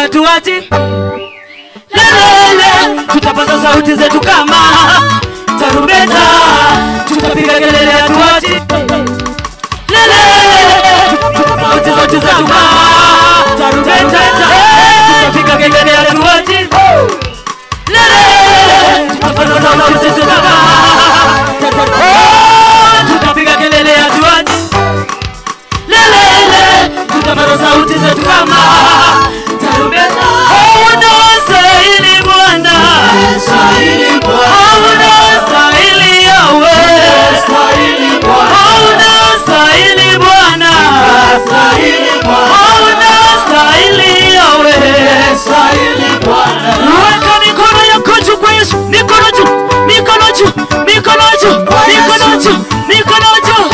hatuachi. Lelele, tutapaza sauti zetu kama tarumbeta, tutapiga kelele hatuachi. Lelele, tutapaza sauti zetu kama tarumbeta, tutapiga kelele hatuachi. Lelele, tutapaza sauti zetu kama tutapiga kelele hatuachi. Lelele, tutapaza sauti zetu kama tarumbeta. Unastahili Bwana, unastahili Yahweh, unastahili Bwana, unastahili Yahweh. Weka mikono yako juu kwa Yesu, mikono juu, mikono juu, mikono juu, mikono juu, mikono juu,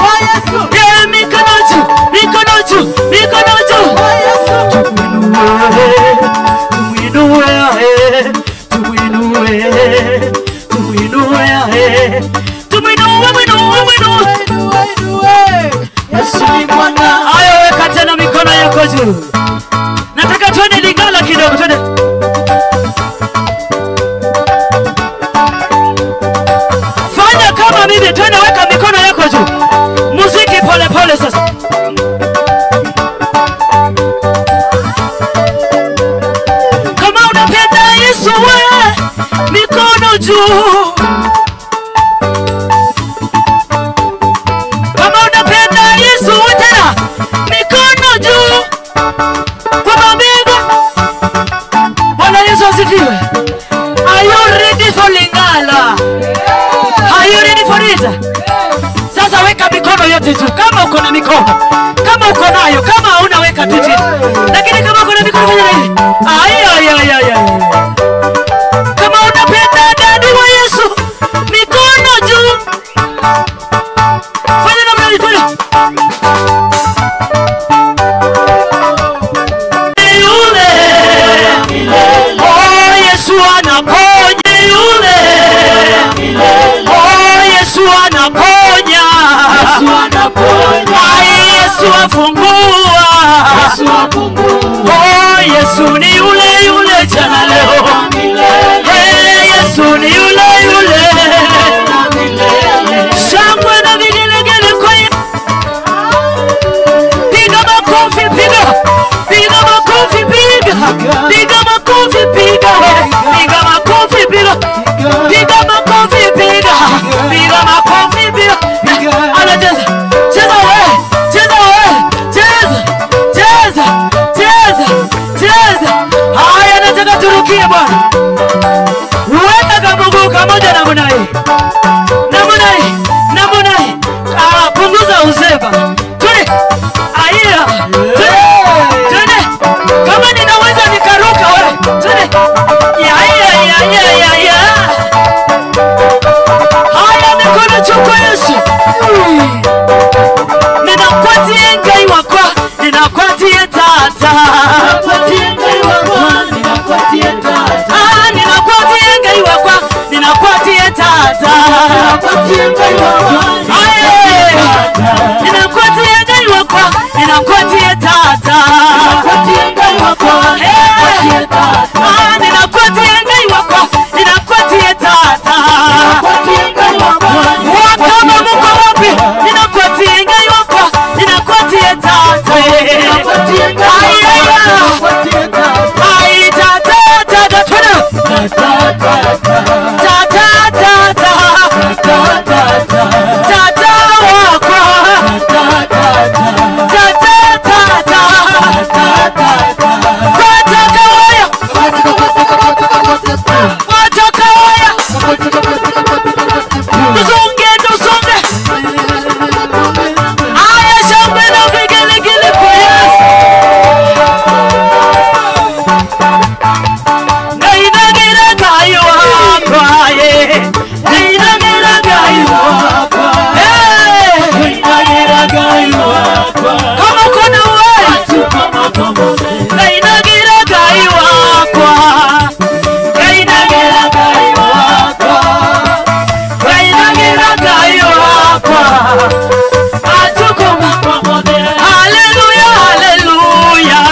yeah, mikono juu, mikono juu, mikono juu. Ayo, weka tena mikono yako juu. Nataka twende Lingala kidogo, twende. Fanya kama mimi, twende, weka mikono yako juu. Muziki pole pole sasa. Kama unapenda Yesu we, mikono juu. Kama unapenda Yesu we tena, mikono juu. Kwa mabega. Bwana Yesu asifiwe. Are you ready for Lingala? Are you ready for it? Sasa weka mikono yote juu. Kama uko na mikono, kama uko nayo, kama hauna weka tu chini. Lakini kama uko na mikono fanya hivi. Ai ai ai ai. Kama unapenda dadi wa Yesu, mikono juu. Fanya namna hii twende. Yule, oh Yesu anaponya yule. Oh Yesu anaponya. Ai Yesu afungua. Oh Yesu ni yule yule jana leo. Hey Yesu ni yule yule. Shangwe na vigelegele kwa Yesu. Piga makofi, piga. Piga makofi, piga. Piga makofi, piga. Piga makofi, piga. Piga makofi, piga. Piga makofi, piga. Anacheza. Cheza we. Cheza we. Cheza. Cheza. Cheza. Cheza. Haya, nataka turukie Bwana. Weka kamguu kamoja namna hii. Namna hii. Namna hii. Ah, punguza uzeba. Twende. Aya. Twende. Twende. Kama ninaweza nikaruka wewe. Twende. Ya ya ya ya ya ya. Haya, mikono juu kwa Yesu. Ninakwatie ngai wakwa, ninakwatie tata. Ah, ninakwatie ngai wakwa, ninakwatie tata. Aye. Ninakwatie ngai wakwa, ninakwatie tata. Hey. Ah, ninakwatie ngai wakwa, ninakwatie tata. Wakama muko wapi? Ninakwatie ngai wakwa, ninakwatie tata. Ai ai ai tata tata twende. Tata tata tata wakwa. Tata tata tata waya. Tata waya. Tusonge tusonge. Aya, shangwe na vigelegele kwa Yesu. Nainagira ngai wakwa ye. Nainagira ngai wakwa. Hey. Kama kuna wewe. Nainagira ngai wakwa. Nainagira ngai wakwa. Nainagira ngai wakwa. Atukuma. Hallelujah, hallelujah.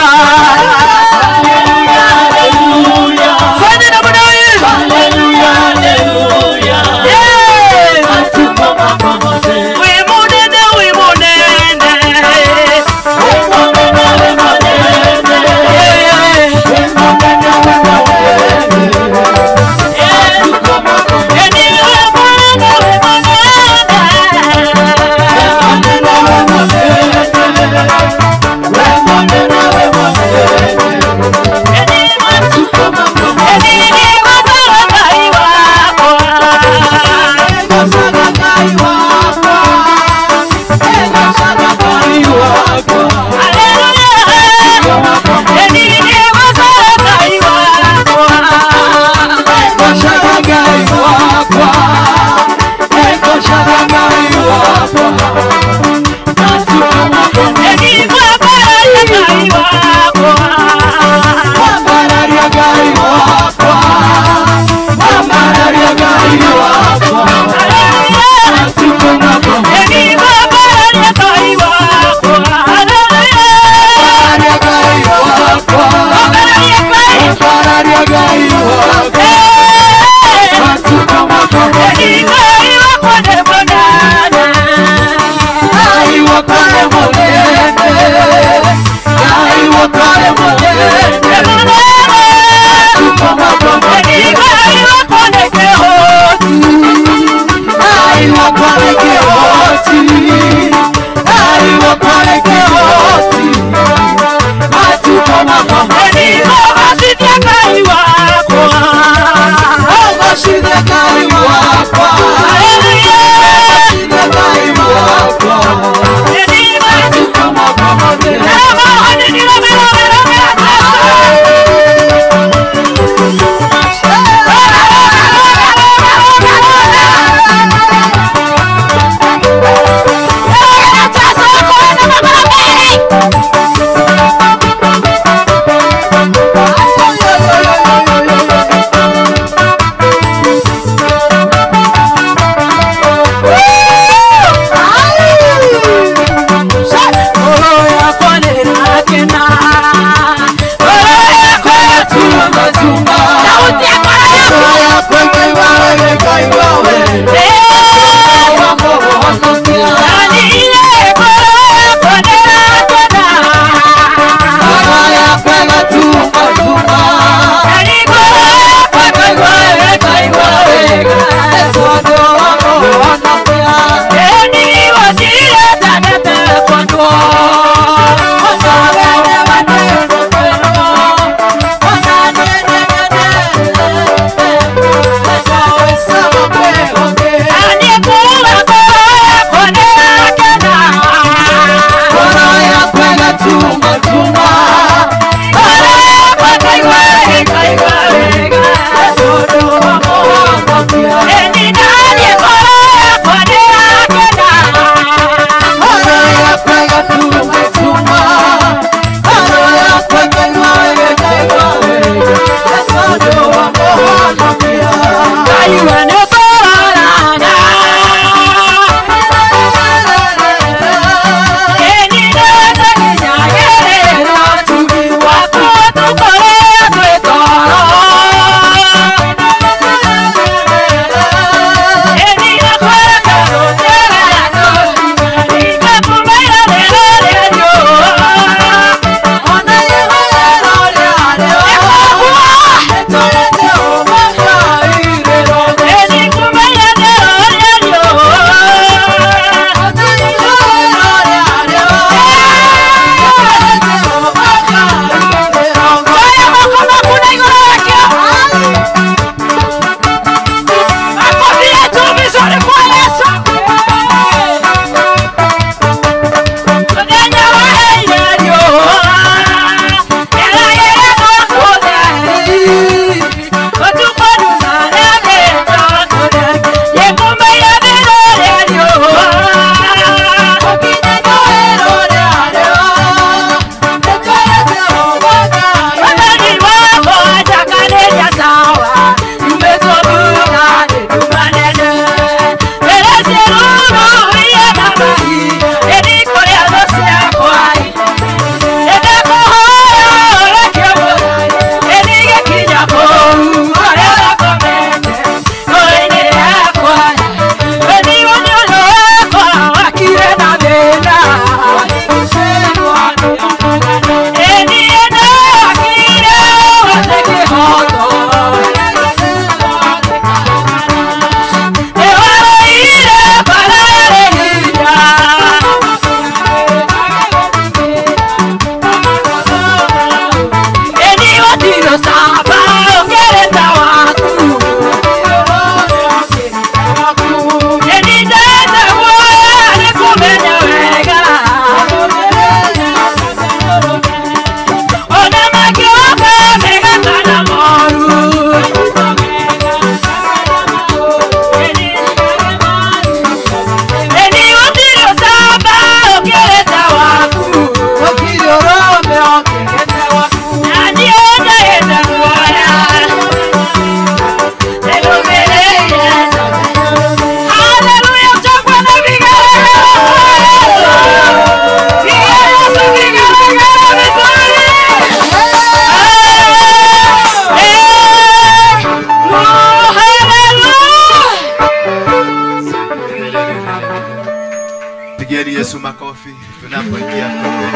Mpigieni Yesu makofi tunapoingia kwenye.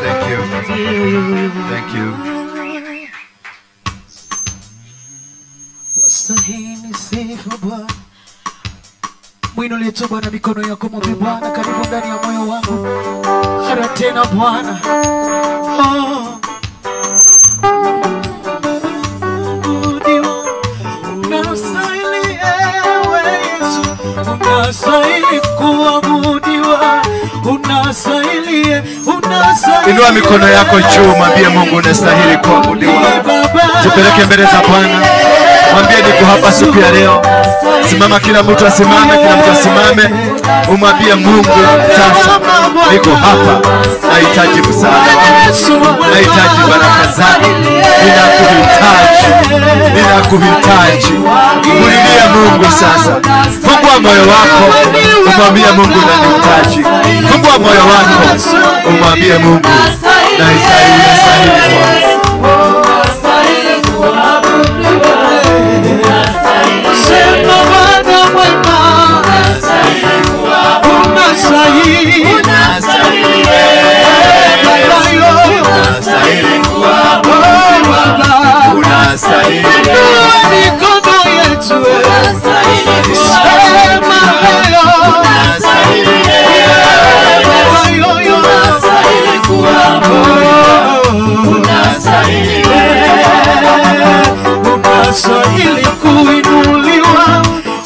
Thank you. Thank you. Wastahili sifa Bwana. Mwinulie tu Bwana mikono yako, mwambie Bwana karibu ndani ya moyo wangu. Mara tena Bwana. Oh. Unastahili ewe Yesu, unastahili kuabudiwa, unastahili, unastahili. Inua mikono yako juu, mwambie Mungu unastahili kuabudiwa. Jipeleke mbele za Bwana. Mwambie niko hapa siku ya leo. Simama, kila mtu asimame, kila mtu asimame. Umwambie Mungu sasa niko hapa, nahitaji msaada wako, nahitaji baraka zako, ninakuhitaji, ninakuhitaji. Mulilie Mungu sasa. Fungua moyo wako, umwambie Mungu nahitaji. Fungua moyo wako, umwambie Mungu nahitaji, nastahili Bwana. Sema Bwana mwema, unastahili, unastahili, unastahili kuabudiwa, unastahili. Inua mikono yetu, sema leo, unastahili, unastahili kuabudiwa, unastahili, unastahili kuinuliwa,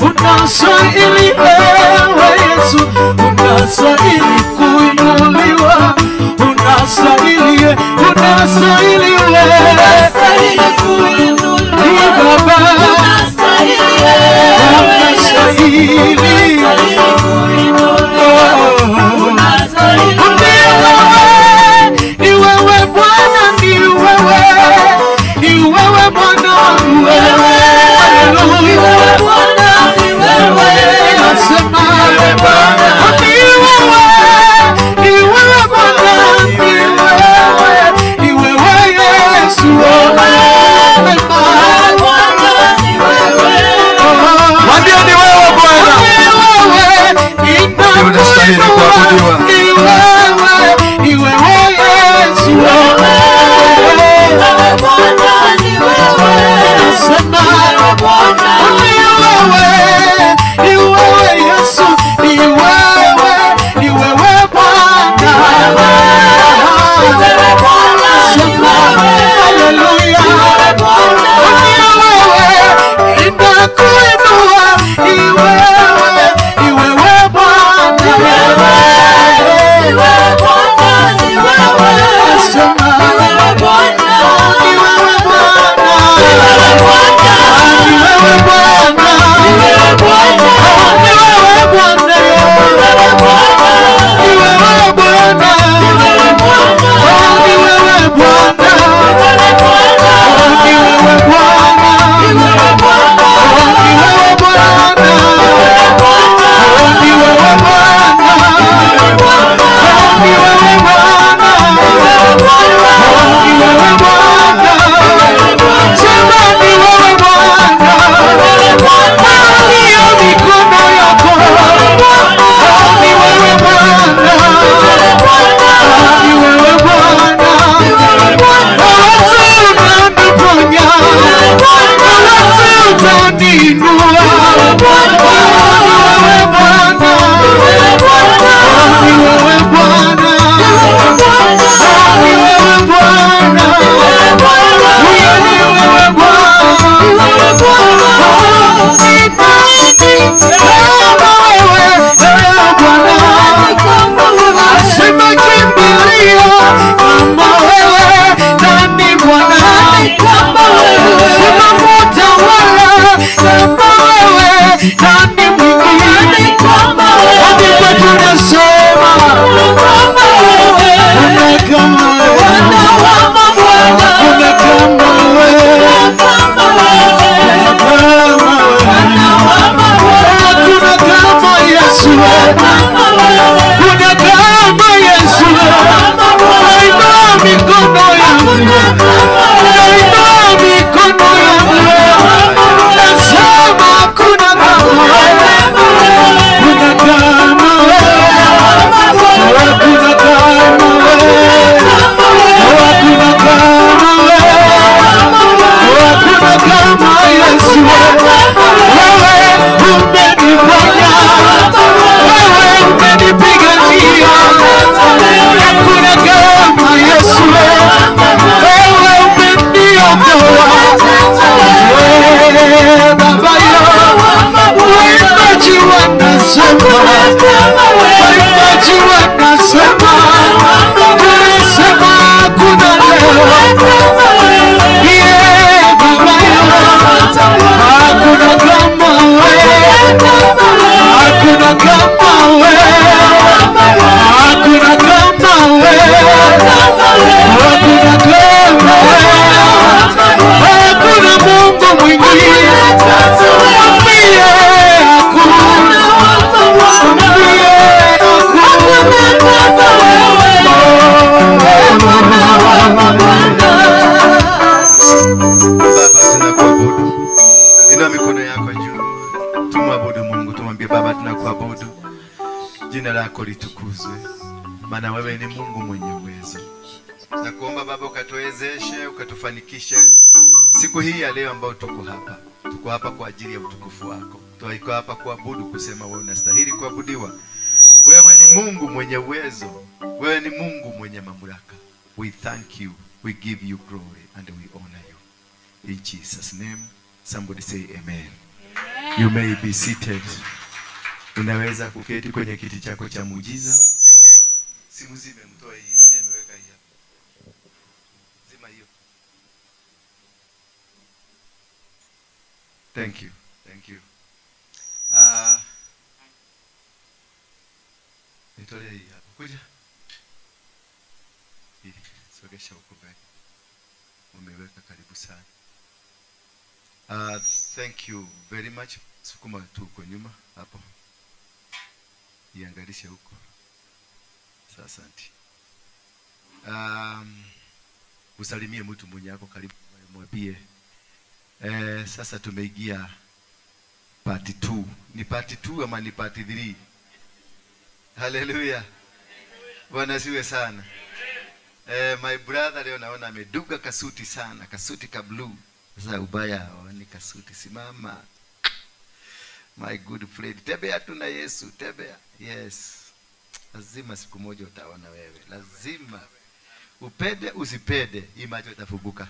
unastahili ewe Yesu, unastahili kuinuliwa, unastahili, unastahili wewe, unastahili kuinuliwa, Baba, unastahili ewe Yesu, unastahili kuinuliwa, unastahili. Ni wewe Bwana, ni wewe, ni wewe Bwana, wewe. Ni wewe Bwana, ni wewe. Nasema ni wewe, ni wewe Bwana, ni wewe, ni wewe Yesu. Bwana, ni wewe. Mwambie ni wewe Bwana. Ni wewe, Unastahili kuabudiwa. Ni wewe, ni wewe Yesu. Wewe Bwana, ni wewe. Nasema Wewe Bwana, ni wewe, ni wewe Yesu, ni wewe, ni wewe Bwana. wewe Bwana, ni wewe. Haleluya. Wewe Bwana, Ni wewe, ninakuinua, ni wewe, ni wewe Bwana. ni wewe Bwana, ni wewe. Nasema Wewe Bwana, ni wewe Bwana. wewe Bwana, Ni wewe Bwana. wewe Bwana, Ni wewe Bwana. wewe Bwana, Ni wewe Bwana. wewe Bwana, Ni wewe Bwana. wewe Bwana, Ni wewe Bwana. wewe Bwana, Ni wewe Bwana. Ni wewe Bwana. Ni wewe Bwana. Ni wewe Bwana. Sema ni wewe Bwana. Ndiyo mikono yako. Ni wewe Bwana. Ni wewe Bwana. Unaniponya. Utaniinua. Ni wewe Bwana. Ni wewe Bwana. Ni wewe Bwana. Huyo ni wewe Bwana. Kama wewe, ewe Bwana. Sema kimbilio kama wewe, nani Bwana? Sema mtawala kama wewe, nani mwingine? Hadi kwetu nasema kuna kama wewe, kuna kama wewe, kama wewe. Hakuna kama Yesu, kuna kama Yesu. Nainua mikono yangu, nainua mikono yangu, nasema hakuna kama wewe. Jina lako litukuzwe, maana wewe ni Mungu mwenye uwezo. Nakuomba Baba ukatuwezeshe, ukatufanikishe siku hii ya leo ambayo tuko hapa. Tuko hapa kwa ajili ya utukufu wako. Tuko hapa kuabudu, kusema wewe unastahili kuabudiwa. Wewe ni Mungu mwenye uwezo. Wewe ni Mungu mwenye mamlaka. We thank you, we give you glory and we honor you. In Jesus name, somebody say amen. Amen. You may be seated. Unaweza kuketi kwenye kiti chako cha muujiza. Simu zime mtoe hii. Nani ameweka hii hapa? Zima hiyo. Thank you. Thank you. Nitolee hii hapa. Kuja. Hii, sogesha huko mbele. Umeweka karibu sana. Thank you very much. Sukuma tu huko nyuma hapo. Iangalishe huko. Asante. Usalimie mtu mwenye yako karibu, mwambie sasa tumeingia part 2. Ni part 2 ama ni part 3? Hallelujah. Bwana siwe sana. My brother leo naona ameduka kasuti sana, kasuti ka blue. Sasa ubaya ni kasuti, simama. My good friend, tembea tu na Yesu, tembea. Yes. Lazima siku moja utaona wewe. Lazima. Upende usipende, hii macho itafunguka.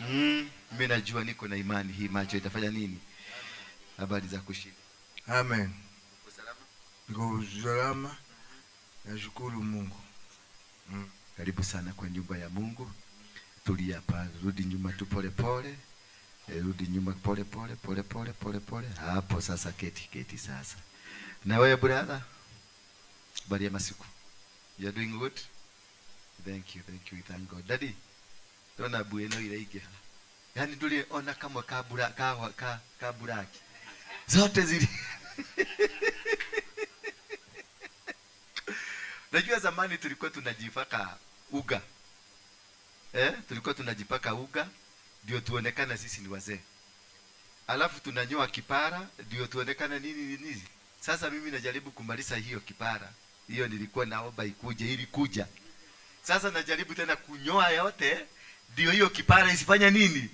Mimi najua niko na imani hii macho itafanya nini? Habari za kushinda. Amen. Uko salama? Niko salama. Nashukuru Mungu. Karibu sana kwa nyumba ya Mungu. Tulia hapa, rudi nyuma tu pole pole. Rudi nyuma pole pole pole pole pole pole. Hapo sasa keti, keti sasa. Na wewe brother, habari ya masiku. You are doing good? Thank you, thank you, thank God. Daddy, tona bueno ile ige. Yaani tuliona kama kabura ka kaburaki. Zote zili. Najua zamani tulikuwa tunajipaka uga. Tulikuwa tunajipaka uga ndio tuonekana sisi ni wazee. Alafu tunanyoa kipara ndio tuonekana nini nini. Sasa mimi najaribu kumaliza hiyo kipara. Hiyo nilikuwa naomba ikuje, ili kuja. Sasa najaribu tena kunyoa yote ndio hiyo kipara isifanya nini?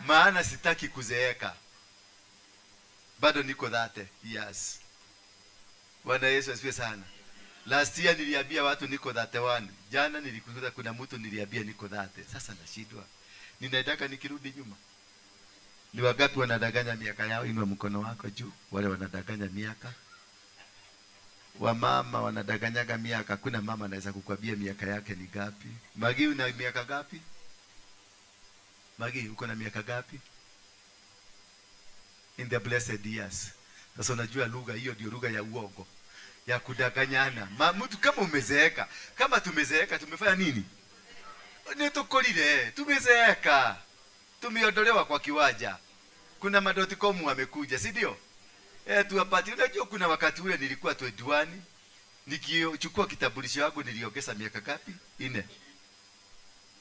Maana sitaki kuzeeka. Bado niko 30. Yes. Bwana Yesu asifiwe sana. Last year niliambia watu niko 31. Jana nilikuta kuna mtu niliambia niko 30. Sasa nashindwa. Ninataka nikirudi nyuma. Ni wangapi wanadanganya miaka yao? Inua mkono wako juu. Wale wanadanganya miaka. Wamama wanadanganyaga miaka. Kuna mama anaweza kukwambia miaka yake ni gapi? Magi, una miaka gapi? Magi, uko na miaka gapi? In the blessed years. Sasa unajua lugha hiyo ndio lugha ya uongo, ya kudanganyana. Mtu kama umezeeka, kama tumezeeka tumefanya nini? Ni tukolile, tumezeeka. Tumeondolewa kwa kiwanja. Kuna madotcom wamekuja, si ndio? Tuwapatie. Unajua kuna wakati ule nilikuwa 21, nikichukua kitambulisho yangu niliongeza miaka ngapi? 4.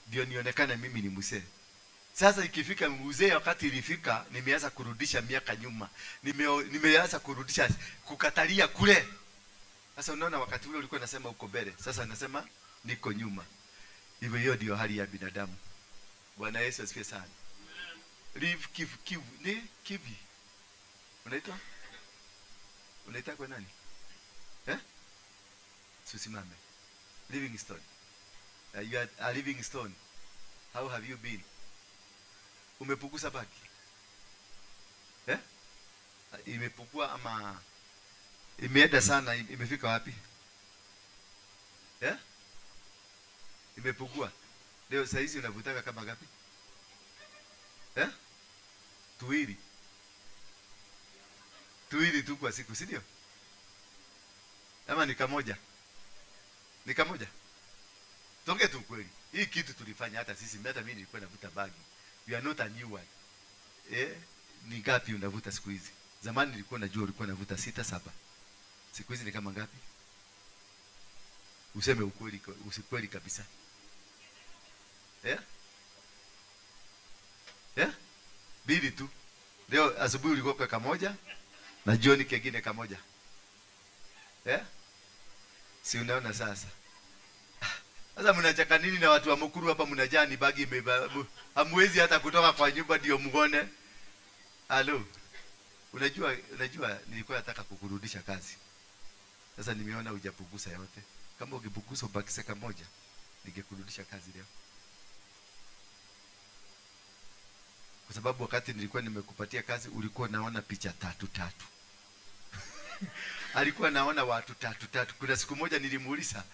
Ndio nionekane mimi ni mzee. Sasa ikifika mzee, wakati ilifika nimeanza kurudisha miaka nyuma. Nimeanza kurudisha kukatalia kule. Sasa unaona wakati ule ulikuwa unasema uko mbele, sasa nasema niko nyuma. Hivyo hiyo ndio hali ya binadamu. Bwana Yesu asifiwe sana. Live kivu kivu ni kivi. Unaitwa? Unaitwa kwa nani? Susimame. Living stone. You are a living stone. How have you been? Umepunguza baki? Imepungua ama imeenda sana, imefika wapi? Imepungua. Leo saa hizi unavutaka kama ngapi? Tuwili. Tuwili tu kwa siku, si ndio? Ama ni kamoja? Ni kamoja? Tuongee tu kweli. Hii kitu tulifanya hata sisi, hata mimi nilikuwa navuta bagi. We are not a new one. Ni ngapi unavuta siku hizi? Zamani nilikuwa najua ulikuwa unavuta 6, 7. Siku hizi ni kama ngapi? Useme ukweli, usikweli kabisa. Bili tu. Leo asubuhi ulikuwa kwa kamoja na jioni kingine kamoja. Si unaona sasa? Sasa mnacheka nini na watu wa Mukuru hapa mnajaa ni bagi imeba, hamwezi hata kutoka kwa nyumba ndio muone. Halo. Unajua nilikuwa nataka kukurudisha kazi. Sasa nimeona hujapunguza yote. Kama ungepunguza ubakishe kamoja, ningekurudisha kazi leo. Kwa sababu wakati nilikuwa nimekupatia kazi ulikuwa naona picha tatu tatu. Alikuwa naona watu tatu tatu. Kuna siku moja nilimuuliza,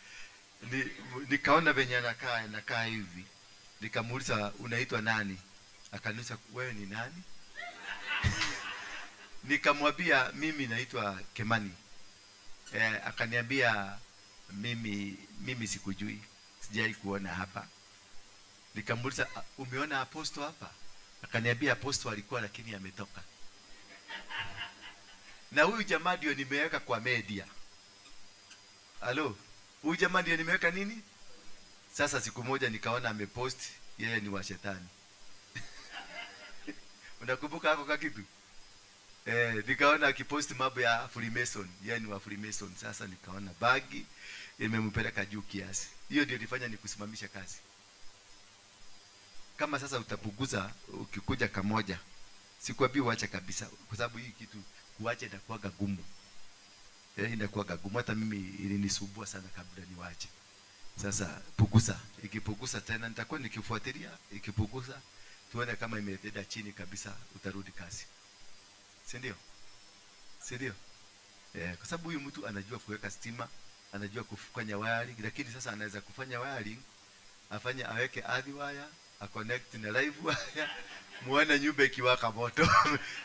nikaona venye anakaa hivi. Nikamuuliza unaitwa nani? Akaniuliza wewe ni nani? Nikamwambia mimi naitwa Kemani. Akaniambia mimi sikujui, sijai kuona hapa. Nikamuuliza umeona aposto hapa? Akaniambia aposto alikuwa lakini ametoka. Na huyu jamaa ndio nimeweka kwa media. Halo, huyu jamaa ndio nimeweka nini? Sasa siku moja nikaona amepost yeye ni wa shetani. Unakumbuka hako kakitu? Nikaona akipost mambo ya Freemason, yeye ni wa Freemason. Sasa nikaona bagi imempeleka juu kiasi. Hiyo ndio ilifanya nikusimamisha kazi. Kama sasa utapunguza ukikuja kamoja, sikwambii uache kabisa, kwa sababu hii kitu kuacha inakuwa gumu. Inakuwa gumu, hata mimi ilinisumbua sana kabla niwache. Sasa punguza, ikipunguza tena nitakuwa nikifuatilia, ikipunguza tuone kama imeenda chini kabisa utarudi kazi. Si ndio? Si ndio? Kwa sababu huyu mtu anajua kuweka stima, anajua kufanya wiring, lakini sasa anaweza kufanya wiring, afanye aweke ardhi wire, a connect na live wire, muone nyumba ikiwaka moto.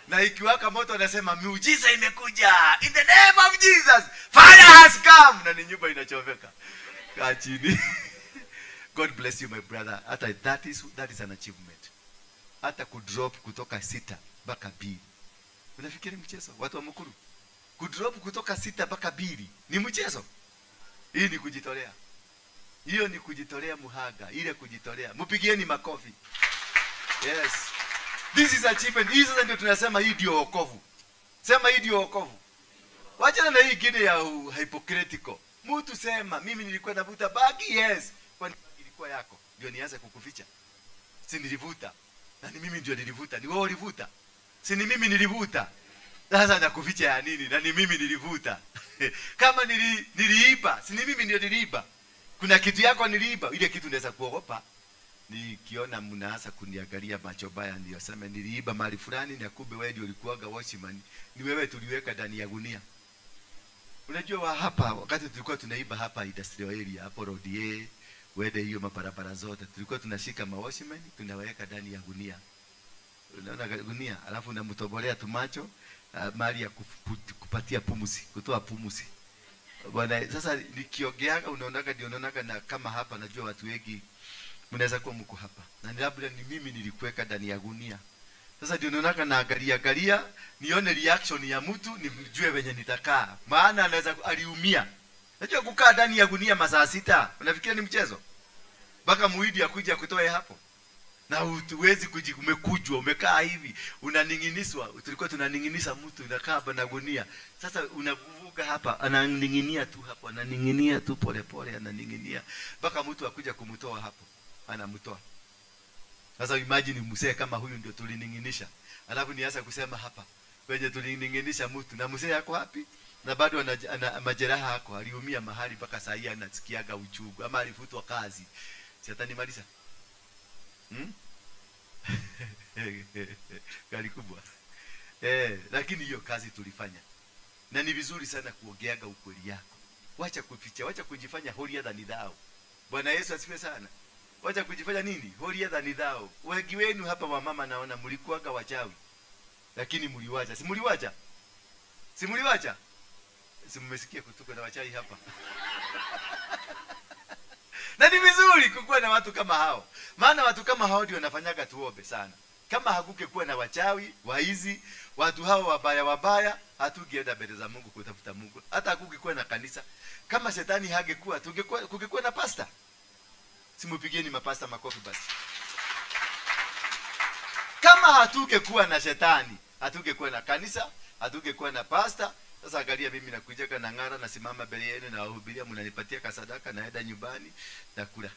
Na ikiwaka moto anasema miujiza imekuja. In the name of Jesus, fire has come. Na ni nyumba inachomeka. Kaa chini. God bless you my brother. Hata that is an achievement. Hata kudrop kutoka 6 mpaka 2. Unafikiri mchezo? Watu wa Mukuru. Kudrop kutoka 6 mpaka 2 ni mchezo? Hii ni kujitolea. Hiyo ni kujitolea muhaga, ile kujitolea. Mpigieni makofi. Yes. This is achievement. Hii sasa ndio tunasema hii ndio wokovu. Sema hii ndio wokovu. Wachana na hii ingine ya hypocritical. Mtu sema mimi nilikuwa navuta bagi, yes. Kwani bagi ilikuwa yako? Ndio nianze kukuficha. Si nilivuta. Na ni mimi ndio nilivuta. Ni wewe ulivuta. Si ni mimi nilivuta. Sasa nakuficha ya nini? Na ni mimi nilivuta. Kama niliiba, si ni mimi ndio niliiba. Kuna kitu yako niliiba, ile kitu unaweza kuogopa. Nikiona mnaanza kuniangalia macho baya ndio sema niliiba mali fulani na kumbe wewe ndio ulikuwaga watchman, ni wewe tuliweka ndani ya gunia. Unajua wa hapa wakati tulikuwa tunaiba hapa industrial area hapo road A, wende hiyo mabarabara zote, tulikuwa tunashika ma watchman tunaweka ndani ya gunia. Unaona gunia, alafu unamtobolea tumacho mali ya kupatia pumusi, kutoa pumusi. Bwana sasa nikiogeaga unaonaga ndio unaonaga, na kama hapa najua watu wengi mnaweza kuwa mko hapa. Na labda ni mimi nilikuweka ndani ya gunia. Sasa ndio unaonaga na angalia angalia nione reaction ya mtu nijue venye nitakaa. Maana anaweza aliumia. Najua kukaa ndani ya gunia masaa 6, unafikiria ni mchezo? Mpaka muidi akuja kutoe hapo. Na huwezi kumekujwa, umekaa hivi, unaninginiswa. Tulikuwa tunaninginisa mtu unakaa hapa na gunia. Sasa unavuga hapa, ananinginia tu hapo, ananinginia tu pole pole, ananinginia mpaka mtu akuja kumtoa hapo, anamtoa. Sasa imagine mzee kama huyu ndio tulininginisha. Alafu nianza kusema hapa wenye tulininginisha mtu na mzee yako wapi? Na bado ana majeraha yako, aliumia mahali mpaka saa hii anasikiaga uchungu ama alifutwa kazi. Si atanimaliza? Gari kubwa. Lakini hiyo kazi tulifanya. Na ni vizuri sana kuongeaga ukweli yako. Wacha kuficha, wacha kujifanya holier than thou. Bwana Yesu asifiwe sana. Wacha kujifanya nini? Holier than thou. Wengi wenu hapa wamama naona mlikuwaga wachawi. Lakini mliwacha. Si mliwacha? Si mliwacha? Si mmesikia kutuka na wachawi hapa? Na ni vizuri kukuwa na watu kama hao. Maana watu kama hao ndio wanafanyaga tuombe sana. Kama hakungekuwa na wachawi, waizi, watu hao wabaya wabaya, hatungeenda mbele za Mungu kutafuta Mungu. Hata hakungekuwa na kanisa. Kama shetani hangekuwa, tungekuwa kungekuwa na pastor. Simupigieni mapasta makofi basi. Kama hatungekuwa na shetani, hatungekuwa na kanisa, hatungekuwa na pastor, Sasa angalia, mimi nakujaga na ng'ara, nasimama mbele yenu na wahubiria, mnanipatia kasadaka, naenda nyumbani nakula.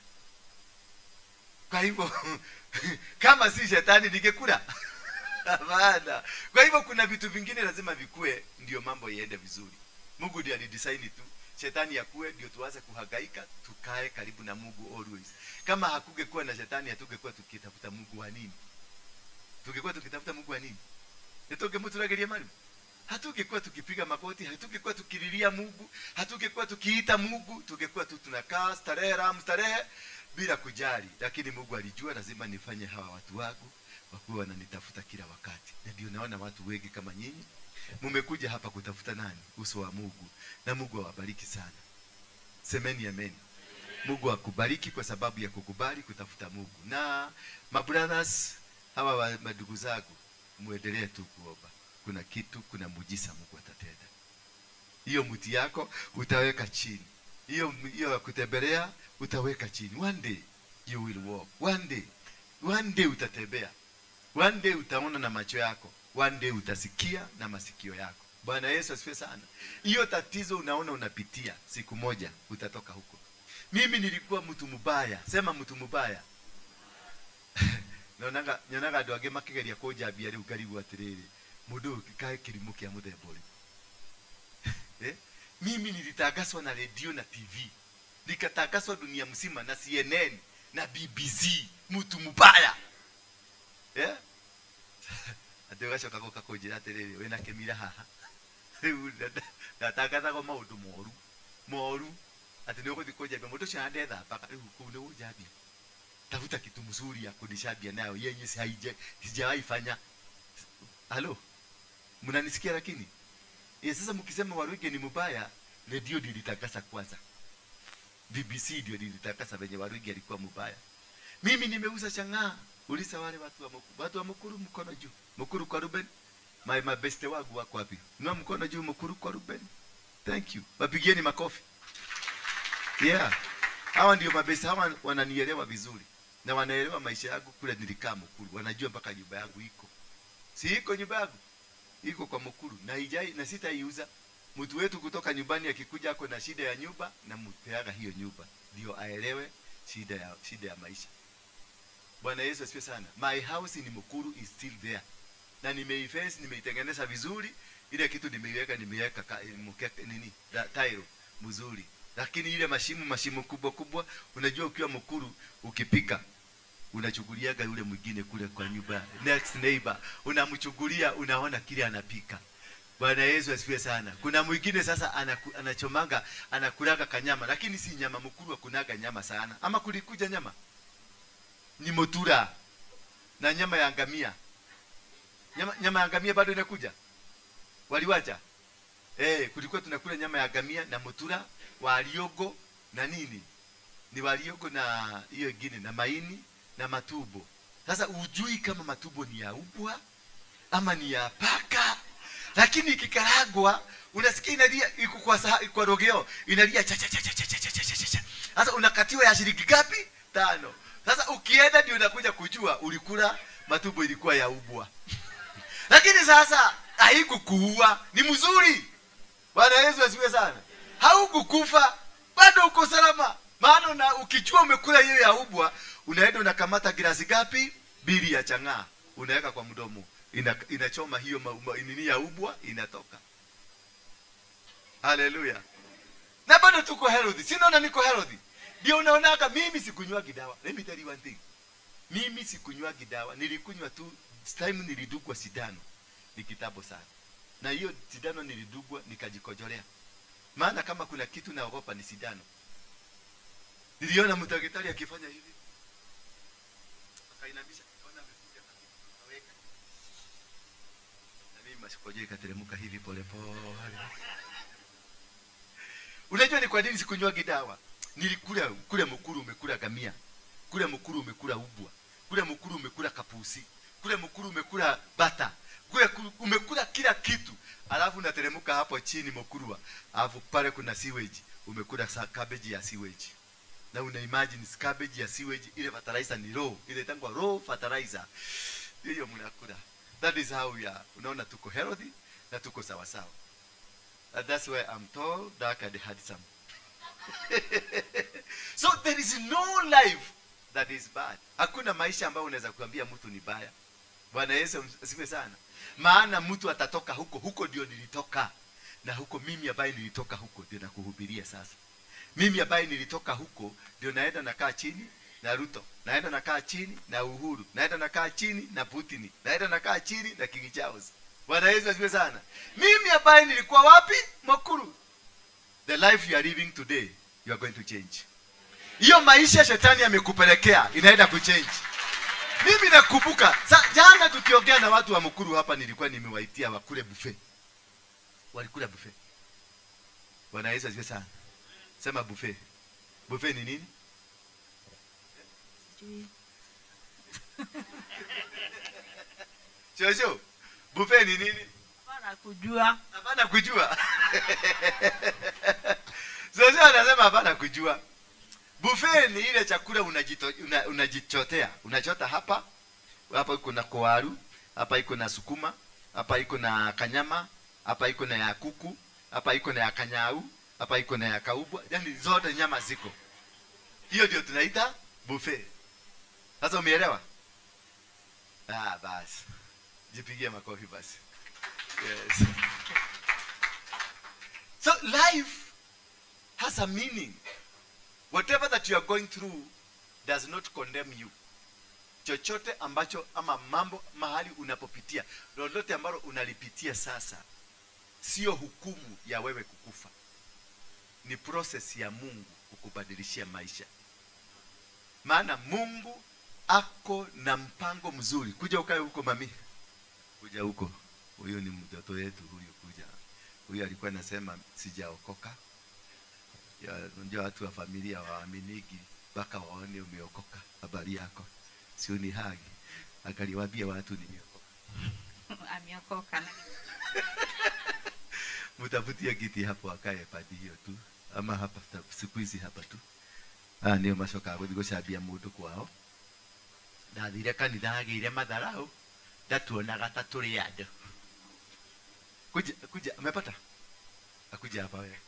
Kwa hivyo kama si shetani ningekula. Hapana. Kwa hivyo kuna vitu vingine lazima vikue ndio mambo iende vizuri. Mungu ndiye alidesign tu shetani yakue ndio tuanze kuhangaika, tukae karibu na Mungu always. Kama hakungekuwa na shetani, hatungekuwa tukitafuta Mungu wa nini? Tungekuwa tukitafuta Mungu wa nini? Nitoke mali. Hatungekuwa tukipiga makoti, hatungekuwa tukililia Mungu, hatungekuwa tukiita Mungu, tungekuwa tu tunakaa starehe starehe bila kujali. Lakini Mungu alijua lazima nifanye hawa watu wangu wakuwa wananitafuta kila wakati. Na ndio naona watu wengi kama nyinyi mumekuja hapa kutafuta nani? Uso wa Mungu. Na Mungu awabariki sana. Semeni amen. Mungu akubariki kwa sababu ya kukubali kutafuta Mungu. Na my brothers, hawa madugu zangu, muendelee tu kuomba. Kuna kitu, kuna muujiza Mungu atatenda. Hiyo mti yako utaweka chini. Hiyo ya kutembelea utaweka chini. One day you will walk. One day utatembea. One day utaona na macho yako. One day utasikia na masikio yako. Bwana Yesu asifiwe sana. Hiyo tatizo unaona unapitia, siku moja utatoka huko. Mimi nilikuwa mtu mbaya. Sema mtu mbaya. Nyonaga andu angi makigeria kunjambia riu ngarigwo atiriri, mundu kae kilimo kia muthemba uriku. Mimi nilitangazwa na radio na TV, nikatangazwa dunia mzima na CNN na BBC, mtu mbaya. Ati ugacoka guka kunjira atiriri, wina kimira haha. Riu ndatangathagwo maundu moru moru, ati ni uguthi kunjambia mundu ucio ndethambaga, riu kuu ni gunjambia. Tafuta kitu mzuri ya kunishabia nayo yenye sijawahi fanya. Halo, mnanisikia? Lakini sasa mkisema Waruinge ni mbaya, radio nilitangaza kwanza, BBC ndio nilitangaza venye Waruinge alikuwa mbaya. Mimi nimeuza chang'aa. Ulisa wale watu wa Mukuru, watu wa Mukuru mkono juu. Mukuru kwa Ruben, my best wangu wako wapi? Nua mkono juu, Mukuru kwa Ruben. Thank you. Wapigieni makofi. Yeah. Hawa ndio mabest, hawa wananielewa vizuri. Na wanaelewa maisha yangu kule nilikaa Mukuru. Wanajua mpaka nyumba yangu iko. Si iko nyumba yangu? Iko kwa Mukuru. Na ijai na sitaiuza. Mtu wetu kutoka nyumbani akikuja ako na shida ya nyumba, na mpeaga hiyo nyumba ndio aelewe shida ya maisha. Bwana Yesu asifiwe sana. My house in Mukuru is still there. Na nimeifence, nimeitengeneza vizuri. Ile kitu nimeiweka nini? Tile mzuri. Lakini ile mashimo kubwa kubwa, unajua ukiwa Mukuru ukipika unachukuliaga yule mwingine kule kwa nyumba, next neighbor, unamchukulia, unaona kile anapika. Bwana Yesu asifiwe sana. Kuna mwingine sasa anachomanga, anakulaga kanyama, lakini si nyama. Mukuru akunaga nyama sana. Ama kulikuja nyama? Ni mutura na nyama ya ngamia. Nyama ya ngamia bado inakuja? Waliwacha? Kulikuwa tunakula nyama ya ngamia na mutura, waliogo na nini? Ni waliogo na hiyo ingine na maini na matubo. Sasa ujui kama matubo ni ya ubwa ama ni ya paka. Lakini ikikaragwa unasikia inalia, iko kwa kwa rogeo, inalia cha cha cha cha cha cha cha cha. Sasa unakatiwa ya shilingi ngapi? 5. Sasa ukienda ndio unakuja kujua ulikula matubo ilikuwa ya ubwa. Lakini sasa haikukuua, ni mzuri. Bwana Yesu asifiwe sana. Haukukufa, bado uko salama. Maana na ukijua umekula hiyo ya ubwa, unaenda unakamata glasi ngapi? 2 ya chang'aa, unaweka kwa mdomo. Inachoma hiyo nini ya ubwa, inatoka. Haleluya. Na bado tuko healthy. Si naona niko healthy. Ndio unaonaka mimi sikunywa dawa. Let me tell you one thing. Mimi sikunywa dawa. Nilikunywa tu time nilidugwa sindano. Ni kitambo sana. Na hiyo sindano nilidugwa nikajikojolea. Maana kama kuna kitu naogopa ni sindano. Niliona mtakitari akifanya hivi. Akainamisha, nikaona amekuja akaweka. Na mimi masikojo ikateremka hivi pole pole. Unajua ni kwa nini sikunywa dawa? Nilikula kule Mukuru umekula gamia. Kule Mukuru umekula ubwa. Kule Mukuru umekula kapusi. Kule Mukuru umekula bata. Kule umekula kila kitu. Alafu unateremka hapo chini Mukurwa. Alafu pale kuna sewage. Umekula cabbage ya sewage. Na una imagine cabbage ya sewage, ile fertilizer ni raw, ile tangwa raw fertilizer. Hiyo mnakula. That is how we are. Unaona tuko healthy na tuko sawa sawa. That's why I'm tall, dark and handsome. So there is no life that is bad. Hakuna maisha ambayo unaweza kuambia mtu ni baya. Bwana Yesu asifiwe sana. Maana mtu atatoka huko, huko ndio nilitoka. Na huko mimi ambaye nilitoka huko ndio nakuhubiria sasa. Mimi ambaye nilitoka huko ndio naenda nakaa chini na Ruto, naenda nakaa chini na Uhuru, naenda nakaa chini na Putin, naenda nakaa chini na King Charles. Bwana Yesu asifiwe sana. Mimi ambaye nilikuwa wapi? Mukuru. The life you are living today, you are going to change. Hiyo maisha shetani amekupelekea inaenda kuchange. Mimi nakumbuka jana tukiongea na watu wa Mukuru hapa, nilikuwa nimewaitia wakule buffet. Walikula buffet. Bwana Yesu asifiwe sana. Sema buffet. Buffet ni nini? Sijui. Shosho, buffet ni nini? Hapana kujua. Hapana kujua. Shosho anasema hapana kujua. Buffet ni ile chakula unajichotea. Unachota hapa. Hapa iko na koaru, hapa iko na sukuma, hapa iko na kanyama, hapa iko na ya kuku, hapa iko na ya kanyau, hapa iko na ya kaubwa. Yaani zote nyama ziko. Hiyo ndio tunaita buffet. Sasa umeelewa? Ah, basi. Jipigie makofi basi. Yes. So life has a meaning. Whatever that you are going through does not condemn you. Chochote ambacho ama mambo mahali unapopitia, lolote ambalo unalipitia sasa, sio hukumu ya wewe kukufa. Ni process ya Mungu kukubadilishia maisha. Maana Mungu ako na mpango mzuri. Kuja ukae huko mami. Kuja huko. Huyo ni mtoto wetu huyu, kuja. Huyu alikuwa anasema sijaokoka. Ndio watu wa familia waaminigi mpaka waone umeokoka, habari yako. Sio ni hagi. Akaliwaambia watu nimeokoka. Ameokoka. Mtafutie kiti hapo akae padi hiyo tu. Ama hapa siku hizi hapa tu. Ah, ndio macoka gũthiĩ gũcambia mũndũ kwao. Ndathire kanitha agĩire matharau, ndatuonaga ta tũrĩ andũ. Kuja, kuja, umepata? Akuja hapa wewe.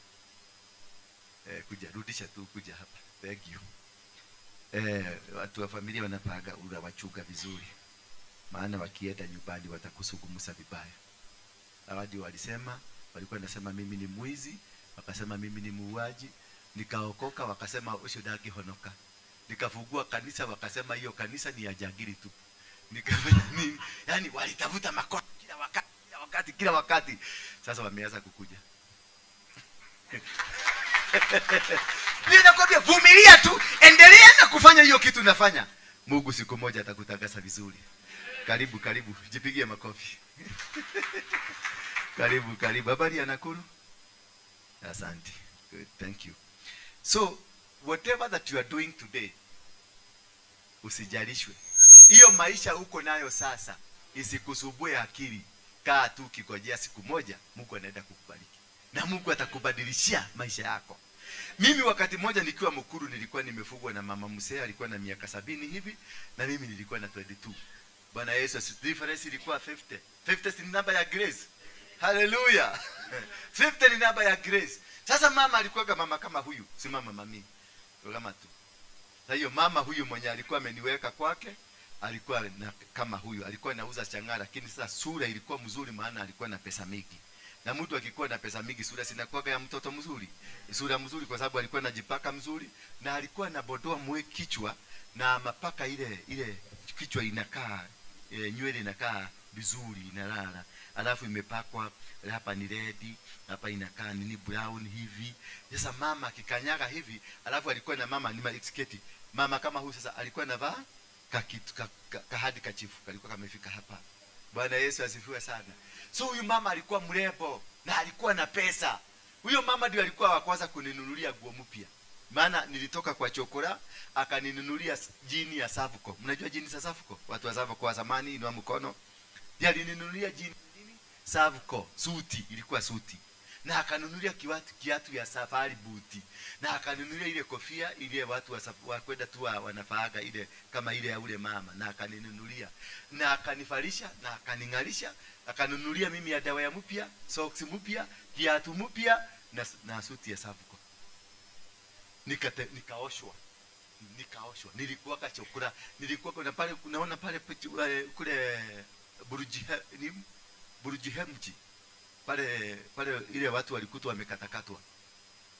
Kuja, rudisha tu, kuja hapa. Thank you. Watu wa familia wanapanga unawachunga vizuri. Maana wakienda nyumbani watakusugumusa vibaya. Awadi walisema, walikuwa nasema mimi ni mwizi, wakasema mimi ni muuaji, nikaokoka wakasema ucio ndakihonoka. Nikafungua kanisa wakasema hiyo kanisa ni ya jangili tu. Nikafanya nini? Yaani walitafuta makosa kila wakati, kila wakati, kila wakati. Sasa wameanza kukuja. Mimi nakwambia vumilia tu, endelea na kufanya hiyo kitu unafanya. Mungu siku moja atakutakasa vizuri. Karibu, karibu, jipigie makofi. Karibu, karibu. Habari ya Nakuru? Asante. Good, thank you. So, whatever that you are doing today, usijalishwe. Hiyo maisha uko nayo sasa isikusumbue akili. Kaa tu ukigojea siku moja Mungu anaenda kukubariki. Na Mungu atakubadilishia maisha yako. Mimi wakati mmoja nikiwa Mukuru nilikuwa nimefugwa na mama mzee, alikuwa na miaka 70 hivi, na mimi nilikuwa na 22. Bwana Yesu, difference ilikuwa 50. 50 ni namba ya grace. Hallelujah. 50 ni namba ya grace. Sasa mama alikuwa kama mama kama huyu, si mama mami. Kama tu. Sasa hiyo mama huyu mwenye alikuwa ameniweka kwake, alikuwa na, kama huyu, alikuwa anauza changara, lakini sasa sura ilikuwa mzuri maana alikuwa na pesa mingi. Na mtu akikuwa na pesa mingi sura sinakuwa ya mtoto mzuri. Sura mzuri kwa sababu alikuwa anajipaka mzuri na alikuwa anabodoa mwe kichwa na mapaka ile kichwa inakaa nywele inakaa vizuri inalala. Alafu imepakwa hapa ni red, hapa inakaa nini brown hivi. Sasa mama akikanyaga hivi, alafu alikuwa na mama ni maexketi. Mama kama huyu sasa alikuwa anavaa kahadi kachifu, kalikuwa kamefika hapa. Bwana Yesu asifiwe sana. So huyu mama alikuwa mrembo na alikuwa na pesa. Huyo mama ndiye alikuwa wa kwanza kuninunulia nguo mpya. Maana nilitoka kwa chokora akaninunulia jini ya Safuko. Mnajua jini za Safuko? Watu wa Safuko wa zamani, inua mkono. Ndiye alininunulia jini nini? Safuko, suti, ilikuwa suti. Na akanunulia kiatu ya safari buti. Na akanunulia ile kofia ile watu wa kwenda tu wanafaaga ile kama ile ya ule mama, na akaninunulia. Na akanifalisha na akaningalisha, akanunulia mimi ya dawa ya mpya, socks mpya, kiatu mpya na suti ya safuko. Nikaoshwa. Nikaoshwa. Nilikuwa kachokura, nilikuwa kuna pale, unaona pale kule Burujihemji. Pale pale ile watu walikutwa wamekatakatwa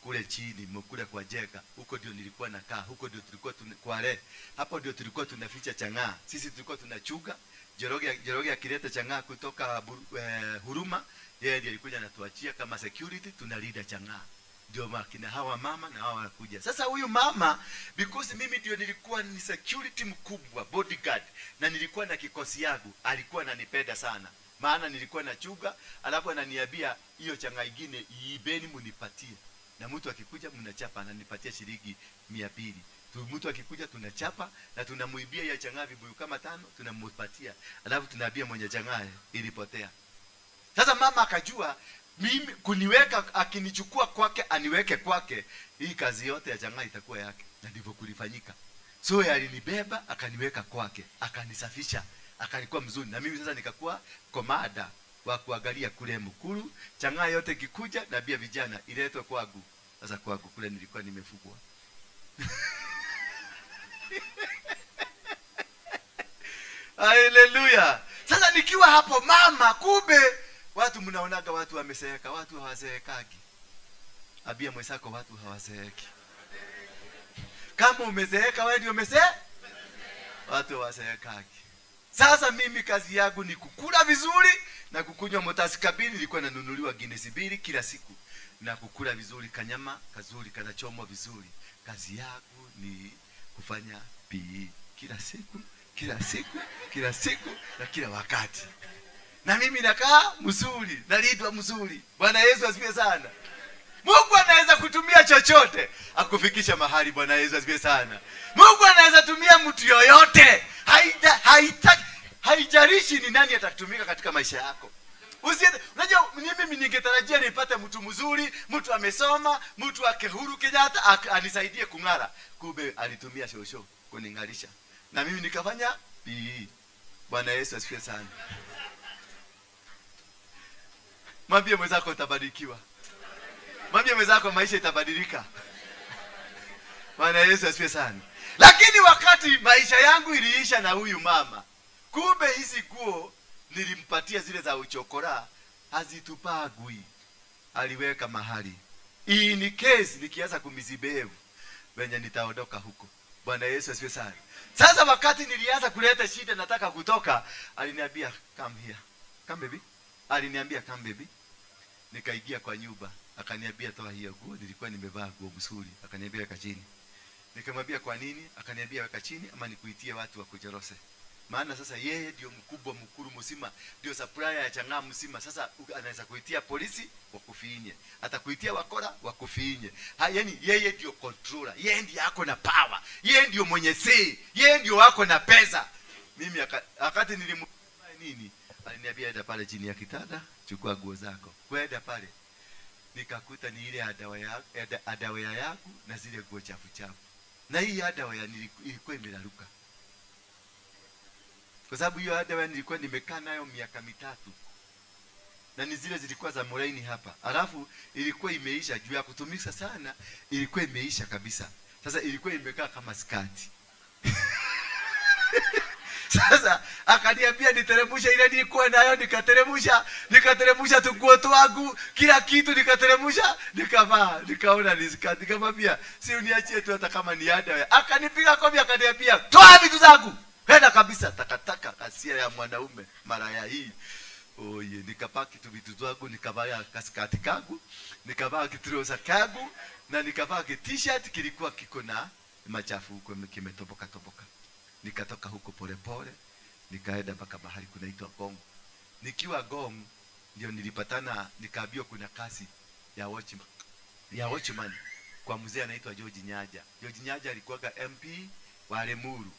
kule chini kule kwa jeka, huko ndio nilikuwa nakaa, huko ndio tulikuwa kwale, hapo ndio tulikuwa tunaficha chang'aa. Sisi tulikuwa tunachuga Njoroge akileta chang'aa kutoka Huruma, yeye ndiye alikuja anatuachia kama security, tunalinda chang'aa. Ndio makina hawa mama na hawa wanakuja. Sasa huyu mama, because mimi ndio nilikuwa ni security mkubwa, bodyguard, na nilikuwa na kikosi yangu, alikuwa ananipenda sana. Maana nilikuwa nachuga, alafu ananiambia hiyo chang'aa ingine iibeni munipatie. Na mtu akikuja mnachapa, ananipatia shilingi 200. Mtu akikuja tunachapa na tunamuibia ya chang'aa vibuyu kama 5, tunamupatia. Alafu tunaambia mwenye chang'aa ilipotea. Sasa mama akajua mimi kuniweka, akinichukua kwake aniweke kwake, hii kazi yote ya chang'aa itakuwa yake. Na ndivyo kulifanyika. So alinibeba akaniweka kwake, akanisafisha, akalikuwa mzuri. Na mimi sasa nikakuwa komada wa kuangalia kule Mukuru, chang'aa yote ikikuja na bia vijana iletwe kwangu. Sasa kwangu kule nilikuwa nimefukwa. Haleluya. Sasa nikiwa hapo mama, kumbe watu mnaonaga watu wameseeka, watu hawazeekagi. Abia mwenzako watu hawazeeki. Kama umezeeka wewe ndio umezeeka. Watu hawazeekagi. Sasa mimi kazi yangu ni kukula vizuri na kukunywa motasi kabili. Nilikuwa nanunuliwa Guinness 2 kila siku na kukula vizuri, kanyama kazuri kanachomwa vizuri. Kazi yangu ni kufanya PE kila siku, kila siku, kila siku na kila wakati. Na mimi nakaa mzuri, nalindwa mzuri. Bwana Yesu asifiwe sana. Mungu anaweza kutumia chochote akufikisha mahali. Bwana Yesu asifiwe sana. Mungu anaweza tumia mtu yoyote. Haijalishi ni nani atatumika katika maisha yako. Unajua mimi ningetarajia nipate mtu mzuri, mtu amesoma, mtu akehuru Kenyatta anisaidie kung'ara. Kumbe alitumia shosho kuning'arisha. Na mimi nikafanya PE. Bwana Yesu asifiwe sana. Mwambie mwenzako utabarikiwa. Mwambie mwenzako maisha itabadilika. Bwana Yesu asifiwe sana. Lakini wakati maisha yangu iliisha na huyu mama, kumbe hizi nguo nilimpatia zile za uchokora hazitupagwi. Aliweka mahali. In case nikianza kumisbehave venye nitaondoka huko. Bwana Yesu asifiwe sana. Sasa wakati nilianza kuleta shida nataka kutoka, aliniambia come here. Come baby. Aliniambia come baby. Nikaingia kwa nyumba, akaniambia toa hiyo nguo. Nilikuwa nimevaa nguo mzuri. Akaniambia weka chini. Nikamwambia kwa nini? Akaniambia weka chini ama nikuitie watu wakuchorose. Maana sasa yeye ndio mkubwa Mukuru mzima, ndio supplier ya chang'aa mzima. Sasa anaweza kuitia polisi wakufinye, atakuitia wakora wakufinye. Yaani yeye ndio controller, yeye ndiye ako na power, yeye ndio mwenye say, yeye ndio wako na pesa. Mimi wakati nilimu nini, aliniambia enda pale chini ya kitanda, chukua nguo zako. Kwenda pale nikakuta ni ile adawa yangu na zile nguo chafu chafu. Na hii adawa ilikuwa imelaruka. Kwa sababu hiyo adawa nilikuwa nimekaa nayo miaka 3. Na ni zile zilikuwa za muraini hapa. Alafu ilikuwa imeisha juu ya kutumika sana, ilikuwa imeisha kabisa. Sasa ilikuwa imekaa kama skati. Sasa akaniambia niteremusha ile nilikuwa nayo, nikateremusha, nikateremusha tunguo twangu, kila kitu nikateremusha, nikavaa, nikaona ni skati. Nikamwambia si uniachie tu hata kama ni adawa. Akanipiga kofi akaniambia toa vitu zangu. Hena kabisa takataka kasia ya mwanaume mara ya hii. Oye, nikapaki tu vitu zangu, nikavaa kaskati kangu, nikavaa kitrosa kangu na nikavaa t-shirt kilikuwa kiko na machafu huko kimetoboka toboka. Nikatoka huko pole pole, nikaenda mpaka bahari kunaitwa Gong. Nikiwa Gong ndio nilipatana, nikaambiwa kuna kazi ya watchman, ya watchman kwa mzee anaitwa George Nyaja. George Nyaja alikuwa MP wa Lemuru.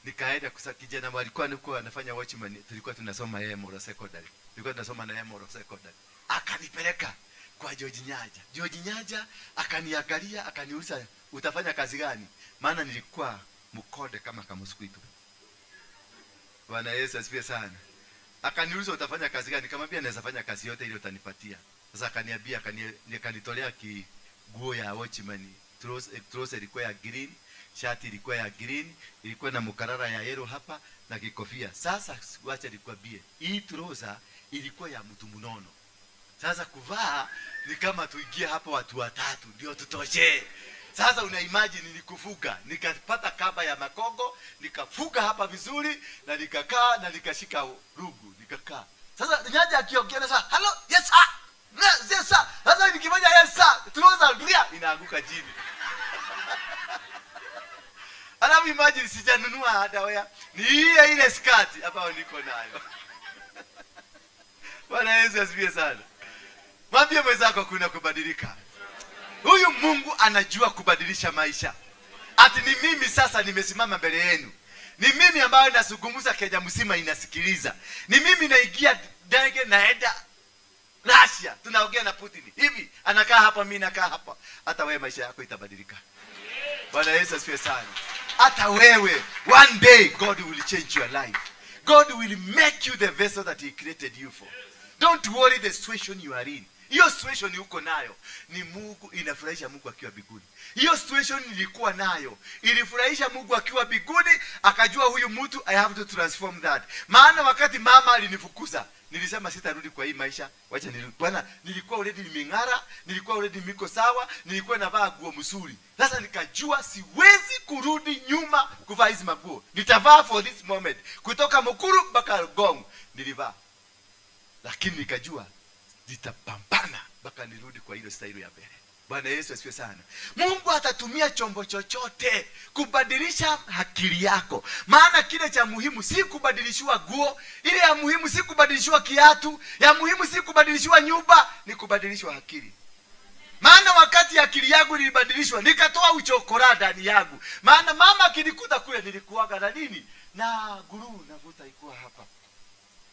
Nikaenda kwa kijana walikuwa nilikuwa anafanya watchman, tulikuwa tunasoma yeye Moro Secondary. Tulikuwa tunasoma na yeye Moro Secondary. Akanipeleka kwa George Nyaja. George Nyaja akaniangalia, akaniuliza utafanya kazi gani? Maana nilikuwa mkode kama kamuskwito. Bwana Yesu asifiwe sana. Akaniuliza utafanya kazi gani? Nikamwambia naweza fanya kazi yote ile utanipatia. Sasa akaniambia, akanitolea kiguo ya watchman. Trouser ilikuwa ya green, shati ilikuwa ya green, ilikuwa na mkarara ya yellow hapa na kikofia. Sasa wacha nikwambie, hii trouser ilikuwa ya mtu mnono. Sasa kuvaa ni kama tuingie hapa watu watatu ndio tutoshe. Sasa una imagine nilikufuga, nikapata kaba ya makongo, nikafuga hapa vizuri na nikakaa na nikashika rugu, nikakaa. Sasa Nyaja akiongea na sasa, "Hello, yes sir." Yes sir. Sasa nikifanya yes sir, trouser ndio inaanguka chini. Alafu imagine sijanunua underwear, ni ile ile skirt ambayo niko nayo. Bwana Yesu asifiwe sana. Mwambie mwenzako kuna kubadilika. Huyu Mungu anajua kubadilisha maisha. Ati ni mimi sasa nimesimama mbele yenu. Ni mimi ambaye nasungumuza Kenya mzima inasikiliza. Ni mimi naingia ndege naenda Russia, tunaongea na Putin. Hivi anakaa hapa, mimi nakaa hapa. Hata wewe maisha yako itabadilika. Bwana Yesu asifiwe sana. Hata wewe, one day God will change your life. God will make you the vessel that he created you for. Don't worry the situation you are in. Hiyo situation uko nayo ni Mungu, inafurahisha Mungu akiwa mbinguni. Hiyo situation nilikuwa nayo ilifurahisha Mungu akiwa mbinguni, akajua huyu mtu I have to transform that. Maana wakati mama alinifukuza, nilisema sitarudi kwa hii maisha, wacha nirudi. Bwana, nilikuwa already nimeng'ara, nilikuwa already niko sawa, nilikuwa navaa nguo mzuri. Sasa nikajua siwezi kurudi nyuma kuvaa hizi maguo. Nitavaa for this moment. Kutoka Mukuru mpaka Gong nilivaa. Lakini nikajua nitapambana mpaka nirudi kwa ile style ya mbele. Bwana Yesu asifiwe sana. Mungu atatumia chombo chochote kubadilisha akili yako. Maana kile cha muhimu si kubadilishiwa guo, ile ya muhimu si kubadilishiwa kiatu, ya muhimu si kubadilishiwa nyumba, ni kubadilishwa akili. Maana wakati akili yangu ilibadilishwa, nikatoa uchokora ndani yangu. Maana mama akinikuta kule nilikuwaga na nini? Na guru navuta ikuwa hapa.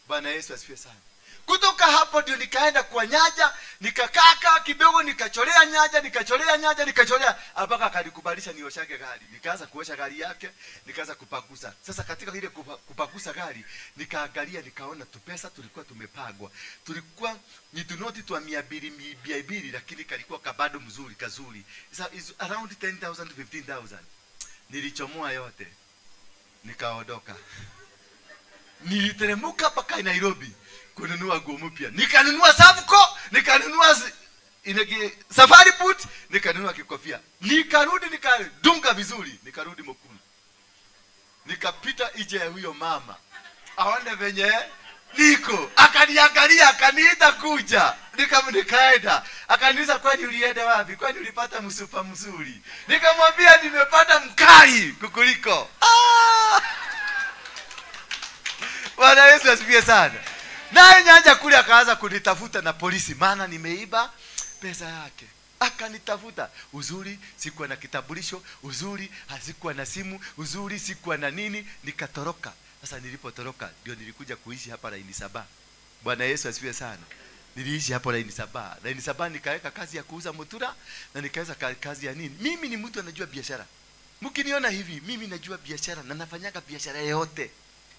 Bwana Yesu asifiwe sana. Kutoka hapo ndio nikaenda kwa Nyaja, nikakaka kidogo, nikacholea Nyaja, nikacholea Nyaja, nikacholea mpaka akanikubalisha nioshake gari. Nikaanza kuosha gari yake, nikaanza kupagusa. Sasa katika ile kupagusa gari, nikaangalia nikaona tu pesa tulikuwa tumepagwa. Tulikuwa ni tunoti twa 200 200, lakini kalikuwa kabado mzuri kazuri. Sasa is around 10,000 to 15,000. Nilichomoa yote. Nikaondoka. Niliteremuka mpaka Nairobi kununua nguo mpya. Nikanunua Savco, nikanunua safari boot, nikanunua kikofia. Nikarudi nikadunga vizuri, nikarudi Mukuru. Nikapita nje ya huyo mama. Aone venye niko. Akaniangalia, akaniita kuja. Nikaenda. Akaniuliza kwani ulienda wapi? Kwani ulipata msupa mzuri? Nikamwambia nimepata mkali kukuliko. Ah! Bwana Yesu asifiwe sana. Naye Nyanja kule akaanza kunitafuta na polisi, maana nimeiba pesa yake. Akanitafuta. Uzuri sikuwa na kitambulisho, uzuri hasikuwa na simu, uzuri sikuwa na nini, nikatoroka. Sasa nilipotoroka ndio nilikuja kuishi hapa Laini Saba. Bwana Yesu asifiwe sana. Niliishi hapo Laini Saba. Laini Saba nikaweka kazi ya kuuza mutura na nikaweza kazi ya nini. Mimi ni mtu anajua biashara. Mkiniona hivi, mimi najua biashara na nafanyaga biashara yote.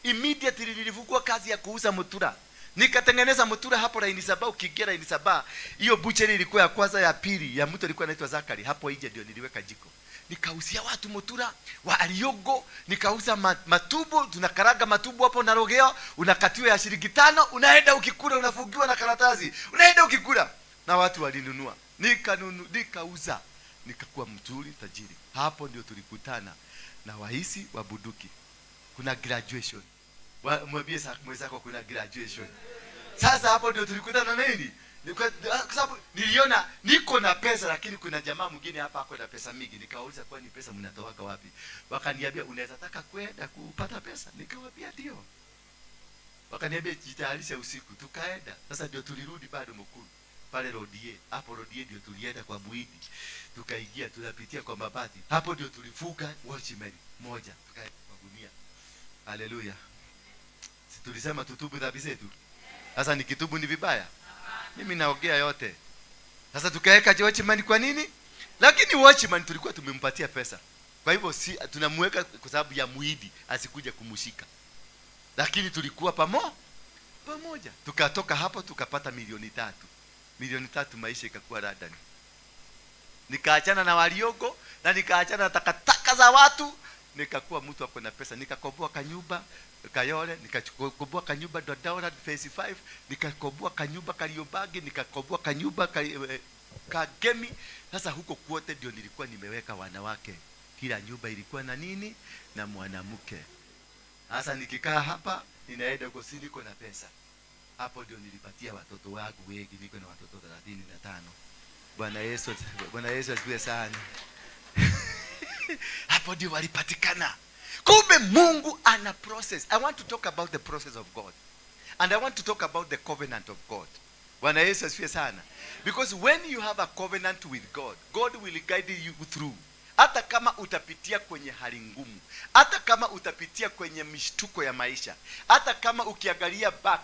Immediately nilifukua kazi ya kuuza mutura. Nikatengeneza mutura hapo Laini Saba. Ukiingia Laini Saba, hiyo butchery ilikuwa ya kwanza, ya pili ya mtu alikuwa anaitwa Zakari. Hapo nje ndio niliweka jiko. Nikauzia watu mutura wa aliogo, nikauza matubu, tunakaraga matubu hapo na rogeo, unakatiwa ya shilingi 5, unaenda ukikula unafungiwa na karatasi. Unaenda ukikula na watu walinunua. Nikanunua, nikauza, nikakuwa mzuri tajiri. Hapo ndio tulikutana na waisi wa bunduki. Kuna graduation. Mwambie mwenzako kuna graduation. Sasa hapo ndio tulikutana na nini? Kwa sababu niliona niko na pesa, lakini kuna jamaa mwingine hapa ako na pesa mingi. Nikawauliza kwani pesa mnatoa wapi? Wakaniambia unaweza taka kwenda kupata pesa. Nikamwambia ndio. Wakaniambia jitayarishe usiku. Tukaenda. Sasa ndio tulirudi bado Mukuru. Pale Rodie. Hapo Rodie ndio tulienda kwa Muhindi. Tukaingia tunapitia kwa mabati. Hapo ndio tulifuga watchman moja. Tukaenda kwa gunia. Haleluya. Si tulisema tutubu dhambi zetu? Sasa nikitubu ni vibaya? Mimi naongea yote. Sasa tukaweka watchman kwa nini? Lakini watchman tulikuwa tumempatia pesa. Kwa hivyo si tunamweka kwa sababu ya muidi asikuja kumshika. Lakini tulikuwa pamoja. Tukatoka hapo tukapata 3,000,000. 3,000,000 maisha ikakuwa radani. Nikaachana na waliogo na nikaachana na takataka za watu, nikakuwa mtu ako na pesa. Nikakomboa kanyumba Kayole, nikakomboa kanyumba Dodora phase 5, nikakomboa kanyumba Kariobagi, nikakomboa kanyumba Kagemi. Sasa huko kwote ndio nilikuwa nimeweka wanawake. Kila nyumba ilikuwa na nini? Na mwanamke. Sasa nikikaa hapa ninaenda huko, si niko na pesa. Hapo ndio nilipatia watoto wangu wengi, niko na watoto 35. Bwana Yesu asifiwe sana. Hapo ndio walipatikana. Kumbe Mungu ana process. I want to talk about the process of God. And I want to talk about the covenant of God. Bwana Yesu asifiwe sana. Because when you have a covenant with God, God will guide you through. Hata kama utapitia kwenye hali ngumu, hata kama utapitia kwenye mishtuko ya maisha, hata kama ukiangalia back,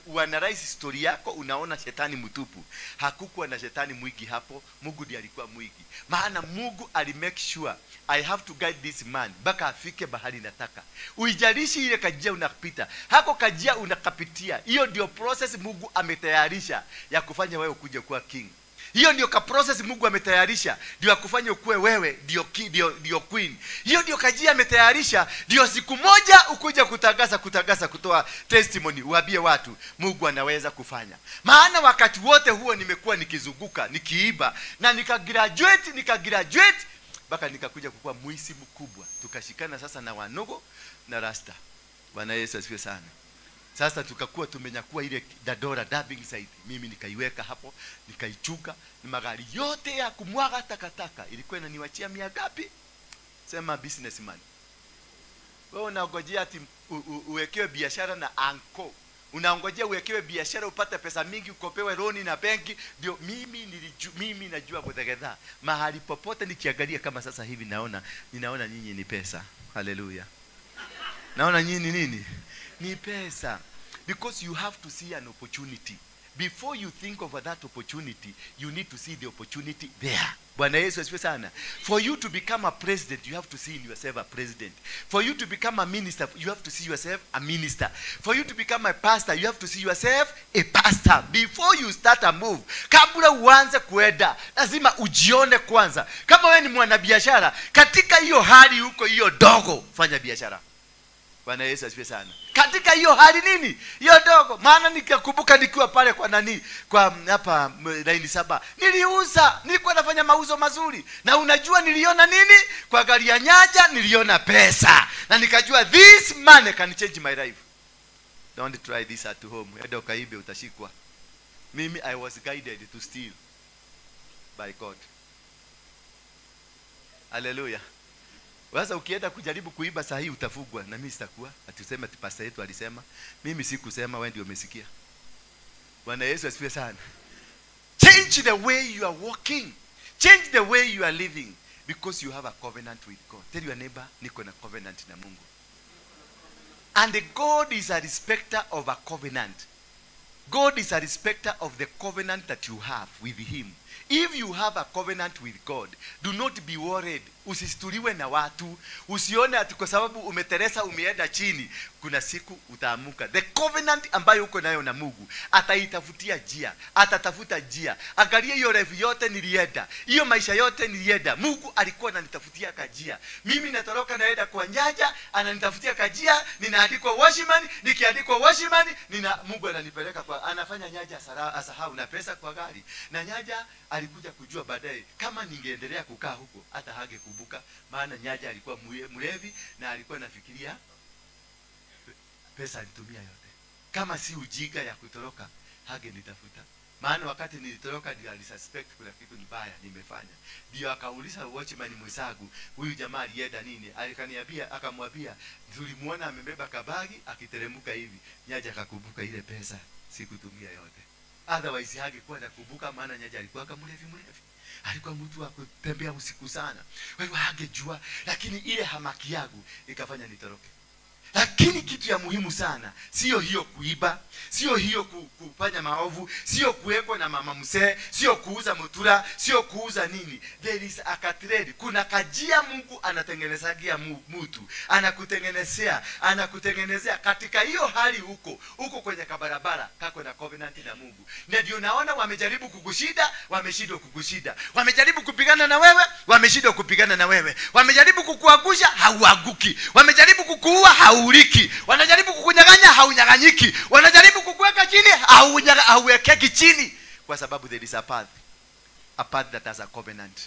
uanalyze story yako, unaona shetani mtupu. Hakukuwa na shetani mwingi hapo, Mungu ndiye alikuwa mwingi. Maana Mungu ali make sure I have to guide this man mpaka afike bahali nataka. Uijalishi ile kajia unapita, hako kajia unakapitia. Hiyo ndio process Mungu ametayarisha ya kufanya wewe ukuje kuwa king. Hiyo ndio ka process Mungu ametayarisha ndio akufanye ukue wewe ndio queen. Hiyo ndio kajia ametayarisha ndio siku moja ukuja kutangaza kutoa testimony, uambie watu Mungu anaweza kufanya. Maana wakati wote huo nimekuwa nikizunguka, nikiiba na nikagraduate mpaka nikakuja kukua mwisi mkubwa. Tukashikana sasa na Wanogo na Rasta. Bwana Yesu asifiwe sana. Sasa tukakuwa tumenyakua ile Dadora dubbing site. Mimi nikaiweka hapo, nikaichuka. Ni magari yote ya kumwaga takataka. Ilikuwa inaniwachia 100 ngapi? Sema businessman. Wewe unangojea ati uwekewe biashara na anko. Unaongojea uwekewe biashara upate pesa mingi, ukopewe loan na benki. Ndio mimi najua kutegedha. Mahali popote nikiangalia kama sasa hivi ninaona nyinyi ni pesa. Hallelujah. Naona nyinyi nini? Ni pesa. Because you have to see an opportunity. Before you think of that opportunity, you need to see the opportunity there. Bwana Yesu asifiwe sana. For you to become a president, you have to see in yourself a president. For you to become a minister, you have to see yourself a minister. For you to become a pastor, you have to see yourself a pastor. Before you start a move, kabla uanze kuenda, lazima ujione kwanza. Kama wewe ni mwanabiashara, katika hiyo hali huko hiyo dogo, fanya biashara. Bwana Yesu asifiwe sana. Katika hiyo hali nini? Hiyo dogo. Maana nikakumbuka nikiwa pale kwa nani? Kwa hapa laini 7. Niliuza, nilikuwa nafanya mauzo mazuri. Na unajua niliona nini? Kwa gari ya nyaja niliona pesa. Na nikajua this money can change my life. Don't try this at home. Enda ukaibe utashikwa. Mimi I was guided to steal by God. Hallelujah. Sasa ukienda kujaribu kuiba saa hii utafugwa na mimi sitakuwa. Atuseme ati pastor yetu alisema. Mimi sikusema, wewe ndio umesikia. Bwana Yesu asifiwe sana. Change the way you are walking. Change the way you are living because you have a covenant with God. Tell your neighbor, niko na covenant na Mungu. And God is a respecter of a covenant. God is a respecter of the covenant that you have with him. If you have a covenant with God, do not be worried. Usistuliwe na watu. Usione ati kwa sababu umeteresa umeenda chini. Kuna siku utaamuka. The covenant ambayo uko nayo na Mungu, ataitafutia njia. Atatafuta njia. Angalia hiyo life yote nilienda. Hiyo maisha yote nilienda. Mungu alikuwa ananitafutia kajia. Mimi natoroka naenda kwa nyaja, ananitafutia kajia, ninaandikwa watchman, nikiandikwa watchman, Mungu ananipeleka kwa, anafanya nyaja asahau na pesa kwa gari. Na nyaja alikuja kujua baadaye kama ningeendelea kukaa huko hata hangekumbuka, maana nyaja alikuwa mlevi na alikuwa anafikiria pesa alitumia yote. Kama si ujinga ya kutoroka hangenitafuta. Maana wakati nilitoroka ndio alisuspect kuna kitu mbaya nimefanya. Ndio akauliza watchman mwisagu, huyu jamaa alienda nini? Alikaniambia, akamwambia tulimuona amebeba kabagi akiteremka hivi. Nyaja akakumbuka ile pesa sikutumia yote. Otherwise hangekuwa nakumbuka, maana nyaja alikuwa kama mlevi. Alikuwa mtu wa kutembea usiku sana. Kwa hivyo hangejua, lakini ile hamaki yangu ikafanya nitoroke. Lakini kitu ya muhimu sana sio hiyo kuiba, sio hiyo kufanya maovu, sio kuwekwa na mama mzee, sio kuuza mutura, sio kuuza nini. There is a trade. Kuna kajia Mungu anatengenezagia mtu, anakutengenezea katika hiyo hali. Huko huko kwenye kabarabara kako na covenant na Mungu. Na ndio naona wamejaribu kukushida, wameshindwa kukushida. Wamejaribu kupigana na wewe, wameshindwa kupigana na wewe. Wamejaribu kukuangusha, hauanguki. Wamejaribu kukuua, hauliki. Wanajaribu kukunyang'anya, haunyang'anyiki. Wanajaribu kukuweka chini, hauwekeki chini. Kwa sababu there is a path. A path that has a covenant.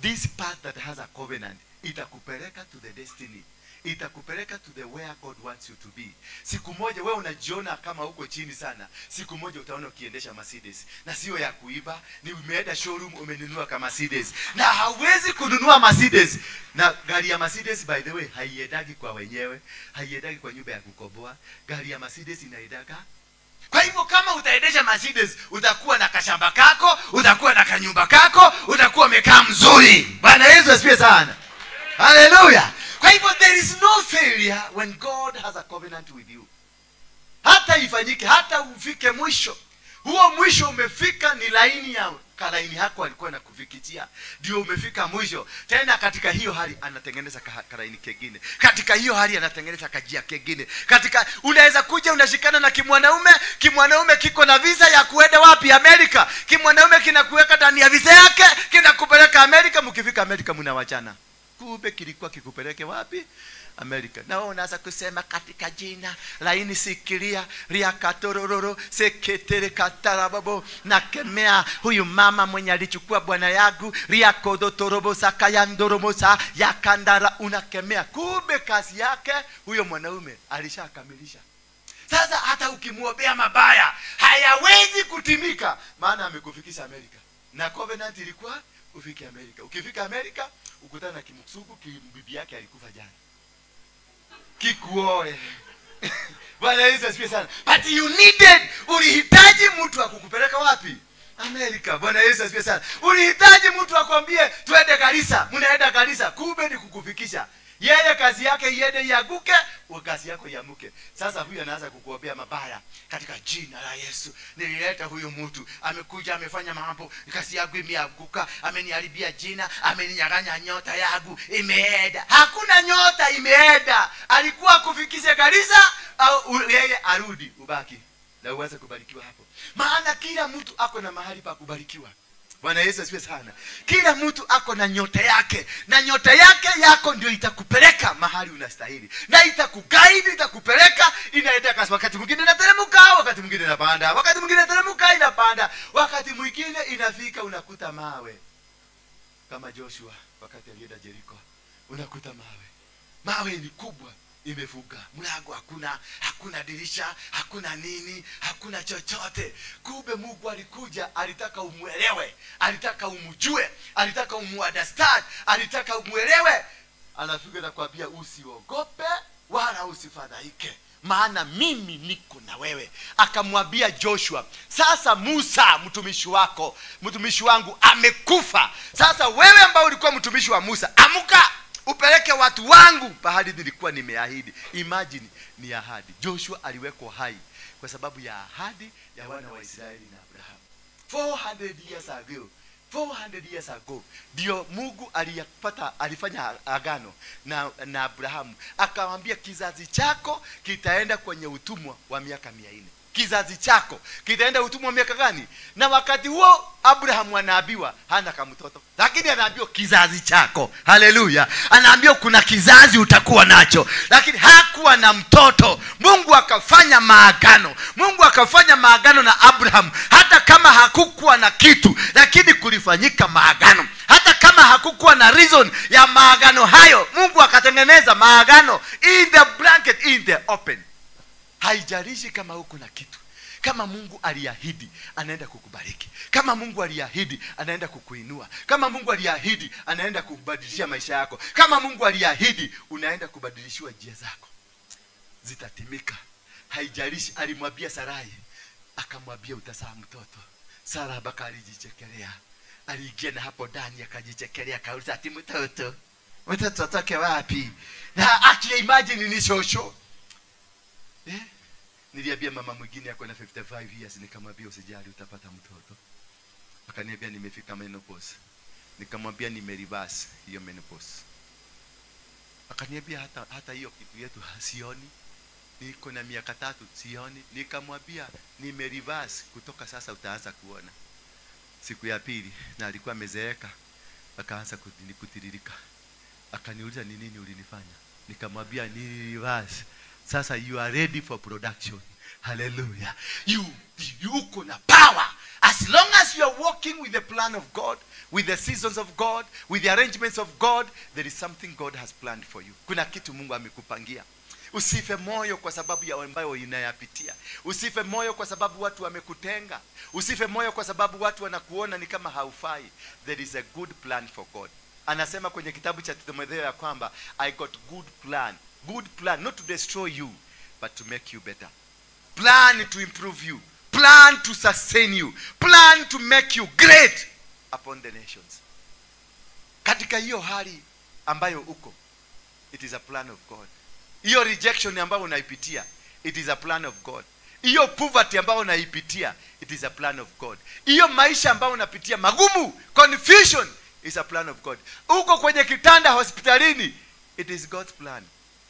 This path that has a covenant itakupeleka to the destiny. Itakupeleka to the where God wants you to be. Siku moja wewe unajiona kama uko chini sana. Siku moja utaona ukiendesha Mercedes. Na sio ya kuiba, ni umeenda showroom umenunua kama Mercedes. Na hauwezi kununua Mercedes. Na gari ya Mercedes, by the way, haiendagi kwa wenyewe, haiendagi kwa nyumba ya kukoboa. Gari ya Mercedes inaendaga. Kwa hivyo kama utaendesha Mercedes, utakuwa na kashamba kako, utakuwa na kanyumba kako, utakuwa umekaa mzuri. Bwana Yesu asifiwe sana. Hallelujah. Kwa hivyo there is no failure when God has a covenant with you. Hata ifanyike, hata ufike mwisho. Huo mwisho umefika ni laini ya kalaini yako alikuwa anakufikitia. Ndio umefika mwisho. Tena katika hiyo hali anatengeneza kalaini kengine. Katika hiyo hali anatengeneza kajia kengine. Katika unaweza kuja unashikana na kimwanaume, kimwanaume kiko na visa ya kuenda wapi? Amerika. Kimwanaume kinakuweka ndani ya visa yake, kinakupeleka Amerika. Mkifika Amerika mnawachana. Kumbe kilikuwa kikupeleke wapi? Amerika. Na wewe unaanza kusema katika jina laini sikilia riakatorororo seketere katarababo, nakemea huyu mama mwenye alichukua bwana yangu riakodotorobo sakayandoromosa yakandara. Unakemea. Kumbe kazi yake huyo mwanaume alishakamilisha. Sasa hata ukimuombea mabaya hayawezi kutimika, maana amekufikisha Amerika. Na covenant ilikuwa ufike Amerika. Ukifika Amerika ukutana na kimsuku, bibi yake alikufa jana. Kikuoe. Bwana Yesu asifiwe sana. But you needed, ulihitaji mtu akukupeleka wapi? Amerika. Bwana Yesu asifiwe sana. Ulihitaji mtu akwambie twende kanisa, mnaenda kanisa, kumbe ni kukufikisha. Yeye kazi yake iende ianguke, kazi yako iamuke. Sasa huyu anaanza kukuombea mabaya. Katika jina la Yesu, nilileta huyu mtu, amekuja amefanya mambo, kazi yangu imeanguka, ameniharibia jina, ameninyang'anya nyota yangu, imeenda. Hakuna nyota imeenda. Alikuwa kufikisha kanisa au yeye arudi ubaki na uanze kubarikiwa hapo. Maana kila mtu ako na mahali pa kubarikiwa. Bwana Yesu asifiwe sana. Kila mtu ako na nyota yake, na nyota yake yako ndio itakupeleka mahali unastahili. Na itakuguide, itakupeleka, inaenda kasi. Wakati mwingine inateremka, wakati mwingine inapanda, wakati mwingine inateremka inapanda, wakati mwingine inafika unakuta mawe. Kama Joshua wakati alienda Jericho, unakuta mawe. Mawe ni kubwa, imefuga mlango, hakuna, hakuna dirisha, hakuna nini, hakuna chochote. Kumbe Mungu alikuja, alitaka umuelewe, alitaka umjue, alitaka umuunderstand, alitaka umuelewe. Anafika na kuambia usiogope wala usifadhaike, maana mimi niko na wewe. Akamwambia Joshua, sasa Musa mtumishi wako, mtumishi wangu amekufa. Sasa wewe ambao ulikuwa mtumishi wa Musa, amuka upeleke watu wangu pahali nilikuwa nimeahidi. Imagine, ni ahadi. Joshua aliwekwa hai kwa sababu ya ahadi ya wana wa Israeli na Abraham. 400 years ago, 400 years ago, ndio Mungu alifanya agano na Abrahamu. Akamwambia kizazi chako kitaenda kwenye utumwa wa miaka 400. Kizazi chako kitaenda utumwa miaka gani? Na wakati huo Abraham anaambiwa hana kama mtoto, lakini anaambiwa kizazi chako. Haleluya. Anaambiwa kuna kizazi utakuwa nacho, lakini hakuwa na mtoto. Mungu akafanya maagano. Mungu akafanya maagano na Abraham. Hata kama hakukuwa na kitu, lakini kulifanyika maagano. Hata kama hakukuwa na reason ya maagano hayo, Mungu akatengeneza maagano in the blanket, in the open. Haijalishi kama huko na kitu. Kama Mungu aliahidi, anaenda kukubariki. Kama Mungu aliahidi, anaenda kukuinua. Kama Mungu aliahidi, anaenda kubadilishia maisha yako. Kama Mungu aliahidi, unaenda kubadilishiwa njia zako. Zitatimika. Haijalishi. Alimwambia Sarai, akamwambia utazaa mtoto. Sara baka alijichekelea. Aliingia na hapo ndani akajichekelea, akauliza ati mtoto. Mtoto atoke wapi? Na actually imagine ni shosho. Niliambia mama mwingine ako na 55 years, nikamwambia usijali utapata mtoto. Akaniambia nimefika menopause. Nikamwambia nimereverse hiyo menopause. Akaniambia hata hiyo kitu yetu sioni. Niko na miaka 3 sioni. Nikamwambia nimereverse, kutoka sasa utaanza kuona. Siku ya pili, na alikuwa amezeeka, akaanza kutiririka. Akaniuliza ni nini ulinifanya? Nikamwambia ni reverse. Sasa you are ready for production. Hallelujah. You uko na power. As long as you are walking with the plan of God, with the seasons of God, with the arrangements of God, there is something God has planned for you. Kuna kitu Mungu amekupangia. Usife moyo kwa sababu ya ambayo unayapitia. Usife moyo kwa sababu watu wamekutenga. Usife moyo kwa sababu watu wanakuona ni kama haufai. There is a good plan for God. Anasema kwenye kitabu cha Timotheo ya kwamba I got good plan. Good plan not to destroy you, but to make you better. Plan to improve you. Plan to sustain you. Plan to make you great upon the nations. Katika hiyo hali ambayo uko, it is a plan of God. Hiyo rejection ambayo unaipitia, it is a plan of God. Hiyo poverty ambayo unaipitia, it is a plan of God. Hiyo maisha ambayo unapitia magumu, confusion, is a plan of God. Uko kwenye kitanda hospitalini, it is God's plan.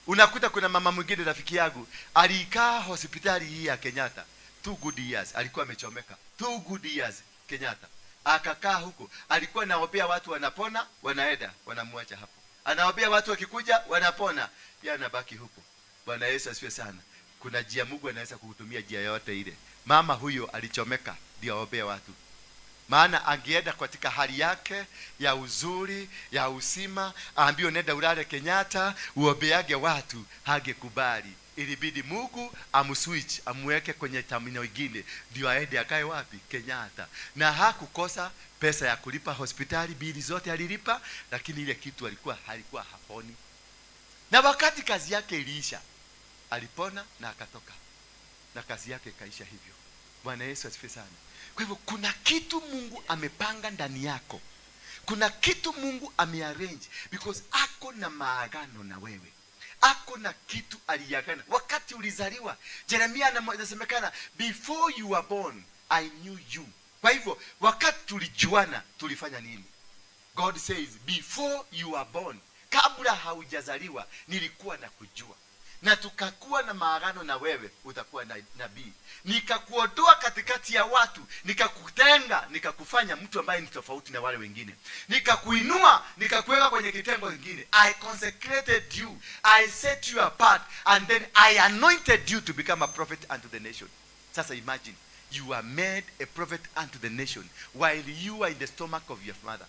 Unakuta kuna mama mwingine rafiki yangu alikaa hospitali hii ya Kenyatta 2 good years, alikuwa amechomeka 2 good years Kenyatta. Akakaa huko, alikuwa anaombea watu wanapona, wanaenda wanamwacha hapo. Anaombea watu wakikuja wanapona, pia anabaki huko. Bwana Yesu asifiwe sana. Kuna njia Mungu anaweza kukutumia njia yote ile. Mama huyo alichomeka ndio aombea watu. Maana angeenda katika hali yake ya uzuri, ya usima, aambiwe nenda ulale Kenyatta, uombeage watu, hangekubali. Ilibidi Mungu amswitch, amweke kwenye terminal nyingine, ndio aende akae wapi? Kenyatta. Na hakukosa pesa ya kulipa hospitali, bili zote alilipa, lakini ile kitu alikuwa haponi. Na wakati kazi yake iliisha, alipona na akatoka. Na kazi yake ikaisha hivyo. Bwana Yesu asifiwe sana. Kwa hivyo kuna kitu Mungu amepanga ndani yako. Kuna kitu Mungu amearrange, because ako na maagano na wewe. Ako na kitu aliagana wakati ulizaliwa. Jeremia anasemekana, before you were born I knew you. Kwa hivyo wakati tulijuana tulifanya nini? God says before you were born, kabla haujazaliwa nilikuwa nakujua. Na tukakuwa na maagano na wewe, utakuwa nabii. Nikakuondoa katikati ya watu, nikakutenga, nikakufanya mtu ambaye ni tofauti na wale wengine. Nikakuinua, nikakuweka kwenye kitengo kingine. I consecrated you, I set you apart, and then I anointed you to become a prophet unto the nation. Sasa imagine, you are made a prophet unto the nation while you are in the stomach of your mother.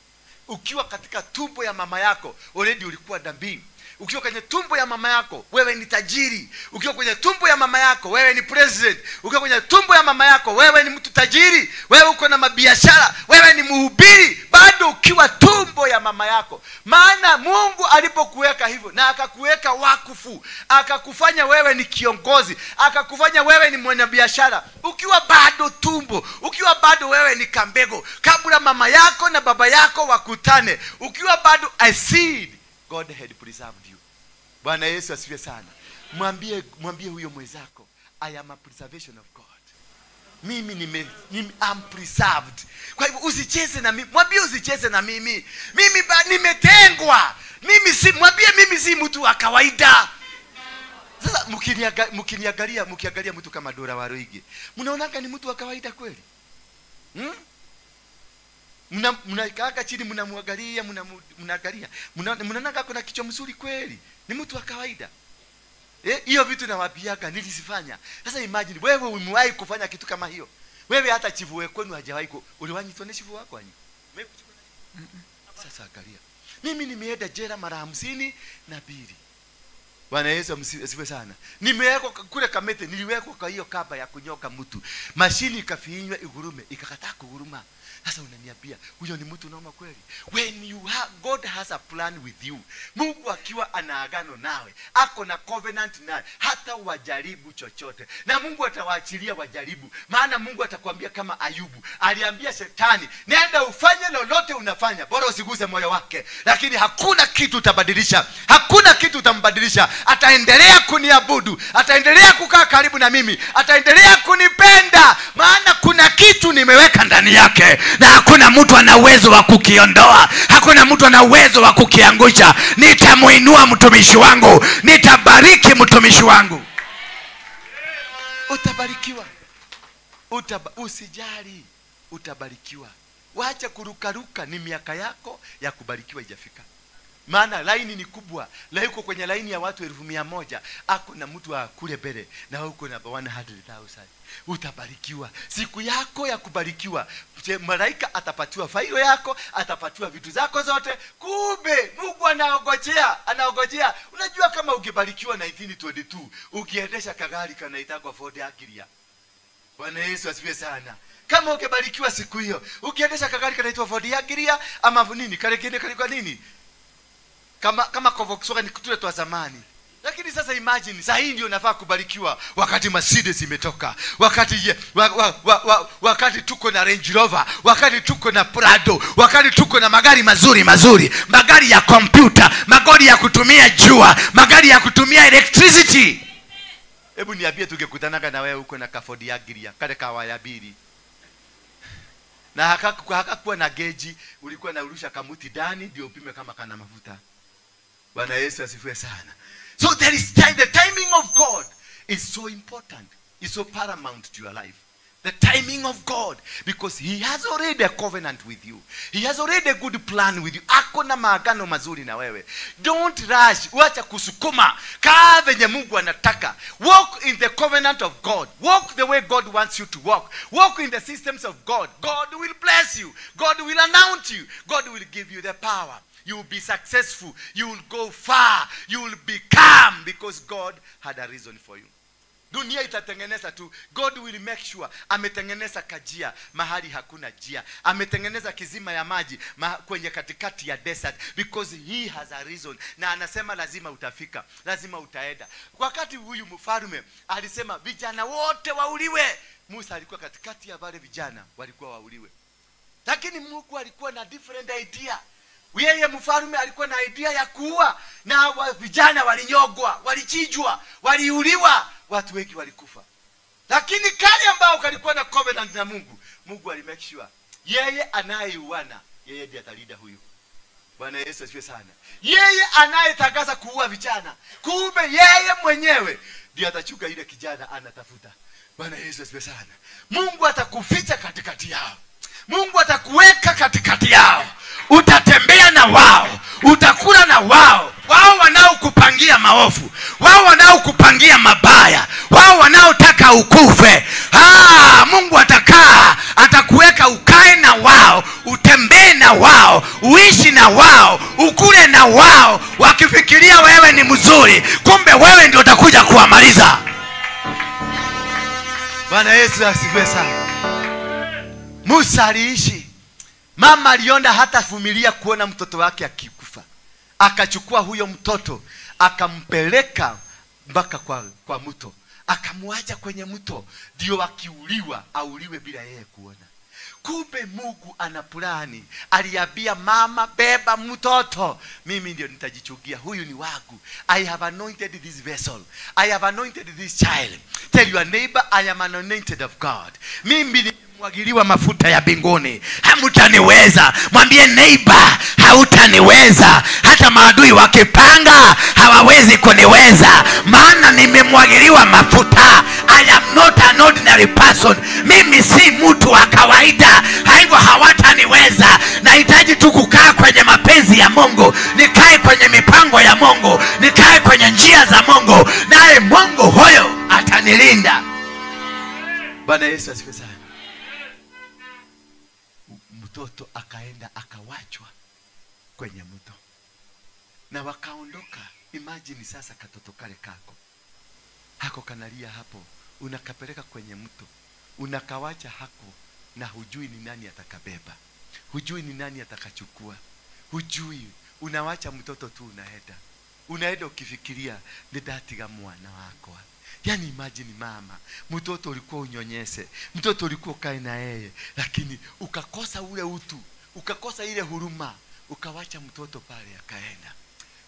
Ukiwa katika tumbo ya mama yako, already ulikuwa nabii. Ukiwa kwenye tumbo ya mama yako, wewe ni tajiri. Ukiwa kwenye tumbo ya mama yako, wewe ni president. Ukiwa kwenye tumbo ya mama yako, wewe ni mtu tajiri. Wewe uko na mabiashara, wewe ni mhubiri. Bado ukiwa tumbo ya mama yako. Maana Mungu alipokuweka hivyo na akakuweka wakufu, akakufanya wewe ni kiongozi, akakufanya wewe ni mwanabiashara, ukiwa bado tumbo, ukiwa bado wewe ni kambego, kabla mama yako na baba yako wakutane, ukiwa bado a seed, God had preserved you. Bwana Yesu asifiwe sana. Mwambie huyo mwenzako, I am a preservation of God. Mimi am preserved. Kwa hivyo usicheze na mimi. Mwambie usicheze na mimi. Mimi nimetengwa. Mimi si, mwambie mimi si mtu wa kawaida. Sasa mkiangalia mtu kama Dora Waruigi, mnaonanga ni mtu wa kawaida kweli? Mnakaa chini mnamwangalia, mnaangalia. Mnaona kuna kichwa mzuri kweli? Ni mtu wa kawaida. Hiyo vitu nawaambiaga nilisifanya. Sasa imagine wewe umewahi kufanya kitu kama hiyo. Wewe hata chifu wenu hajawahi uliwahi tuone chifu wako anyi. Sasa angalia. Mimi nimeenda jela mara 52. Bwana Yesu asifiwe sana. Nimewekwa kule Kamete, niliwekwa kwa hiyo kaba ya kunyoka mtu. Mashini ikafinywa igurume, ikakataa kuguruma. Sasa unaniambia huyo ni mtu naoma kweli? When you have, God has a plan with you. Mungu akiwa ana agano nawe, ako na covenant nawe, hata wajaribu chochote. Na Mungu atawaachilia wajaribu. Maana Mungu atakwambia kama Ayubu aliambia shetani, nenda ufanye lolote unafanya, bora usiguse moyo wake. Lakini hakuna kitu utabadilisha. Hakuna kitu utambadilisha. Ataendelea kuniabudu, ataendelea kukaa karibu na mimi, ataendelea kunipenda, maana kuna kitu nimeweka ndani yake na hakuna mtu ana uwezo wa kukiondoa, hakuna mtu ana uwezo wa kukiangusha. Nitamuinua mtumishi wangu, nitabariki mtumishi wangu. Utabarikiwa. Usijali, utabarikiwa. Wacha kurukaruka, ni miaka yako ya kubarikiwa ijafika. Maana laini ni kubwa. La yuko kwenye laini ya watu 100,000. Ako na mtu wa kule mbele na huko na 100,000. Utabarikiwa. Siku yako ya kubarikiwa, malaika atapatiwa failo yako, atapatiwa vitu zako zote. Kumbe Mungu anaogojea, anaogojea. Unajua kama ukibarikiwa 1922, ukiendesha kagari kanaitwa Ford Agilia. Bwana Yesu asifiwe sana. Kama ukibarikiwa siku hiyo, ukiendesha kagari kanaitwa Ford Agilia ama nini, kale kile kalikuwa nini? Kama Volkswagen tule twa zamani. Lakini sasa imagine, saa hii ndio nafaa kubarikiwa wakati Mercedes imetoka, wakati tuko na Range Rover, wakati tuko na Prado, wakati tuko na magari mazuri mazuri, magari ya kompyuta, magari ya kutumia jua, magari ya kutumia electricity. Hebu niambie, tungekutanaga na wewe huko na Ford Agilia, kale kawayabiri. Na hakakuwa na geji, ulikuwa na urusha kamuti ndani ndio upime kama kana mafuta. Bwana Yesu asifiwe sana. So there is time, the timing of God is so important. It's so paramount to your life. The timing of God, because he has already a covenant with you. He has already a good plan with you. Ako na maagano mazuri na wewe. Don't rush. Wacha kusukuma. Kaa venye Mungu anataka. Walk in the covenant of God. Walk the way God wants you to walk. Walk in the systems of God. God will bless you. God will anoint you. God will give you the power. You will be successful. You will go far. You will become, because God had a reason for you. Dunia itatengeneza tu. God will make sure. Ametengeneza kajia mahali hakuna jia. Ametengeneza kizima ya maji kwenye katikati ya desert, because he has a reason. Na anasema lazima utafika, lazima utaenda. Wakati huyu mfalme alisema vijana wote wauliwe, Musa alikuwa katikati ya wale vijana walikuwa wauliwe. Lakini Mungu alikuwa na different idea. Yeye mfalme alikuwa na idea ya kuua, na vijana walinyogwa, walichinjwa, waliuliwa, watu wengi walikufa. Lakini kale ambao kalikuwa na covenant na Mungu, Mungu alimake sure yeye anayeuana, yeye ndiye atalida huyu. Bwana Yesu asifiwe sana. Yeye anayetangaza kuua vijana, kumbe yeye mwenyewe ndiye atachuka ile kijana anatafuta. Bwana Yesu asifiwe sana. Mungu atakuficha katikati yao. Mungu atakuweka katikati yao. Utatembea na wao, utakula na wao. Wao wanaokupangia maovu, wao wanaokupangia mabaya, wao wanaotaka ukufe. Mungu atakaa, atakuweka ukae na wao, utembee na wao, uishi na wao, ukule na wao, wakifikiria wewe ni mzuri, kumbe wewe ndio utakuja kuwamaliza. Bwana Yesu asifiwe sana. Musa aliishi. Mama aliona hata vumilia kuona mtoto wake akikufa. Akachukua huyo mtoto, akampeleka mpaka kwa mto. Akamwacha kwenye mto, ndio akiuliwa, auliwe bila yeye kuona. Kumbe Mungu ana plani. Aliambia mama, beba mtoto, mimi ndio nitajichukia, huyu ni wangu. I have anointed this vessel. I have anointed this child. Tell your neighbor, I am anointed of God. Mimi ni mwagiliwa mafuta ya mbinguni. Hamtaniweza. Mwambie neighbor, hautaniweza. Hata maadui wakipanga hawawezi kuniweza, maana nimemwagiliwa mafuta. I am not an ordinary person. Mimi si mtu wa kawaida, hivyo hawataniweza. Nahitaji tu kukaa kwenye mapenzi ya Mungu, nikae kwenye mipango ya Mungu, nikae kwenye njia za Mungu, naye Mungu huyo atanilinda. Bwana Yesu asifiwe sana. Mtoto akaenda akawachwa kwenye mto na wakaondoka. Imagine sasa katoto kale kako hako kanalia hapo, unakapeleka kwenye mto, unakawacha hako na hujui ni nani atakabeba, hujui ni nani atakachukua, hujui. Unawacha mtoto tu unaenda, unaenda ukifikiria nidatiga mwana wako. Yani imagine mama, mtoto ulikuwa unyonyese, mtoto ulikuwa ukae na yeye, lakini ukakosa ule utu, ukakosa ile huruma, ukawacha mtoto pale akaenda.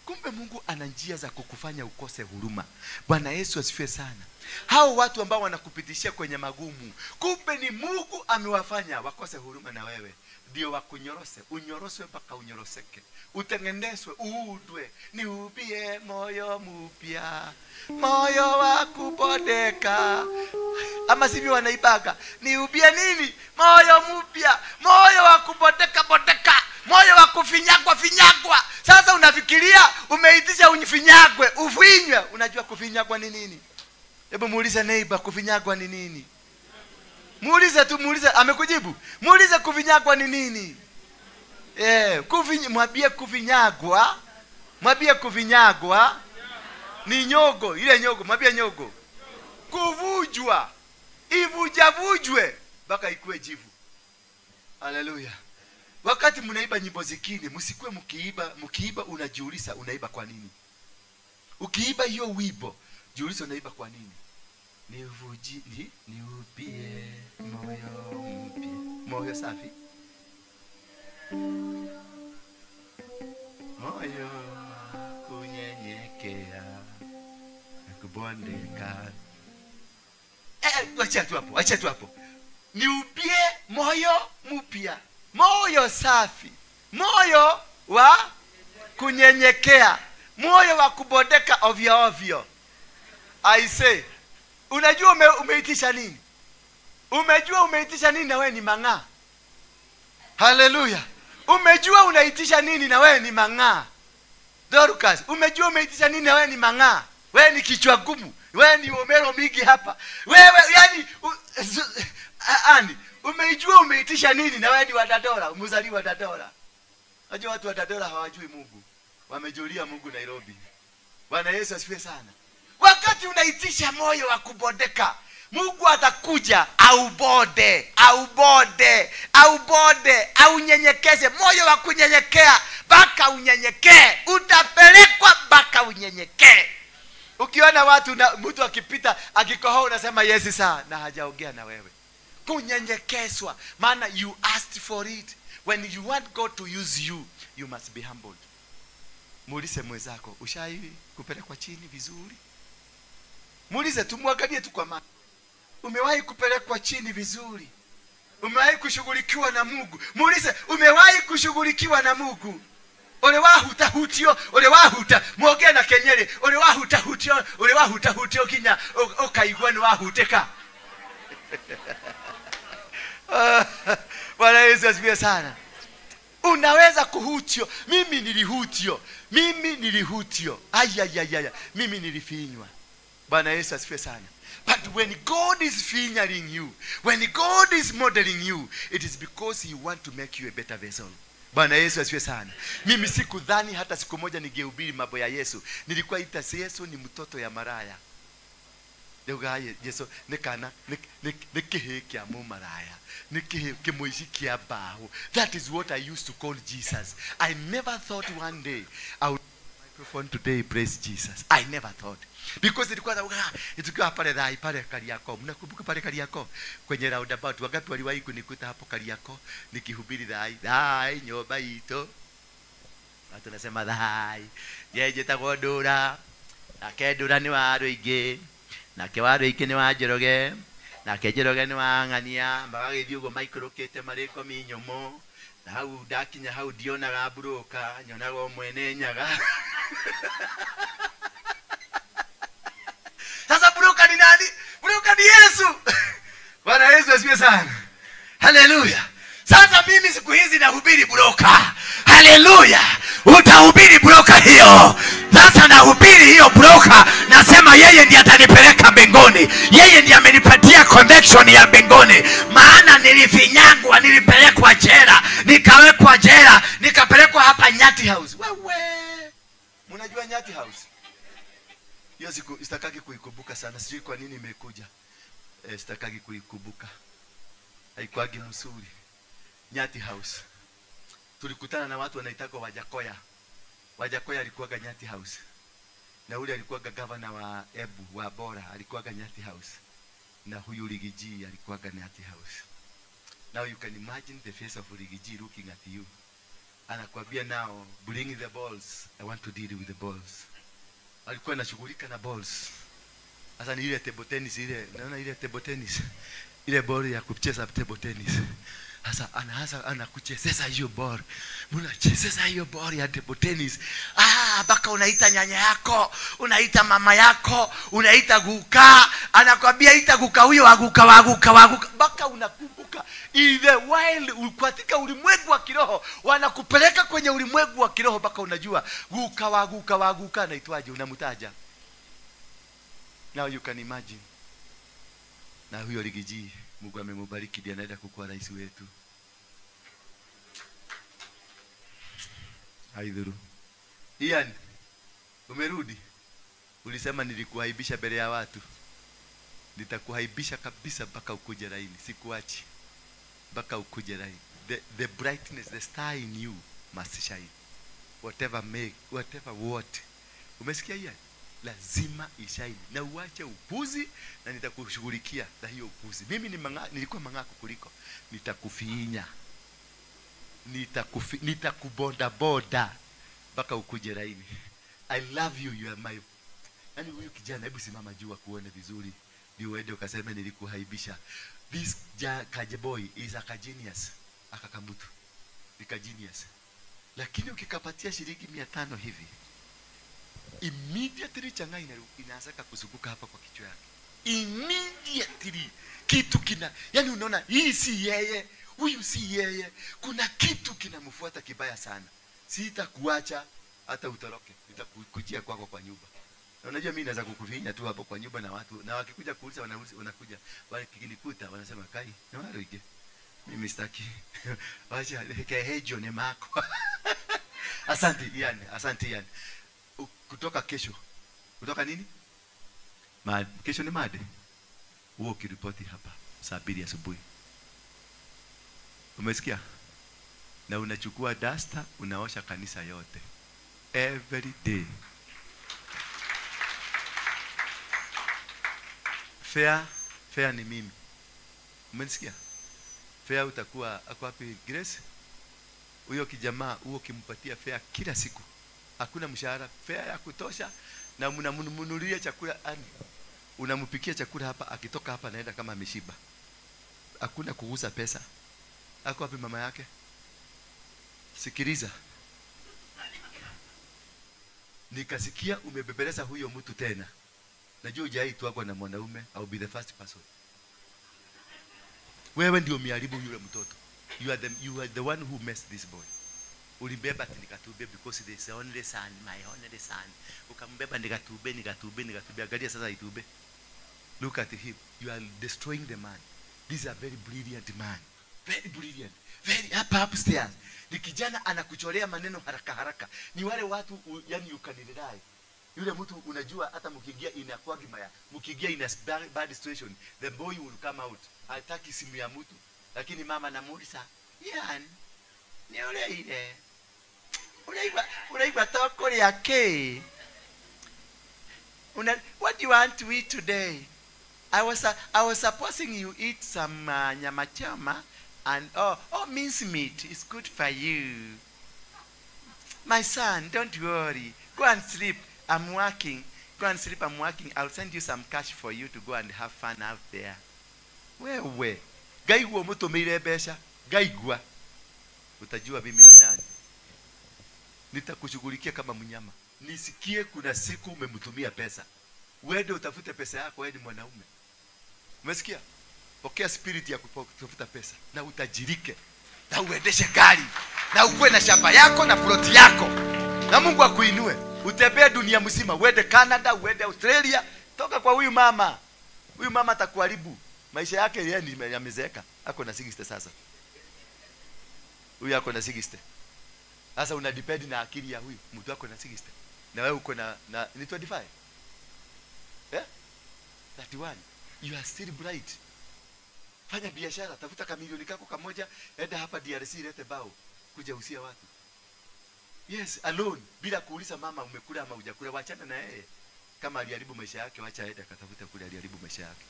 Kumbe Mungu ana njia za kukufanya ukose huruma. Bwana Yesu asifiwe sana. Hao watu ambao wanakupitishia kwenye magumu, kumbe ni Mungu amewafanya wakose huruma na wewe. Ndio wakunyorose, unyoroswe mpaka unyoroseke, utengenezwe, uudwe. Niubie moyo mpya, moyo wa kubodeka. Ama sivyo wanaibaga, niubie nini? Moyo mpya, moyo wa kubodeka bodeka, moyo wa kufinyagwa finyagwa. Sasa unafikiria umeitisha ufinyagwe, ufinywe. Unajua kufinyagwa ni nini? Hebu muulize neighbor, kufinyagwa ni nini? Muulize tu, muulize, amekujibu. Muulize kufinyagwa ni nini? Mwambie kufinyagwa, mwambie kufinyagwa ni nyogo, ile nyogo, mwambie nyogo. Kuvujwa, ivujavujwe mpaka ikue jivu. Haleluya. Wakati mnaiba nyimbo zingine, msikue mkiiba, mkiiba unajiuliza unaiba kwa nini? Ukiiba hiyo wimbo, jiulize unaiba kwa nini? Nivuji, niupie moyo mpya, moyo safi, moyo kunyenyekea na kubondeka. Acha tu hapo, acha tu hapo. Niupie moyo mpya, moyo safi, moyo wa kunyenyekea, moyo wa kubondeka ovyo ovyo. I say, unajua umeitisha nini? Umejua umeitisha nini na wewe ni mang'aa? Haleluya. Umejua unaitisha nini na wewe ni mang'aa? Dorcas, umejua umeitisha nini na wewe ni mang'aa? Wewe ni kichwa gumu, wewe ni omero mingi hapa. Wewe yani ani, umejua umeitisha nini na wewe ni wadadora, umezaliwa dadora. Unajua watu wa dadora hawajui Mungu. Wamejulia Mungu Nairobi. Bwana Yesu asifiwe sana. Wakati unaitisha moyo wa kubodeka, Mungu atakuja aubode, aubode, aubode, aunyenyekeze. Moyo wa kunyenyekea mpaka unyenyekee, utapelekwa mpaka unyenyekee. Ukiona watu na mtu akipita akikohoa unasema yes sir, na hajaongea na wewe. Kunyenyekezwa, maana you asked for it. When you want God to use you, you must be humbled. Muulize mwenzako, ushai kupelekwa chini vizuri? Muulize tu, muangalie tu kwa macho. Umewahi kupelekwa chini vizuri? Umewahi kushughulikiwa na Mungu? Muulize, umewahi kushughulikiwa na Mungu? Ole wahutahutio, ole wahuta, muongee na kenyere, ole wahutahutio, ole wahutahutio kinya ukaigua ni wahuteka. Bwana Yesu asifiwe sana. Unaweza kuhutio. Mimi nilihutio. Mimi nilihutio. Ayayayaya. Mimi nilifinywa. Bwana Yesu asifiwe sana. But when God is fingering you, when God is modeling you, it is because he want to make you a better vessel. Bwana Yesu asifiwe sana. Mimi sikudhani hata siku moja ningehubiri mambo ya Yesu. Nilikuwa ita Yesu ni mtoto ya maraya. Ndauga Yesu nikana nikihe kia mumaraya, nikihe kimuishi kia bahu. That is what I used to call Jesus. I never thought one day I would microphone today praise Jesus. I never thought. Because ilikuwa dauga tukiwa pale dai pale Kariakoo. Mnakumbuka pale Kariakoo kwenye roundabout, wangapi waliwahi kunikuta hapo Kariakoo nikihubiri dai dai nyoba ito. Watu nasema dai jeje tagodura nake ndura ni wa ruingi nake wa ruingi ni wa Njoroge nake Njoroge ni wa Ng'ania magagĩthiĩ ũguo maikũrũkĩte marĩ ngomi nyũmũ na hau ndakinya hau ndionaga mburũka nyonaga o mwene nyaga. Sasa mburũka ni nani? Mburũka ni Yesu. Bwana Yesu asifiwe sana. Haleluya. Sasa mimi siku hizi nahubiri mburũka. Haleluya. Utahubiri mburũka hiyo. Sasa nahubiri hiyo mburũka, nasema yeye ndiye atanipeleka mbinguni. Yeye ndiye amenipatia connection ya mbinguni. Maana nilifinyangwa, nilipelekwa jela, nikawekwa jela, nikapelekwa hapa Nyati House. Wewe, mnajua Nyati House? Hiyo siku sitakaki kuikumbuka sana, sijui kwa nini imekuja. Sitakaki kuikumbuka. Haikuagi msuri. Nyati House. Tulikutana na watu wanaitwa Wajakoya. Wajakoya alikuwaga Nyati House. Na ule alikuwaga governor wa Ebu wa Bora, alikuwaga Nyati House. Na huyu Rigiji alikuwaga Nyati House. Now you can imagine the face of Rigiji looking at you. Anakuambia now, bring the balls. I want to deal with the balls. Alikuwa anashughulika na balls. Sasa ni ile table tennis ile, naona ile table tennis. Ile ball ya kucheza table tennis. Sasa anaanza anakuchezeza hiyo ball. Mnachezeza hiyo ball ya table tennis. Ah, baka unaita nyanya yako, unaita mama yako, unaita guka, anakwambia ita guka huyo aguka waguka waguka. Baka unakumbuka in the wild, katika ulimwengu wa kiroho, wanakupeleka kwenye ulimwengu wa kiroho baka unajua guka waguka waguka anaitwaje, unamtaja. Now you can imagine. Na huyo Rigiji, Mungu amemubariki ndiye anaenda kukuwa rais wetu. Haidhuru. Ian, umerudi? Ulisema nilikuaibisha mbele ya watu. Nitakuaibisha kabisa mpaka ukuje laini. Sikuachi. Mpaka ukuje laini. The brightness, the star in you must shine. Whatever make, whatever what. Umesikia Ian? Lazima ishine. Na uache upuzi na nitakushughulikia na hiyo upuzi. Mimi ni nilikuwa mang'aa kuliko. Nitakufinya. Nitakuboda boda mpaka ukuje laini. I love you, you are my. Yaani huyu kijana, hebu simama juu akuone vizuri. Ndio uende ukaseme nilikuhaibisha. This Kajeboy is a genius. Akakamutu. Ni genius. Lakini ukikapatia shilingi 500 hivi, immediately changa inaanza kuzunguka hapa kwa kichwa yake. Immediately kitu kina, yani unaona hii si yeye, huyu si yeye, kuna kitu kinamfuata kibaya sana. Sitakuacha hata utoroke, nitakukujia kwako kwa nyumba. Na unajua mimi naweza kukufinya tu hapo kwa nyumba na watu, na wakikuja kuuliza wanakuja, wakinikuta wanasema kai, na wale mimi sitaki. Wacha kehejo ne mako. Asante yani, asante yani. Kutoka kesho. Kutoka nini? Kesho ni made. Huo ukiripoti hapa saa 2 asubuhi. Umesikia? Na unachukua duster unaosha kanisa yote. Every day. Fair ni mimi. Umesikia? Fair utakuwa ako wapi Grace? Huyo kijamaa huo ukimpatia fair kila siku. Hakuna mshahara, fair ya kutosha na mnamnunulia chakula, yani unampikia chakula hapa, akitoka hapa anaenda kama ameshiba. Hakuna kuuza pesa. Ako wapi mama yake? Sikiliza. Nikasikia umebebeleza huyo mtu tena. Najua hujaitwa na mwanaume, I'll be the first person. Wewe ndio umeharibu yule mtoto. You are the one who messed this boy. Ulimbeba nikatube because this is only son, my only son. Ukambeba nikatube. Angalia sasa itube. Look at him. You are destroying the man. This is a very brilliant man. Very brilliant. Very up upstairs. Ni kijana anakuchorea maneno haraka haraka. Ni wale watu yani you can rely. Yule mtu unajua hata mkiingia in a quagmire, mkiingia in a bad situation, the boy will come out. Hataki simu ya mtu. Lakini mama anamuuliza, "Ian, ni ule ile. Unaigwa toko yake. What do you want to eat today? I was supposing you eat some nyama choma and oh mince meat is good for you. My son, don't worry. Go and sleep. I'm working. Go and sleep. I'm working. I'll send you some cash for you to go and have fun out there." Wewe, gaigua mutumire besha, gaigua. Utajua mimi ni nani. Nitakushughulikia kama mnyama. Nisikie kuna siku umemtumia pesa. Uende utafute pesa yako, wewe ni mwanaume. Umesikia? Pokea spirit ya kutafuta pesa na utajirike. Na uendeshe gari. Na ukue na shamba yako na plot yako. Na Mungu akuinue. Utembee dunia mzima, uende Canada, uende Australia, toka kwa huyu mama. Huyu mama atakuharibu. Maisha yake yeye ni yamezeeka. Ako na 60 sasa. Huyu ako na 60. Sasa una depend na akili ya huyu mtu ako na 60. Na wewe uko na ni 25. Eh? 31. You are still bright. Fanya biashara, tafuta kamilioni kako kamoja, enda hapa DRC lete bao, kuja usia watu. Yes, alone, bila kuuliza mama umekula ama hujakula, wachana na yeye. Kama aliharibu maisha yake, wacha aende akatafute kule aliharibu maisha yake.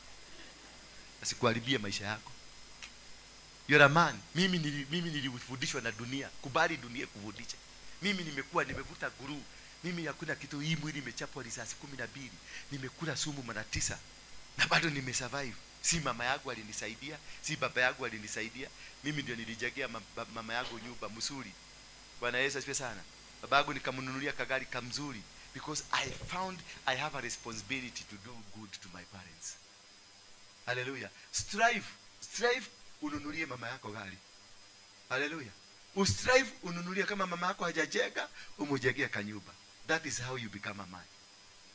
Asikuharibie maisha yako. You're a man. Mimi nilifundishwa na dunia. Kubali dunia kufundisha. Mimi nimevuta guru. Mimi hakuna kitu, hii mwili imechapwa risasi 12. Nimekula sumu mara 9 na bado nimesurvive. Si mama yangu alinisaidia, si baba yangu alinisaidia. Mimi ndio nilijengea mama yangu nyumba mzuri. Bwana Yesu asifiwe sana. Baba yangu nikamnunulia kagari kamzuri because I found I have a responsibility to do good to my parents. Hallelujah. Strive ununulie mama yako gari. Hallelujah. Ustrive ununulie, kama mama yako hajajenga, umujengee kanyumba. That is how you become a man.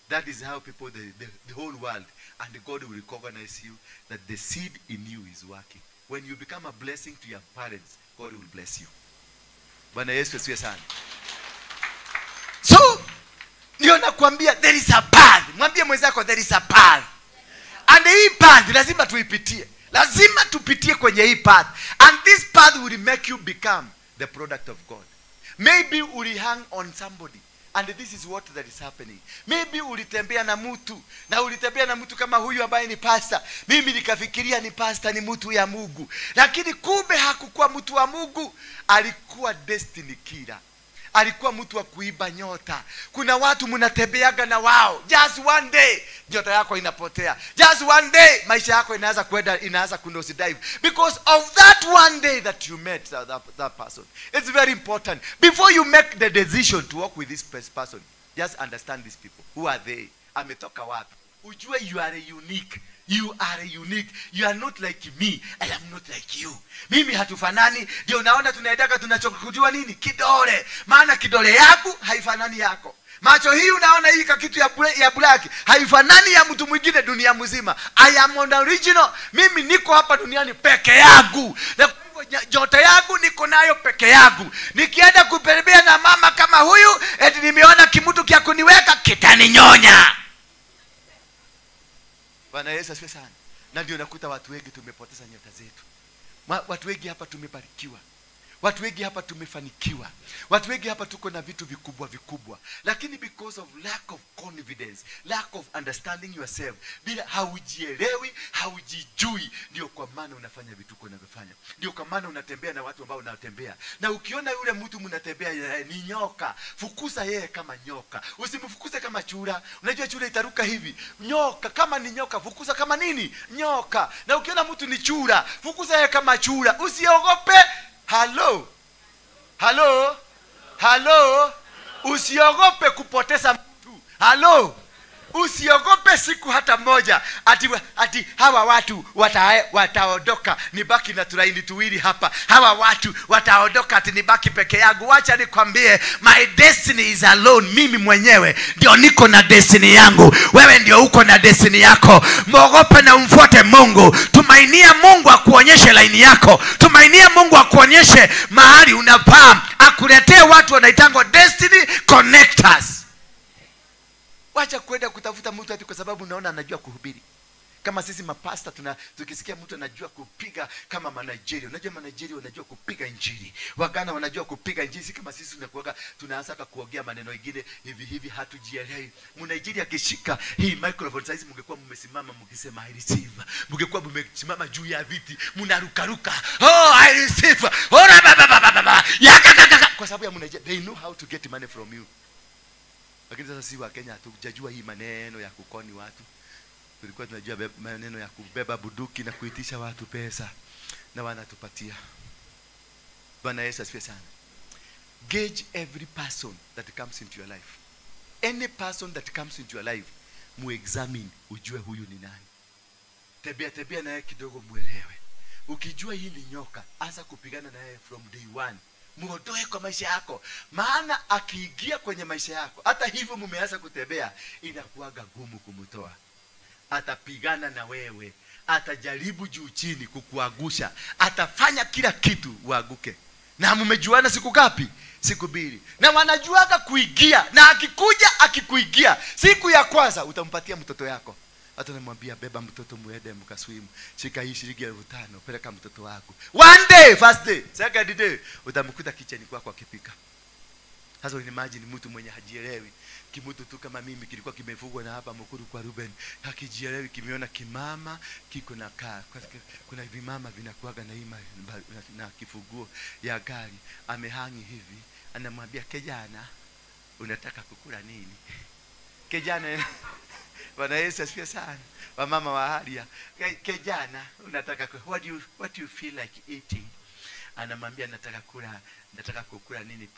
That is how people, the whole world, and God will recognize you that the seed in you is working. When you become a blessing to your parents, God will bless you. Bwana Yesu asifiwe sana. So, ndio nakwambia there is a path. Mwambie mwenzako there is a path. And hii path lazima tuipitie. Lazima tupitie kwenye hii path. And this path will make you become the product of God. Maybe will hang on somebody. And this is what that is happening. Maybe ulitembea na mtu, na ulitembea na mtu kama huyu ambaye ni pastor. Mimi nikafikiria ni pastor, ni mtu ya Mungu. Lakini kumbe hakukuwa mtu wa Mungu, alikuwa destiny killer. Alikuwa mtu wa kuiba nyota. Kuna watu mnatembeaga na wao. Just one day nyota yako inapotea. Just one day maisha yako inaanza kwenda, inaanza kunose dive. Because of that one day that you met that person. It's very important. Before you make the decision to work with this person, just understand these people. Who are they? Ametoka wapi? Ujue you are unique. You are unique. You are not like me. I am not like you. Mimi hatufanani. Ndio unaona tunaendaka tunachokujua nini? Kidole. Maana kidole yangu haifanani yako. Macho hii unaona hii kitu ya black haifanani ya mtu mwingine dunia mzima. I am on original. Mimi niko hapa duniani peke yangu. Na joto yangu niko nayo peke yangu. Nikienda kupelebea na mama kama huyu, eti nimeona kimutu kia kuniweka kitaninyonya. Bwana Yesu asifiwe sana. Na ndio nakuta watu wengi tumepoteza nyota zetu. Watu wengi hapa tumebarikiwa. Watu wengi hapa tumefanikiwa. Watu wengi hapa tuko na vitu vikubwa vikubwa. Lakini because of lack of confidence, lack of understanding yourself, bila haujielewi, haujijui, ndio kwa maana unafanya vituko unavyofanya. Ndio kwa maana unatembea na watu ambao unatembea. Na ukiona yule mtu mnatembea ni nyoka, fukuza yeye kama nyoka. Usimfukuze kama chura. Unajua chura itaruka hivi. Nyoka, kama ni nyoka, fukuza kama nini? Nyoka. Na ukiona mtu ni chura, fukuza yeye kama chura. Usiogope. Hello. Hello. Hello. Usiogope kupoteza mtu. Hello. Usiogope siku hata moja ati hawa watu wataondoka, nibaki na tulaini tuwili hapa. Hawa watu wataondoka ati nibaki peke yangu. Wacha nikwambie, my destiny is alone. Mimi mwenyewe ndio niko na destiny yangu. Wewe ndio uko na destiny yako. Muogope na umfuate Mungu. Tumainia Mungu akuonyeshe laini yako. Tumainia Mungu akuonyeshe mahali unapaa. Akuletee watu wanaitangwa destiny connectors. Wacha kwenda kutafuta mtu ati kwa sababu unaona anajua kuhubiri. Kama sisi mapasta tukisikia mtu anajua kupiga kama Manigeria. Unajua Manigeria wanajua kupiga injili. Wagana wanajua kupiga injili. Si kama sisi tunakuaga tunaanza kuongea maneno mengine hivi hivi hatujielewi. Mnigeria akishika hii microphone size mngekuwa mmesimama mkisema I receive. Mngekuwa mmesimama juu ya viti mnarukaruka. Oh, I receive. Oh, ba ba ba ba ba. Ya kwa sababu ya Mnigeria they know how to get money from you. Lakini sasa si wa Kenya hatujajua hii maneno ya kukoni watu. Tulikuwa tunajua maneno ya kubeba bunduki na kuitisha watu pesa na wanatupatia. Bwana Yesu asifiwe sana. Gauge every person that comes into your life. Any person that comes into your life, muexamine, ujue huyu ni nani. Tembea tembea naye kidogo muelewe. Ukijua hii ni nyoka, anza kupigana naye from day one. Muondoe kwa maisha yako. Maana akiingia kwenye maisha yako, hata hivyo mumeanza kutembea, inakuwaga gumu kumtoa. Atapigana na wewe, atajaribu juu chini kukuangusha, atafanya kila kitu uanguke. Na mmejuana siku ngapi? Siku mbili. Na wanajuaga kuingia, na akikuja akikuingia, siku ya kwanza utampatia mtoto yako. Hata namwambia beba mtoto muende mkaswimu. Shika hii shilingi 5,000 peleka mtoto wako. One day, first day, second day utamkuta kitchen kwako akipika. Sasa imagine mtu mwenye hajielewi, kimutu tu kama mimi kilikuwa kimefugwa na hapa Mukuru kwa Ruben, hakijielewi, kimeona kimama kiko na kaa. Kuna vimama vinakuaga na ima na kifunguo ya gari, amehangi hivi, anamwambia kijana, unataka kukula nini? Kijana, Bwana Yesu asifiwe sana. Wamama wa haria, kijana, unataka what do you feel like eating? Anamwambia nataka kukula nini?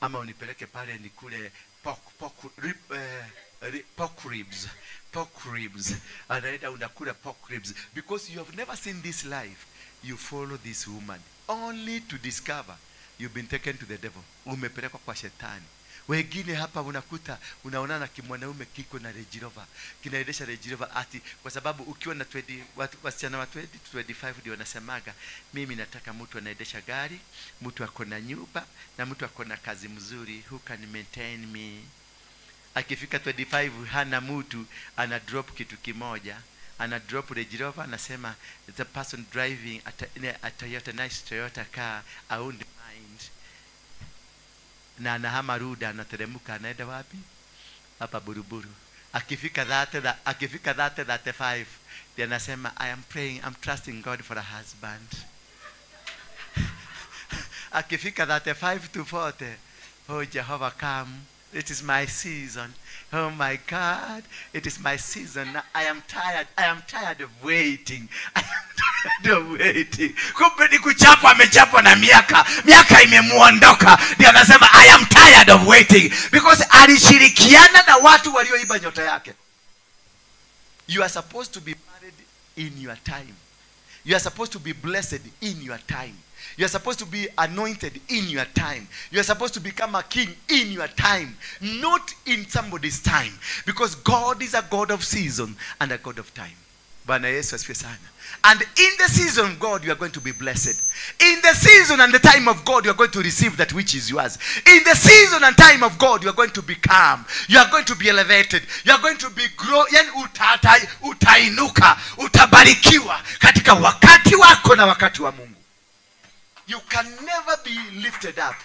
Ama unipeleke pale nikule pork ribs. Pork ribs. Anaenda unakula pork ribs. Because you have never seen this life. You follow this woman only to discover you've been taken to the devil. Umepelekwa kwa shetani. Wengine hapa unakuta unaonana kimwanaume kiko na Range Rover, kinaendesha Range Rover ati kwa sababu ukiwa na 20 wasichana wa 20 25 ndio wanasemaga mimi nataka mtu anaendesha gari, mtu ako na nyumba na mtu ako na kazi mzuri who can maintain me. Akifika 25 hana mtu, ana drop kitu kimoja, ana drop Range Rover, anasema the person driving a Toyota, nice Toyota car, I won't mind. Na anahama Ruda, anateremka, anaenda wapi? Hapa Buruburu. Akifika 35, ndiye anasema I am praying, I'm trusting God for a husband. Akifika 35 to 40, oh Jehovah come, it is my season. Oh my God, it is my season. I am tired of waiting. I am tired of waiting. Kumbe ni kuchapwa, amechapwa na miaka. Miaka imemuondoka. Ndio anasema I am tired of waiting. Because alishirikiana na watu walioiba nyota yake. You are supposed to be married in your time. You are supposed to be blessed in your time. You are supposed to be anointed in your time. You are supposed to become a king in your time, not in somebody's time. Because God is a God of season and a God of time. Bwana Yesu asifiwe sana. And in the season of God, you are going to be blessed. In the season and the time of God, you are going to receive that which is yours. In the season and time of God, you are going to become. You are going to be elevated. You are going to be grow. Yani utainuka, utabarikiwa katika wakati wako na wakati wa Mungu. You can never be lifted up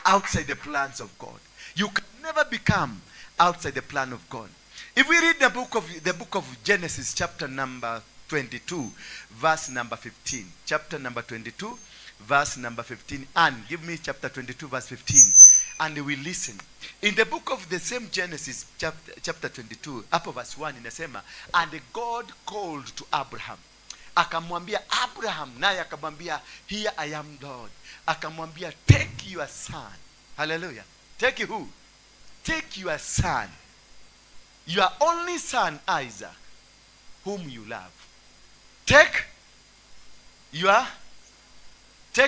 outside the plans of God. You can never become outside the plan of God. If we read the book of Genesis, chapter number 22, verse number 15. Chapter number 22, verse number 15. And give me chapter 22, verse 15. And we listen. In the book of the same Genesis, chapter 22, up verse 1, inasema, and God called to Abraham. Akamwambia Abraham, naye akamwambia, here I am, Lord. Akamwambia, take your son. Hallelujah. Take who? Take your son. Your only son, Isaac, whom you love. Take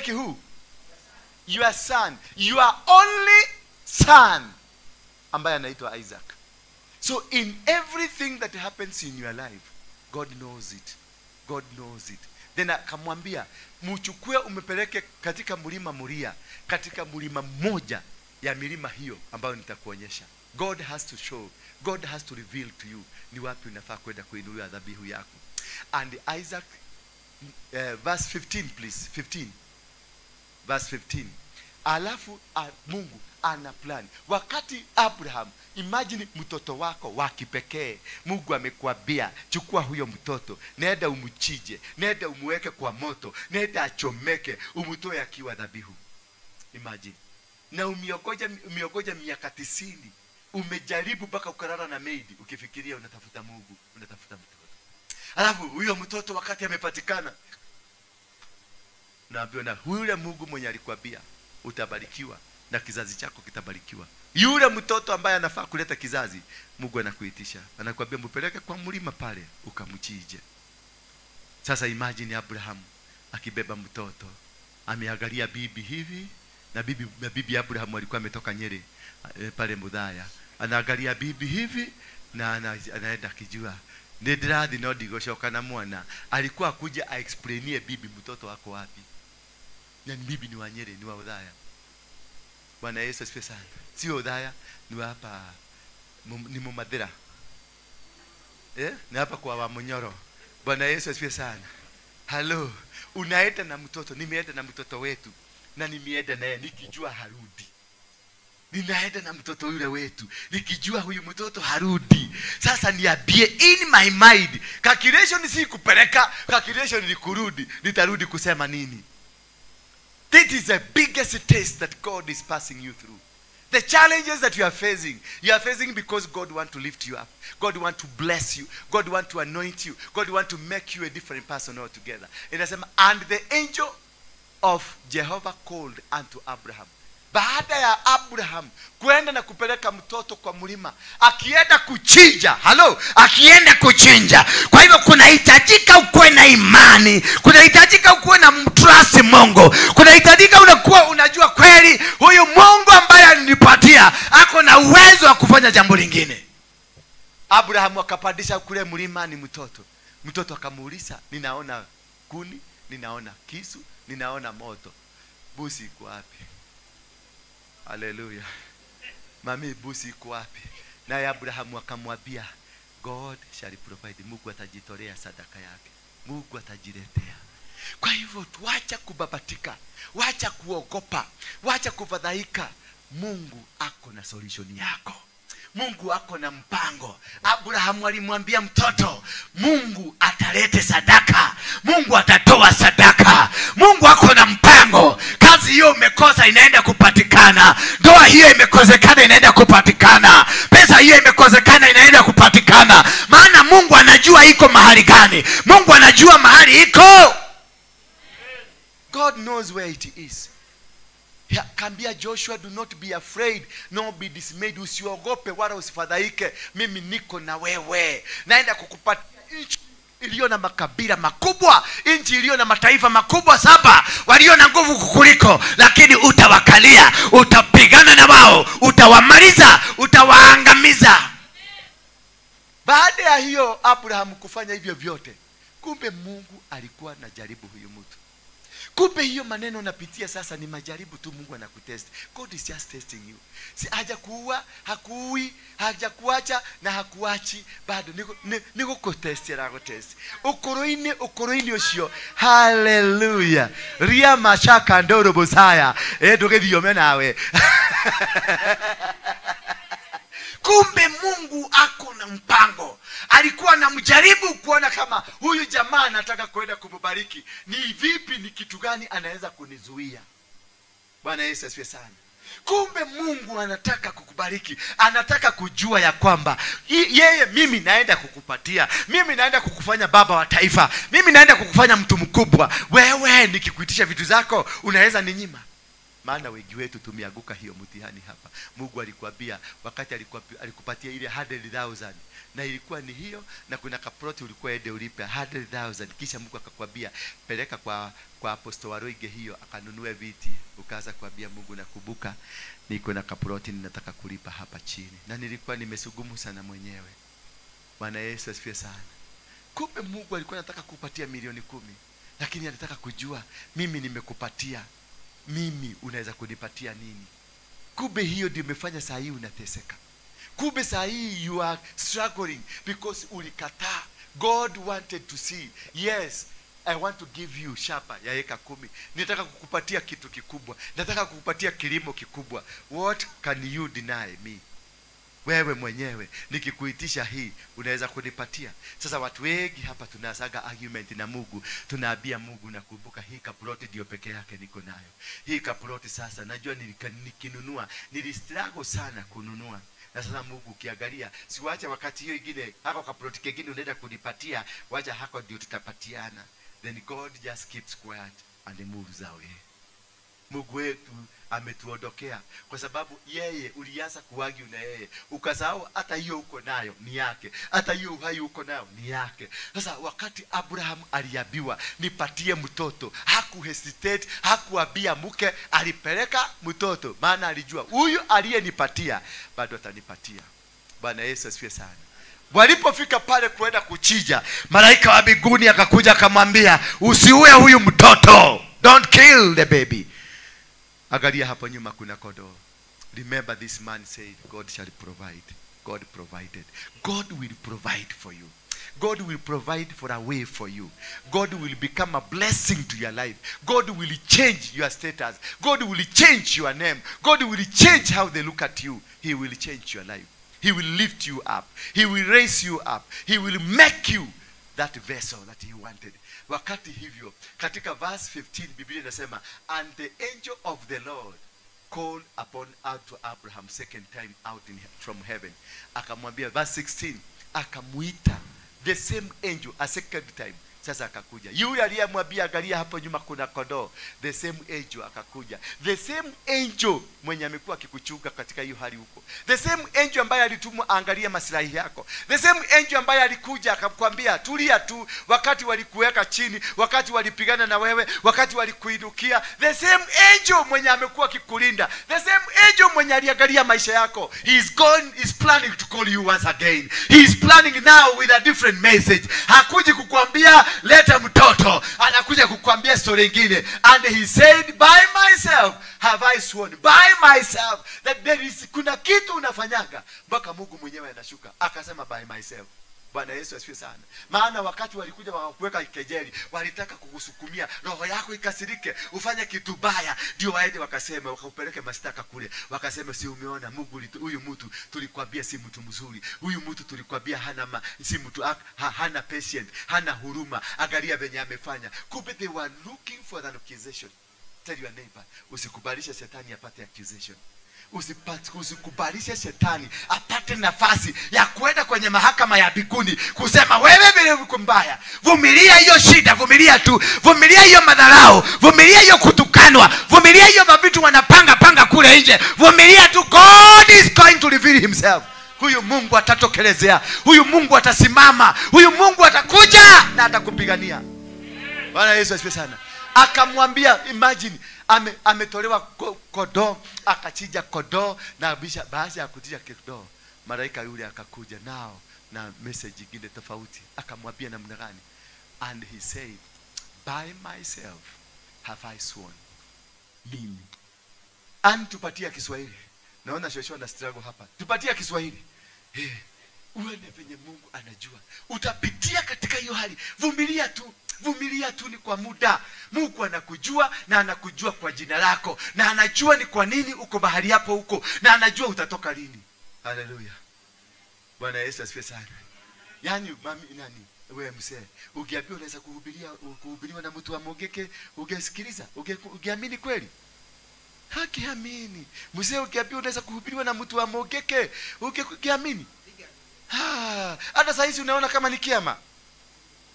who? Your son. Your only son, ambaye anaitwa Isaac. So in everything that happens in your life, God knows it. God knows it. Then akamwambia, mchukue umepeleke katika mlima Moria, katika mlima mmoja ya milima hiyo ambayo nitakuonyesha. God has to show, God has to reveal to you ni wapi unafaa kwenda kuinulia dhabihu yako. And Isaac, verse 15 please, 15. Verse 15. Alafu Mungu ana plan. Wakati Abraham, imagine mtoto wako wa kipekee, Mungu amekuambia chukua huyo mtoto, nenda umchinje, nenda umweke kwa moto, nenda achomeke, umtoe akiwa dhabihu. Imagine. Na umeogoja miaka 90, umejaribu mpaka ukalala na maid, ukifikiria unatafuta Mungu, unatafuta mtoto. Alafu huyo mtoto wakati amepatikana, naambiwa na yule Mungu mwenye alikwambia utabarikiwa na kizazi chako kitabarikiwa. Yule mtoto ambaye anafaa kuleta kizazi, Mungu anakuitisha, anakuambia mpeleke kwa mlima pale ukamchinje. Sasa imagine Abraham akibeba mtoto, ameangalia bibi hivi, na bibi Abraham alikuwa ametoka Nyeri pale Mudhaya. Anaangalia bibi hivi na anaenda akijua ndirathi no ndigocoka na mwana. Alikuwa akuja a explainie bibi mtoto wako wapi. Na bibi ni wa Nyeri, ni wa Udhaya. Bwana Yesu asifiwe sana. Sio Udhaya, ni wa hapa, ni Mumathira. Ni hapa kwa Wamunyoro. Bwana Yesu asifiwe sana. Hello. Unaenda na mtoto, nimeenda na mtoto wetu na nimeenda naye nikijua harudi. Ninaenda na mtoto yule wetu nikijua huyu mtoto harudi. Sasa niambie in my mind, calculation si kupeleka, calculation ni kurudi. Nitarudi kusema nini? This is the biggest test that God is passing you through. The challenges that you are facing because God wants to lift you up. God wants to bless you. God wants to anoint you. God wants to make you a different person altogether. Inasema, and the angel of Jehovah called unto Abraham. Baada ya Abraham kuenda na kupeleka mtoto kwa mlima, akienda kuchinja, halo, akienda kuchinja. Kwa hivyo kunahitajika ukuwe na imani, kunahitajika ukuwe na mtrust Mungu, kunahitajika unakuwa unajua kweli huyu Mungu ambaye alinipatia ako na uwezo wa kufanya jambo lingine. Abraham akapandisha kule mlima ni mtoto. Mtoto akamuuliza, ninaona kuni, ninaona kisu, ninaona moto, busi iko wapi? Haleluya. Mami, busi iko wapi? Naye Abrahamu akamwambia, God shall provide. Mungu atajitolea sadaka yake. Mungu atajiletea. Kwa hivyo tuacha kubabatika, wacha kuogopa, wacha kufadhaika. Mungu ako na solution yako. Mungu ako na mpango. Abrahamu alimwambia mtoto, Mungu atalete sadaka, Mungu atatoa sadaka. Mungu ako na mpango. Kazi hiyo umekosa inaenda kupatikana, ndoa hiyo imekosekana inaenda kupatikana, pesa hiyo imekosekana inaenda kupatikana. Maana Mungu anajua iko mahali gani. Mungu anajua mahali iko. God knows where it is. Kambia Joshua, do not be afraid, nor be dismayed. Usiogope wala usifadhaike, mimi niko na wewe. Naenda kukupatia nchi iliyo na makabila makubwa, nchi iliyo na mataifa makubwa 7 walio na nguvu kukuliko, lakini utawakalia, utapigana na wao, utawamaliza, utawaangamiza. Baada ya hiyo Abraham kufanya hivyo vyote, kumbe Mungu alikuwa anajaribu huyu mtu. Kumbe hiyo maneno unapitia sasa ni majaribu tu, Mungu anakutest. God is just testing you. Si hajakuua, hakuui, hajakuacha na hakuachi bado niko kutest ya kutest. Ukoroini ukoroini ucio. Hallelujah. Ria mashaka ndoro bosaya. Ndugithiome nawe. Kumbe Mungu ako na mpango. Alikuwa anamjaribu kuona kama huyu jamaa anataka kwenda kumbariki, ni vipi, ni kitu gani anaweza kunizuia. Bwana Yesu asifiwe sana. Kumbe Mungu anataka kukubariki, anataka kujua ya kwamba yeye, mimi naenda kukupatia, mimi naenda kukufanya baba wa taifa, mimi naenda kukufanya mtu mkubwa. Wewe nikikuitisha vitu zako unaweza ninyima? Maana wengi wetu tumeanguka hiyo mtihani hapa. Mungu alikwambia wakati alikupatia ile 100,000 na ilikuwa ni hiyo, na kuna kaproti ulikuwa ende ulipe 100,000, kisha Mungu akakwambia peleka kwa Apostle Waroige hiyo akanunue viti. Ukaanza kuambia Mungu, nakumbuka niko na kaproti ninataka kulipa hapa chini, na nilikuwa nimesugumu sana mwenyewe. Bwana Yesu asifiwe sana. Kumbe Mungu alikuwa anataka kukupatia 10,000,000, lakini alitaka kujua mimi nimekupatia, mimi unaweza kunipatia nini? Kumbe hiyo ndio imefanya saa hii unateseka. Kumbe saa hii you are struggling because ulikataa. God wanted to see, yes, I want to give you shamba ya eka 10. Nataka kukupatia kitu kikubwa, nataka kukupatia kilimo kikubwa. What can you deny me? Wewe mwenyewe nikikuitisha hii unaweza kunipatia? Sasa watu wengi hapa tunasaga argument na Mungu, tunaambia Mungu, nakumbuka hii kaploti ndio peke yake niko nayo. Hii kaploti sasa najua nikinunua, nilistruggle sana kununua. Na sasa Mungu ukiangalia, siwacha wakati hiyo ingine hako kaploti kingine unaenda kunipatia, wacha hako ndio tutapatiana. Then God just keeps quiet and moves away. Mungu wetu ametuondokea kwa sababu yeye ulianza kuagi na yeye, ukasahau hata hiyo uko nayo ni yake, hata hiyo uhai uko nayo ni yake. Sasa wakati Abraham aliambiwa nipatie mtoto, hakuhesitate, hakuambia mke, alipeleka mtoto, maana alijua huyu aliyenipatia bado atanipatia. Bwana Yesu asifiwe sana. Walipofika pale kwenda kuchinja, malaika wa mbinguni akakuja akamwambia, usiue huyu mtoto, don't kill the baby. Angalia hapo nyuma kuna kondoo. Remember this man said, God shall provide. God provided. God will provide for you. God will provide for a way for you. God will become a blessing to your life. God will change your status. God will change your name. God will change how they look at you. He will change your life. He will lift you up. He will raise you up. He will make you that vessel that he wanted. Wakati hivyo, katika verse 15 Biblia inasema, and the angel of the Lord called upon out to Abraham second time out from heaven. Akamwambia, verse 16, akamuita the same angel a second time. Sasa akakuja. Yule aliyemwambia angalia hapo nyuma kuna kondoo, the same angel akakuja. The same angel mwenye amekuwa akikuchunga katika hiyo hali huko. The same angel ambaye alitumwa angalia maslahi yako. The same angel ambaye alikuja akakwambia tulia tu wakati walikuweka chini, wakati walipigana na wewe, wakati walikuinukia. The same angel mwenye amekuwa akikulinda. The same angel mwenye aliangalia maisha yako. He is gone, is planning to call you once again. He is planning now with a different message. Hakuji kukwambia leta mtoto, anakuja kukwambia story nyingine. And he said, by myself have I sworn, by myself, that there is, kuna kitu unafanyaga mpaka Mungu mwenyewe anashuka akasema by myself. Bwana Yesu asifiwe sana. Maana wakati walikuja wakakuweka kejeli, walitaka kukusukumia roho yako ikasirike, ufanye kitu baya, ndio waende wakasema, wakupeleke mashtaka kule. Wakasema si umeona Mungu huyu mtu tulikwambia si mtu mzuri. Huyu mtu tulikwambia hana si mtu hana patient, hana huruma. Angalia venye amefanya. Kumbe they were looking for an accusation. Tell your neighbor, usikubalishe shetani apate accusation. Usikubalishe shetani apate nafasi ya kwenda kwenye mahakama ya mbinguni kusema wewe vile uko mbaya. Vumilia hiyo shida, vumilia tu, vumilia hiyo madharau, vumilia hiyo kutukanwa, vumilia hiyo mavitu wanapanga panga kule nje, vumilia tu. God is going to reveal himself. Huyu Mungu atatokelezea, huyu Mungu atasimama, huyu Mungu atakuja na atakupigania. Bwana Yesu asifiwe sana. Akamwambia, imagine ametolewa kondoo, akachinja kondoo, na baada ya kuchinja kondoo malaika yule akakuja nao na message nyingine tofauti. Akamwambia namna gani? And he said, by myself have I sworn. Mimi. And tupatia Kiswahili. Naona shosho na struggle hapa. Tupatia Kiswahili. Uone venye Mungu anajua. Utapitia katika hiyo hali. Vumilia tu. Vumilia tu, ni kwa muda. Mungu anakujua na anakujua kwa jina lako, na anajua ni kwa nini uko mahali hapo huko, na anajua utatoka lini. Haleluya. Bwana Yesu asifiwe sana. Yaani mami nani wewe mzee, ukiambiwa unaweza kuhubiriwa na mtu wa Mogeke, ungesikiliza? Ungeamini kweli? Hakiamini. Mzee ukiambiwa unaweza kuhubiriwa na mtu wa Mogeke, ungeamini? Hata saa hizi unaona kama ni kiama.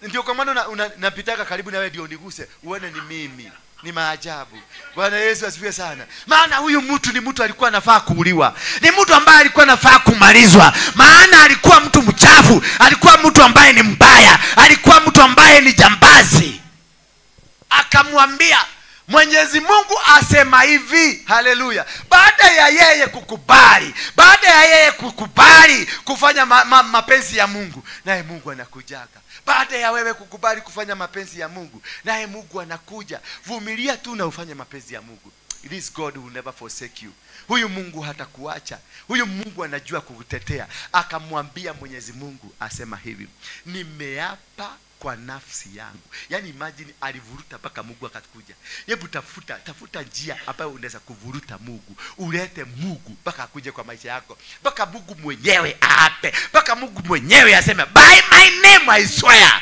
Ndio kwa maana napitaka karibu na wewe ndio niguse uone ni mimi. Ni maajabu. Bwana Yesu asifiwe sana. Maana huyu mtu ni mtu alikuwa anafaa kuuliwa. Ni mtu ambaye alikuwa anafaa kumalizwa. Maana alikuwa mtu mchafu, alikuwa mtu ambaye ni mbaya, alikuwa mtu ambaye ni jambazi. Akamwambia, Mwenyezi Mungu asema hivi. Haleluya. Baada ya yeye kukubali, baada ya yeye kukubali kufanya mapenzi ya Mungu, naye Mungu anakujaga. Baada ya wewe kukubali kufanya mapenzi ya Mungu, naye Mungu anakuja. Vumilia tu na ufanye mapenzi ya Mungu. This God will never forsake you. Huyu Mungu hatakuacha. Huyu Mungu anajua kukutetea. Akamwambia Mwenyezi Mungu asema hivi, nimeapa kwa nafsi yangu. Yaani imagine alivuruta mpaka Mungu akakuja. Hebu tafuta njia ambayo unaweza kuvuruta Mungu. Ulete Mungu mpaka akuje kwa maisha yako. Mpaka Mungu mwenyewe aape. Mpaka Mungu mwenyewe aseme by my name I swear.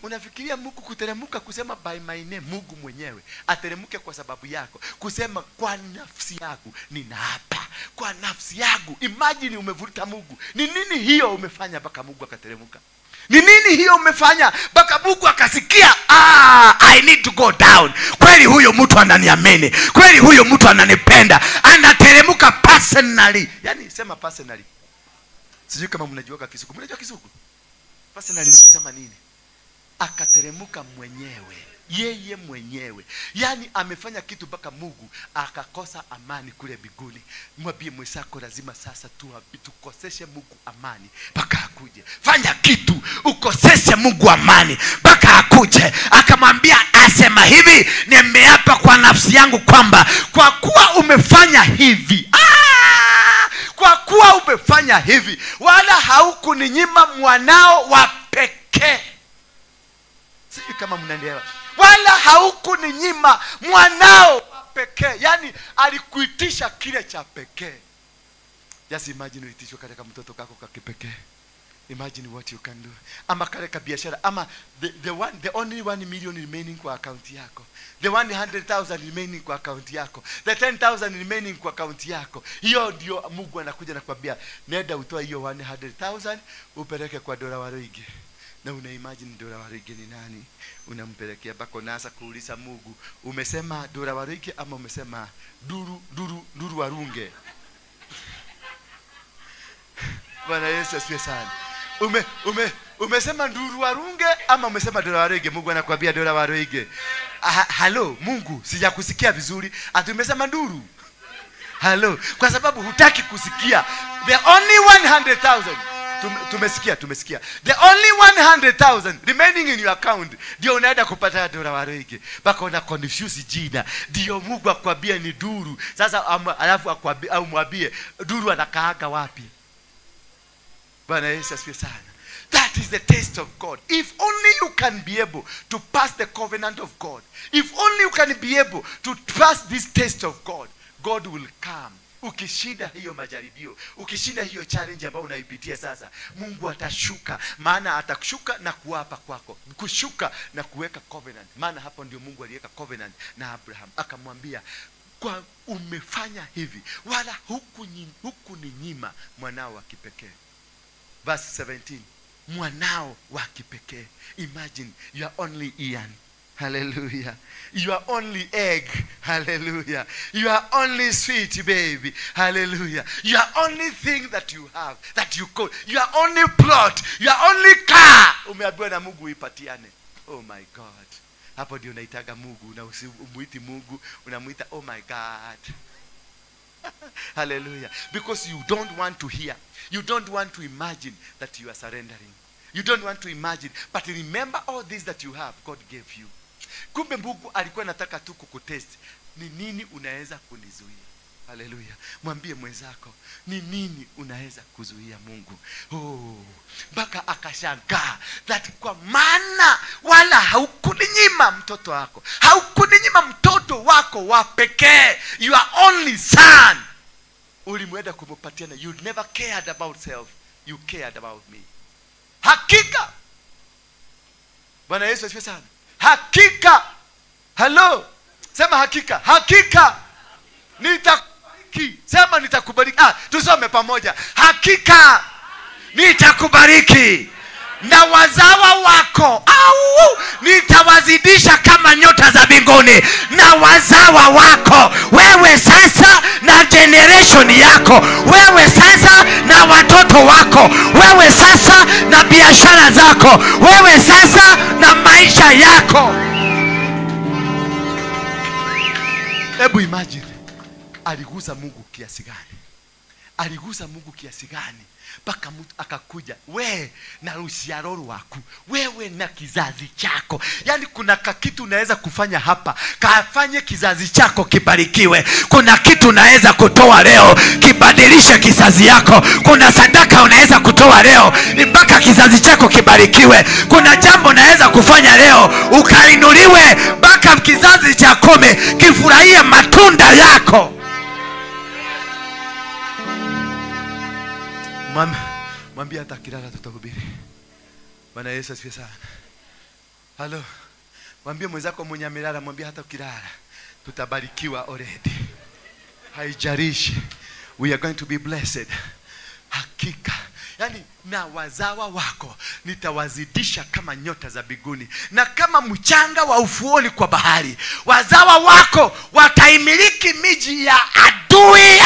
Unafikiria Mungu kuteremka kusema by my name? Mungu mwenyewe ateremke kwa sababu yako, kusema kwa nafsi yangu ninaapa, kwa nafsi yangu. Imagine umevuruta Mungu. Ni nini hiyo umefanya mpaka Mungu akateremka? Ni nini hiyo umefanya mpaka Mungu akasikia, I need to go down. Kweli huyo mtu ananiamini, kweli huyo mtu ananipenda, anateremka personally. Yaani sema personally. Sijui kama mnajua Kisugu. Mnajua Kisugu? Personally ni kusema nini? Akateremka mwenyewe, yeye mwenyewe. Yaani amefanya kitu mpaka Mungu akakosa amani kule mbinguni. Mwambie mwenzako, lazima sasa tukoseshe Mungu amani mpaka akuje. Fanya kitu ukoseshe Mungu amani mpaka akuje. Akamwambia, asema hivi, nimeapa kwa nafsi yangu kwamba kwa kuwa umefanya hivi, kwa Kwa kuwa umefanya hivi, wala haukuninyima mwanao wa pekee. Sijui kama mnanielewa. Wala haukuninyima mwanao wa pekee. Yaani alikuitisha kile cha pekee. Just imagine uitishwe katika mtoto kako ka kipekee. Imagine what you can do. Ama kale ka biashara, ama the only 1 million remaining kwa account yako. The 100,000 remaining kwa account yako. The 10,000 remaining kwa account yako. Hiyo ndio Mungu anakuja na kukwambia, nenda utoe hiyo 100,000 upeleke kwa Dora Waruinge. Na una imagine Dora Waruinge ni nani? Unampelekea bako nasa kuuliza Mungu, umesema Dora Waruinge ama umesema Duru Warunge? Bwana Yesu asifiwe sana. Umesema Nduru Warunge ama umesema Dora Waruinge? Mungu anakuambia Dora Waruinge. Halo Mungu, sijakusikia vizuri. Ati umesema Nduru? Halo, kwa sababu hutaki kusikia. The only 100,000 tumesikia. The only 100,000 remaining in your account ndio unaenda kupata Dora Waruinge. Baka una confuse jina. Ndio Mungu akwambia ni Duru. Sasa alafu akwambie au mwambie Duru anakaaga wapi? Bwana Yesu asifiwe sana. That is the taste of God. If only you can be able to pass the covenant of God. If only you can be able to pass this taste of God, God will come. Ukishinda hiyo majaribio, ukishinda hiyo challenge ambayo unaipitia sasa, Mungu atashuka. Maana atakushuka na kuapa kwako, kushuka na kuweka covenant. Maana hapo ndio Mungu aliweka covenant na Abraham, akamwambia, kwa umefanya hivi, wala hukuninyima mwanao wa kipekee. Verse 17, mwanao wa kipekee. Imagine you are only Ian. Hallelujah. You are only egg. Hallelujah. You are only sweet baby. Hallelujah. You are only thing that you have, that you call. You are only plot. You are only car. Umeambiwa na Mungu ipatiane. Oh my God. Hapo ndio unaitaga Mungu, na usimuiti Mungu, unamuita oh my God. Hallelujah. Because you don't want to hear. You don't want to imagine that you are surrendering. You don't want to imagine. But remember all this that you have, God gave you. Kumbe Mungu alikuwa anataka tu kukutest. Ni nini unaweza kunizuia? Hallelujah. Mwambie mwenzako, ni nini unaweza kuzuia Mungu? Oh, mpaka akashangaa that kwa maana wala haukuninyima mtoto wako. Haukuninyima mtoto wako wa pekee. Your only son. Ulimwenda kumpatiana. You never cared about self. You cared about me. Hakika. Bwana Yesu asifiwe sana. Hakika. Hello. Sema hakika. Hakika. Nitakubariki. Sema nitakubariki. Tusome pamoja. Hakika nitakubariki na wazawa wako, au nitawazidisha kama nyota za mbinguni. Na wazawa wako, wewe sasa na generation yako, wewe sasa na watoto wako, wewe sasa na biashara zako, wewe sasa na maisha yako. Hebu imagine, aligusa Mungu kiasi gani? Aligusa Mungu kiasi gani? Paka mtu akakuja, we na ruciaro rwaku, wewe na kizazi chako. Yaani kuna kitu unaweza kufanya hapa, kafanye kizazi chako kibarikiwe. Kuna kitu unaweza kutoa leo kibadilishe kizazi yako. Kuna sadaka unaweza kutoa leo mpaka kizazi chako kibarikiwe. Kuna jambo unaweza kufanya leo ukainuliwe mpaka kizazi cha 10 kifurahie matunda yako. Mwambie hata kilala tutahubiri. Bwana Yesu asifiwe sana. Halo. Mwambie mwenzako mwenye amelala, mwambie hata ukilala tutabarikiwa already. Haijalishi. We are going to be blessed. Hakika. Yaani na wazawa wako nitawazidisha kama nyota za mbinguni na kama mchanga wa ufuoni kwa bahari. Wazawa wako wataimiliki miji ya adui.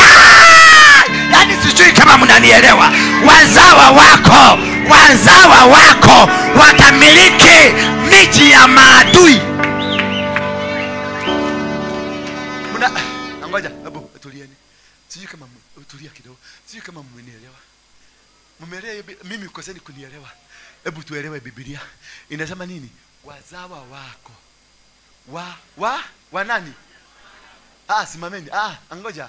Yaani sijui kama mnanielewa. Wazawa wako watamiliki miji ya maadui. Ngoja, hebu tulieni. Sijui kama tulia kidogo. Sijui kama mmenielewa. Mmeelewa? Mimi koseni kunielewa. Hebu tuelewe Biblia. Inasema nini? Wazawa wako. Wa nani? Simameni. Ngoja.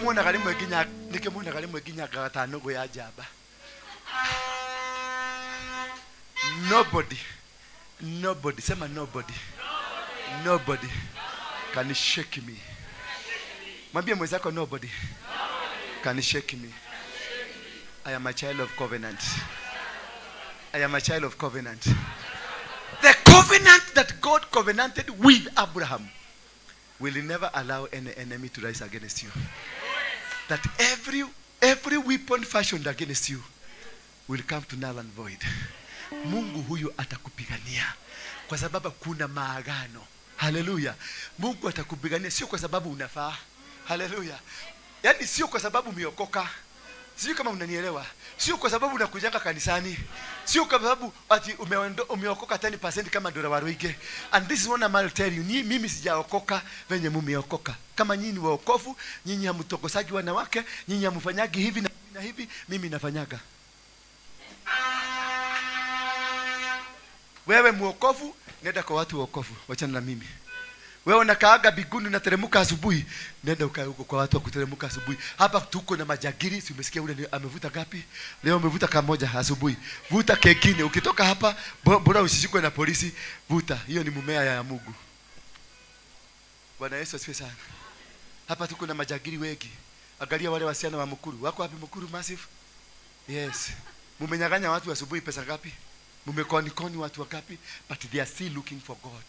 muonaga rimwe nginya, nikio muonaga rimwe nginya ngagata nũgũ ya njamba. Nobody, nobody, sema nobody, nobody can shake me. Mwambie mwenzako nobody can shake me. I am a child of covenant. I am a child of covenant. The covenant that God covenanted with Abraham will never allow any enemy to rise against you. That every weapon fashioned against you will come to null and void. Mungu huyu atakupigania kwa sababu kuna maagano. Haleluya. Mungu atakupigania sio kwa sababu unafaa. Haleluya. Yaani sio kwa sababu umeokoka. Sio kama unanielewa. Sio kwa sababu unakujanga kanisani. Sio kwa sababu ati umeokoka 10% kama Ndura Waruige. And this is what I'm tell you. Ni mimi sijaokoka venye mumeokoka. Kama nyinyi ni waokofu, nyinyi hamtokosagi wanawake, nyinyi hamfanyagi hivi na hivi, mimi nafanyaga. Wewe muokofu, nenda kwa watu waokofu, wachana na mimi. Wewe unakaaga biguni unateremka asubuhi, nenda ukae huko kwa watu wa kuteremka asubuhi. Hapa tuko na majagiri, si umesikia ule amevuta ngapi? Leo amevuta kamoja asubuhi. Vuta kengine, ukitoka hapa bora usishikwe na polisi, vuta. Hiyo ni mumea ya Mungu. Bwana Yesu asifiwe sana. Hapa tuko na majagiri wengi. Angalia wale wasichana wa Mukuru. Wako wapi Mukuru massive? Yes. Mumenyang'anya watu asubuhi pesa ngapi? Mumekonikoni watu wangapi? But they are still looking for God.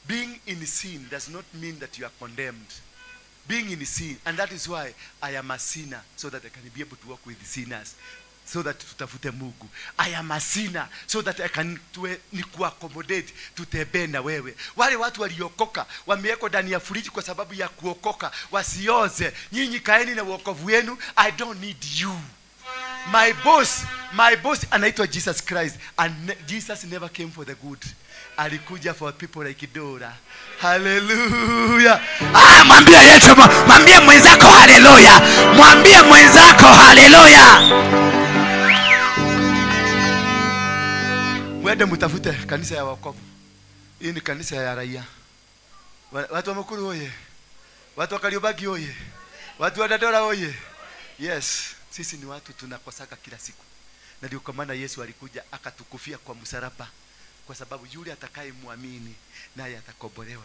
Being in sin does not mean that you are condemned. Being in sin, and that is why I am a sinner, so that I can be able to walk with the sinners, so that tutafute Mungu. I am a sinner, so that I can nikuaccommodate, tutembee na wewe. Wale watu waliokoka, wamewekwa ndani ya friji kwa sababu ya kuokoka, wasioze. Nyinyi kaeni na wokovu wenu, I don't need you. My boss anaitwa Jesus Christ, and Jesus never came for the good. Alikuja for people like Dora. Hallelujah. Mwambie Yesu, mwambie mwenzako hallelujah. Mwambie mwenzako hallelujah. Mwende mtafute kanisa ya wokovu. Hii ni kanisa ya raia. Watu wa Mukuru oye. Watu wa Kariobangi oye. Watu wa Dandora oye. Yes, sisi ni watu tunakosaka kila siku. Na ndio kwa maana Yesu alikuja akatukufia kwa msalaba. Kwa sababu yule atakayemwamini naye atakombolewa.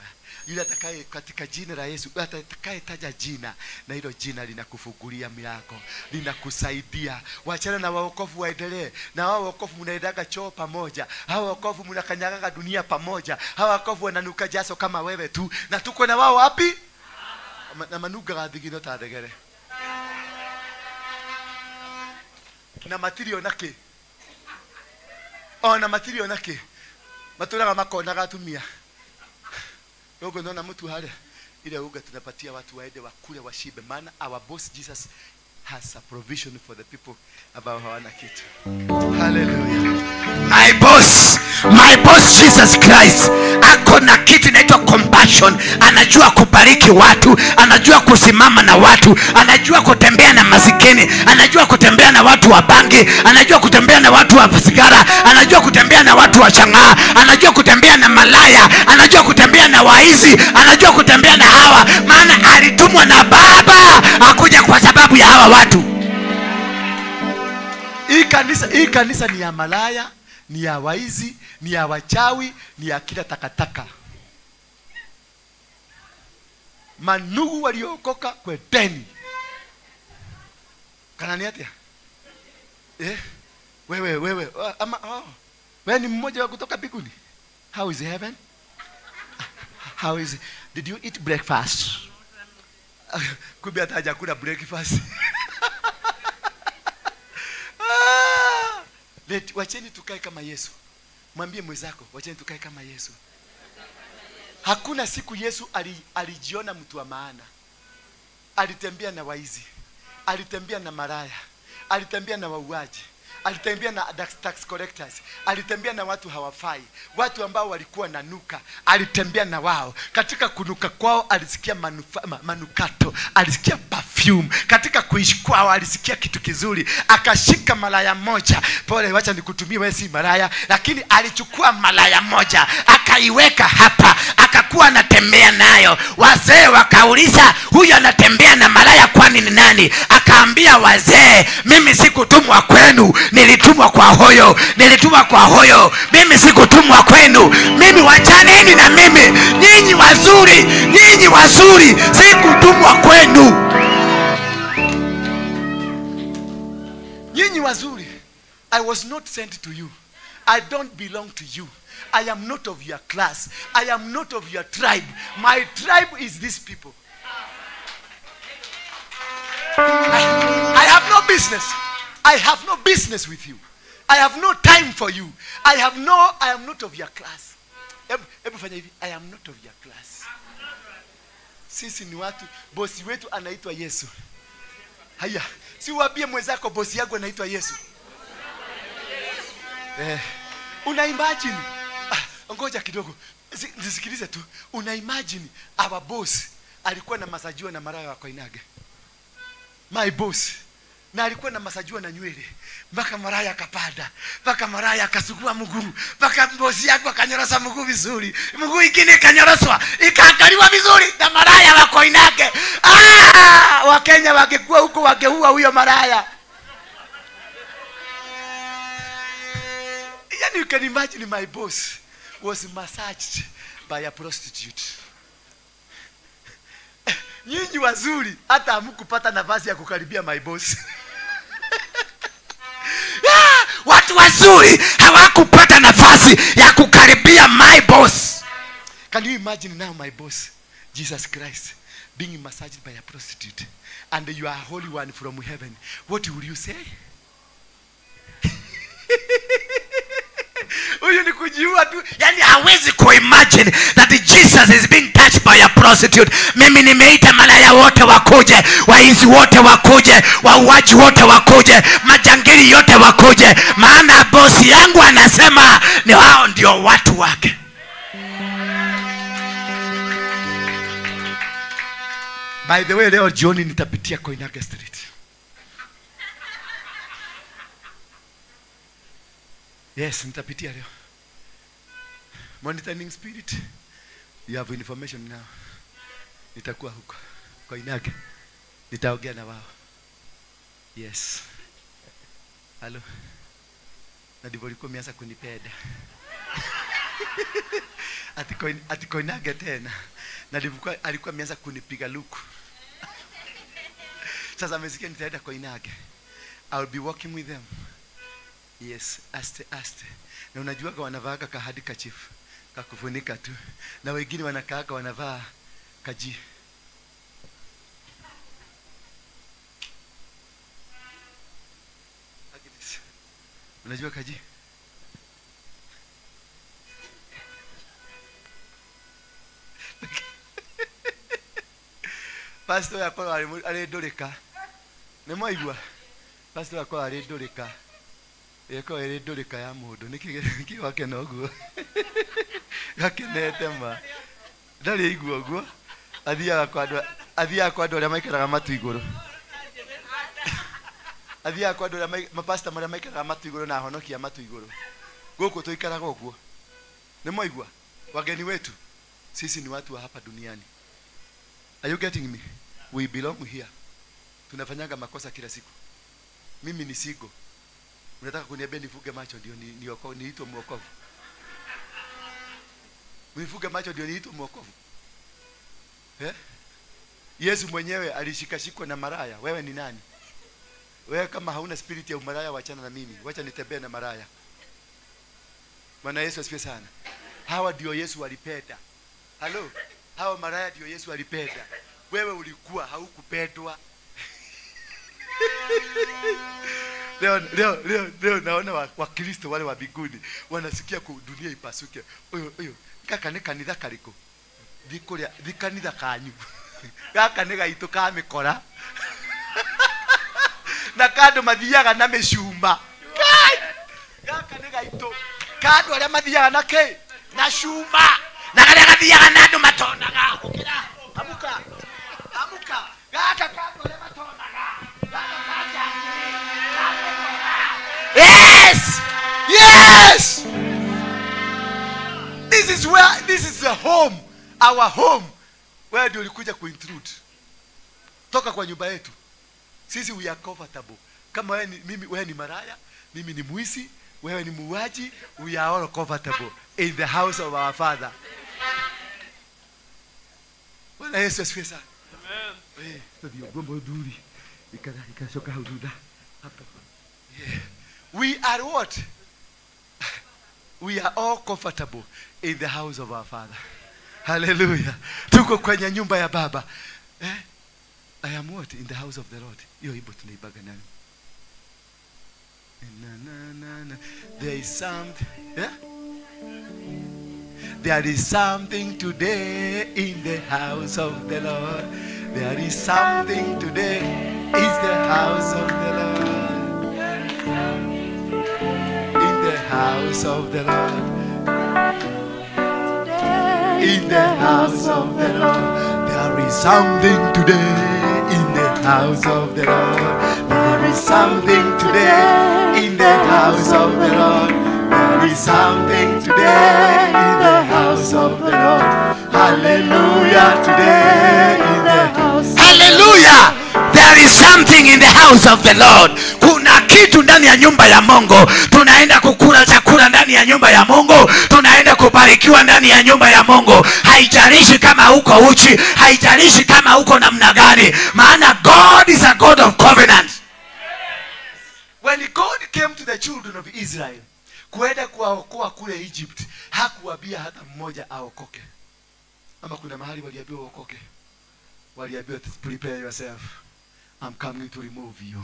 Yule atakaye katika jina la Yesu, atakayetaja jina, na hilo jina linakufungulia milango, linakusaidia. Wachana na waokovu waendelee. Na hao waokovu mnaendaga choo pamoja. Hao waokovu mnakanyagaga dunia pamoja. Hao waokovu wananuka jaso kama wewe tu. Na tuko na wao wapi? Na manuga gathigino ta thegere. Na matirio nake. Ona matirio nake. Maturaga makonaga atumia. Rogo naona mtu hale ile uga tunapatia watu waende wakule washibe, maana our boss Jesus has a provision for the people ambao hawana kitu. Hallelujah. My boss Jesus Christ ako na kitu inaitwa compassion. Anajua kubariki watu, anajua kusimama na watu, anajua kutembea na masikini, anajua kutembea na watu wa bangi, anajua kutembea na watu wa sigara, anajua kutembea na watu wa chang'aa, anajua kutembea na malaya, anajua kutembea na waizi, anajua kutembea na hawa, maana alitumwa na Baba akuja kwa sababu ya hawa watu. Hii kanisa ni ya malaya, ni ya waizi, ni ya wachawi, ni ya kila takataka. Manugu waliokoka kwendeni. Kana ni atia? Wewe ama wewe ni mmoja wa kutoka mbinguni. How is heaven? How is it? Did you eat breakfast? Kumbe hata hajakula breakfast. Wacheni tukae kama Yesu. Mwambie mwenzako, wacheni tukae kama Yesu. Hakuna siku Yesu alijiona mtu wa maana. Alitembea na waizi, alitembea na maraya, alitembea na wauaji, alitembea na tax collectors, alitembea na watu hawafai, watu ambao walikuwa na nuka, alitembea na wao. Katika kunuka kwao alisikia manukato, alisikia perfume. Katika kuishi kwao alisikia kitu kizuri. Akashika malaya moja. Pole, wacha nikutumie wewe si malaya, lakini alichukua malaya moja, akaiweka hapa, akakuwa anatembea nayo. Wazee wakauliza, huyu anatembea na malaya kwani ni nani? Akaambia wazee, mimi sikutumwa kwenu, nilitumwa kwa hoyo, nilitumwa kwa hoyo. Mimi sikutumwa kwenu. Mimi wachaneni na mimi. Nyinyi wazuri, nyinyi wazuri, sikutumwa kwenu. Nyinyi wazuri, I was not sent to you. I don't belong to you. I am not of your class. I am not of your tribe. My tribe is these people. I have no business. I have no business with you. I have no time for you. I am not of your class. Hebu fanya hivi, I am not of your class. Sisi ni watu, bosi wetu anaitwa Yesu. Haya, si uambie mwenzako bosi yangu anaitwa Yesu. Una imagine, ngoja kidogo, nisikilize tu. Una imagine our boss alikuwa na masajua na maraya wa Koinange. My boss na alikuwa na masajua na nywele mpaka maraya akapanda, mpaka maraya akasugua mguu, mpaka bosi yangu akanyorosa mguu vizuri, mguu ingine ikanyoroswa ikaangaliwa vizuri na maraya wa Koinange. Wakenya wangekuwa huko wangeua huyo maraya. Yani you can imagine my boss was massaged by a prostitute. Nyinyi wazuri hata hamkupata nafasi ya kukaribia my boss. Watu wazuri hawakupata nafasi ya kukaribia my boss. Can you imagine now my boss, Jesus Christ, being massaged by a prostitute, and you are holy one from heaven? What will you say? Huyu ni kujiua tu. Yani hawezi kuimagine that Jesus is being touched by dawa ya prostitute. Mimi nimeita malaya wote wakuje, waizi wote wakuje, wauaji wote wakuje, majangili yote wakuje, maana bosi yangu anasema ni hao ndio watu wake. By the way, leo jioni nitapitia Koinange Street. Yes, nitapitia leo. Monitoring spirit, you have information now. Nitakuwa huko Koinange, nitaongea na wao. Yes. Hello. Na ndivyo ulikuwa umeanza kunipenda. Ati Koinange tena. Na ndivyo alikuwa ameanza kunipiga luku. Sasa amesikia nitaenda Koinange. I'll be working with them. Yes, aste aste. Na unajua kwa wanavaa ka handkerchief kakufunika tu. Na wengine wanakaa wanavaa kaji. Agnes. Unajua kaji? Pastor yako alidoleka. Nĩ mwaigua? Pastor yako alidoleka. Eko ĩrĩ ya mũndũ nĩkĩ wakena ũguo gakenete ma ndarĩ igua ũguo athiaga kwa andũ arĩa maikaraga matu igũrũ, athiaga kwa andũ arĩa mapasta marĩa maikaraga matu igũrũ na ahonokia matu igũrũ. Gũkũ tũikaraga ũguo. Nĩ mwaigua? Wageni wetu sisi ni watu wa hapa duniani. Are you getting me? We belong here. Tunafanyaga makosa kila siku. Mimi ni sigo. Unataka kuniambia nifuge macho ndio niitwe mwokovu? Nifuge macho ndio niitwe mwokovu? Eh? Yesu mwenyewe alishikashikwa na maraya. Wewe ni nani? Wewe kama hauna spirit ya umaraya, wachana na mimi. Wacha nitembee na maraya. Bwana Yesu asifiwe sana. Hawa ndio Yesu alipenda. Hello? Hawa maraya ndio Yesu alipenda. Wewe ulikuwa haukupendwa. Leo naona Wakristo wale wa mbinguni wanasikia ku dunia ipasuke. Oyo kaka ni kanitha kariko. Thikuria thi kanitha kanyu. Gaka ni gaitu ka mikora. Na kando mathiaga na micuma. Gaka ni gaitu. Kando aria mathiaga na ki? Na cuma. Na karia gathiaga na andu matonaga. Ukira. Amuka. Amuka. Gaka kando aria matonaga. Gaka kanja. Yes! Yes! This is where, this is the home, our home. Where ndio ulikuja kuintrude. Toka kwa nyumba yetu. Sisi we are comfortable. Kama wewe ni, mimi, wewe ni maraya, mimi ni muisi, wewe ni muuaji, we are all comfortable in the house of our Father. Bwana Yesu asifiwe sana. Amen. Eh, gombo duri. Ikashoka hududa. Hapo. Yeah. We are what? We are all comfortable in the house of our Father. Hallelujah. Tuko kwenye nyumba ya Baba. Eh? I am what? In the house of the Lord. Hiyo ibo tunaibaga nani? Na, na, na, na. There is something. Yeah? There is something today in the house of the Lord. There is something today in the house of the Lord. In the house of the Lord. In the house of the Lord. There is something today in the house of the Lord. There is something today in the house of the Lord. There is something today in the house of the Lord. Hallelujah, today in the house. Hallelujah. There is something in the house of the Lord. Kuna kitu ndani ya nyumba ya Mungu. Tunaenda kukula chakula ndani ya nyumba ya Mungu. Tunaenda kubarikiwa ndani ya nyumba ya Mungu. Haijalishi kama uko uchi, haijalishi kama uko namna gani, maana God is a God of covenant. When God came to the children of Israel, kuenda kuwaokoa kule Egypt, hakuwaambia hata mmoja aokoke. Ama kuna mahali waliambiwa uokoke? Waliambiwa prepare yourself. I'm coming to remove you.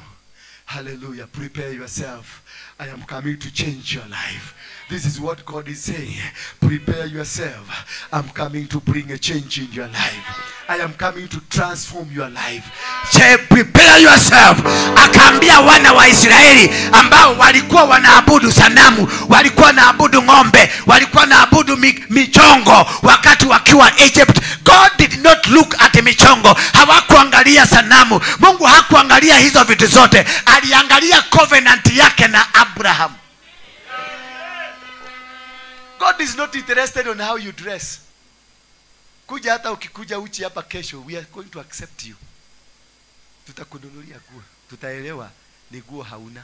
Hallelujah. Prepare yourself. I am coming to change your life. This is what God is saying. Prepare yourself. I'm coming to bring a change in your life. I am coming to transform your life. Say, prepare yourself. Akaambia wana wa Israeli ambao walikuwa wanaabudu sanamu, walikuwa wanaabudu ng'ombe, walikuwa wanaabudu michongo wakati wakiwa Egypt. God did not look at michongo. Hawakuangalia sanamu. Mungu hakuangalia hizo vitu zote. Aliangalia covenant yake na Abraham. God is not interested on how you dress. Kuja hata ukikuja uchi hapa kesho, we are going to accept you. Tutakununulia nguo. Tutaelewa ni nguo hauna.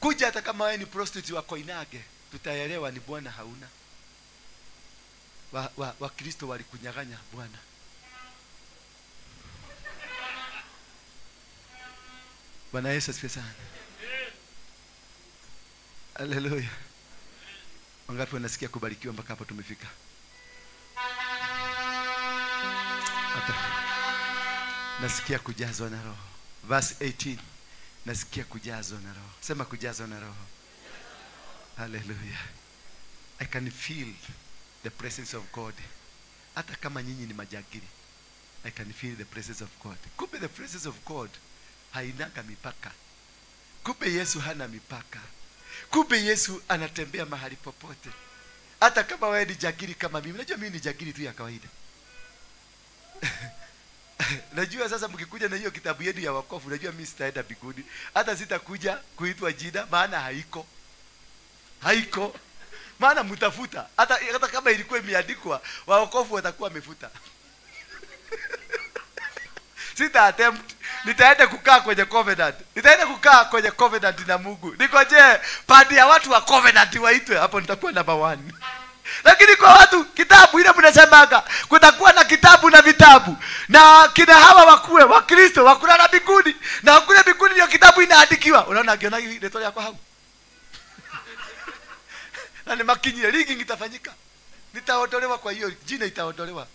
Kuja hata kama wewe ni prostitute wa Koinange, tutaelewa ni bwana hauna. Wakristo walikunyang'anya bwana. Bwana Yesu asifiwe sana. Hallelujah. Wangapi wanasikia kubarikiwa mpaka hapa tumefika? Hata nasikia kujazwa na Roho. Verse 18. Nasikia kujazwa na Roho. Sema kujazwa na Roho. Hallelujah. I can feel the presence of God. Hata kama nyinyi ni majagiri, I can feel the presence of God. Kumbe the presence of God hainanga mipaka. Kumbe Yesu hana mipaka. Kumbe Yesu anatembea mahali popote. Hata kama wewe ni jagiri kama mimi. Unajua mimi ni jagiri tu ya kawaida. Najua sasa mkikuja na hiyo kitabu yenu ya wokovu, najua mimi sitaenda mbinguni. Hata sitakuja kuitwa jina, maana haiko. Haiko. Maana mtafuta. Hata kama ilikuwa imeandikwa, waokovu watakuwa wamefuta. Sita attempt. Nitaenda kukaa kwenye covenant. Nitaenda kukaa kwenye covenant na Mungu. Nikoje pande ya watu wa covenant waitwe, hapo nitakuwa number 1. Lakini kwa watu kitabu ile mnasemaga, kutakuwa na kitabu na vitabu. Na kina hawa wakue wa Kristo wakulala mbinguni, na kule mbinguni ndio kitabu inaandikiwa. Unaona akiona hii leto yako hapo. Na ni makinyire ligi itafanyika. Nitaondolewa kwa hiyo jina itaondolewa.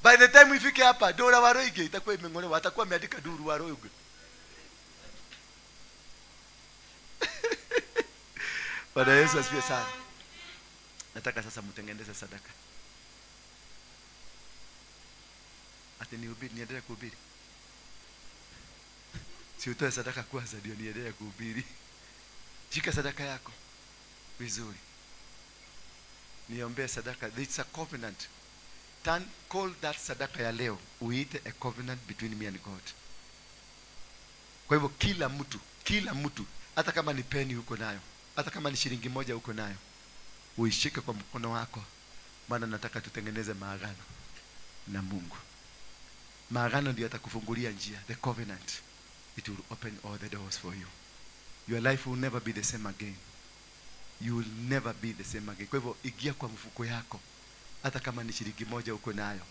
By the time ifike hapa Dora Waroige itakuwa imengolewa, atakuwa ameandika Duru Waroige. Bwana Yesu asifiwe sana. Nataka sasa mtengeneze sadaka. Ati nihubiri, niendelee kuhubiri. Si utoe sadaka kwanza ndio niendelee kuhubiri. Shika sadaka yako vizuri. Niombee sadaka. It's a covenant. Turn, call that sadaka ya leo uite a covenant between me and God. Kwa hivyo kila mtu, hata kama ni peni uko nayo, hata kama ni shilingi moja uko nayo, uishike kwa mkono wako, maana nataka tutengeneze maagano na Mungu. Maagano ndio yatakufungulia njia. The covenant, it will open all the doors for you. Your life will never be the same again. You will never be the same again. Kwa hivyo ingia kwa mfuko yako, hata kama ni shilingi moja uko nayo.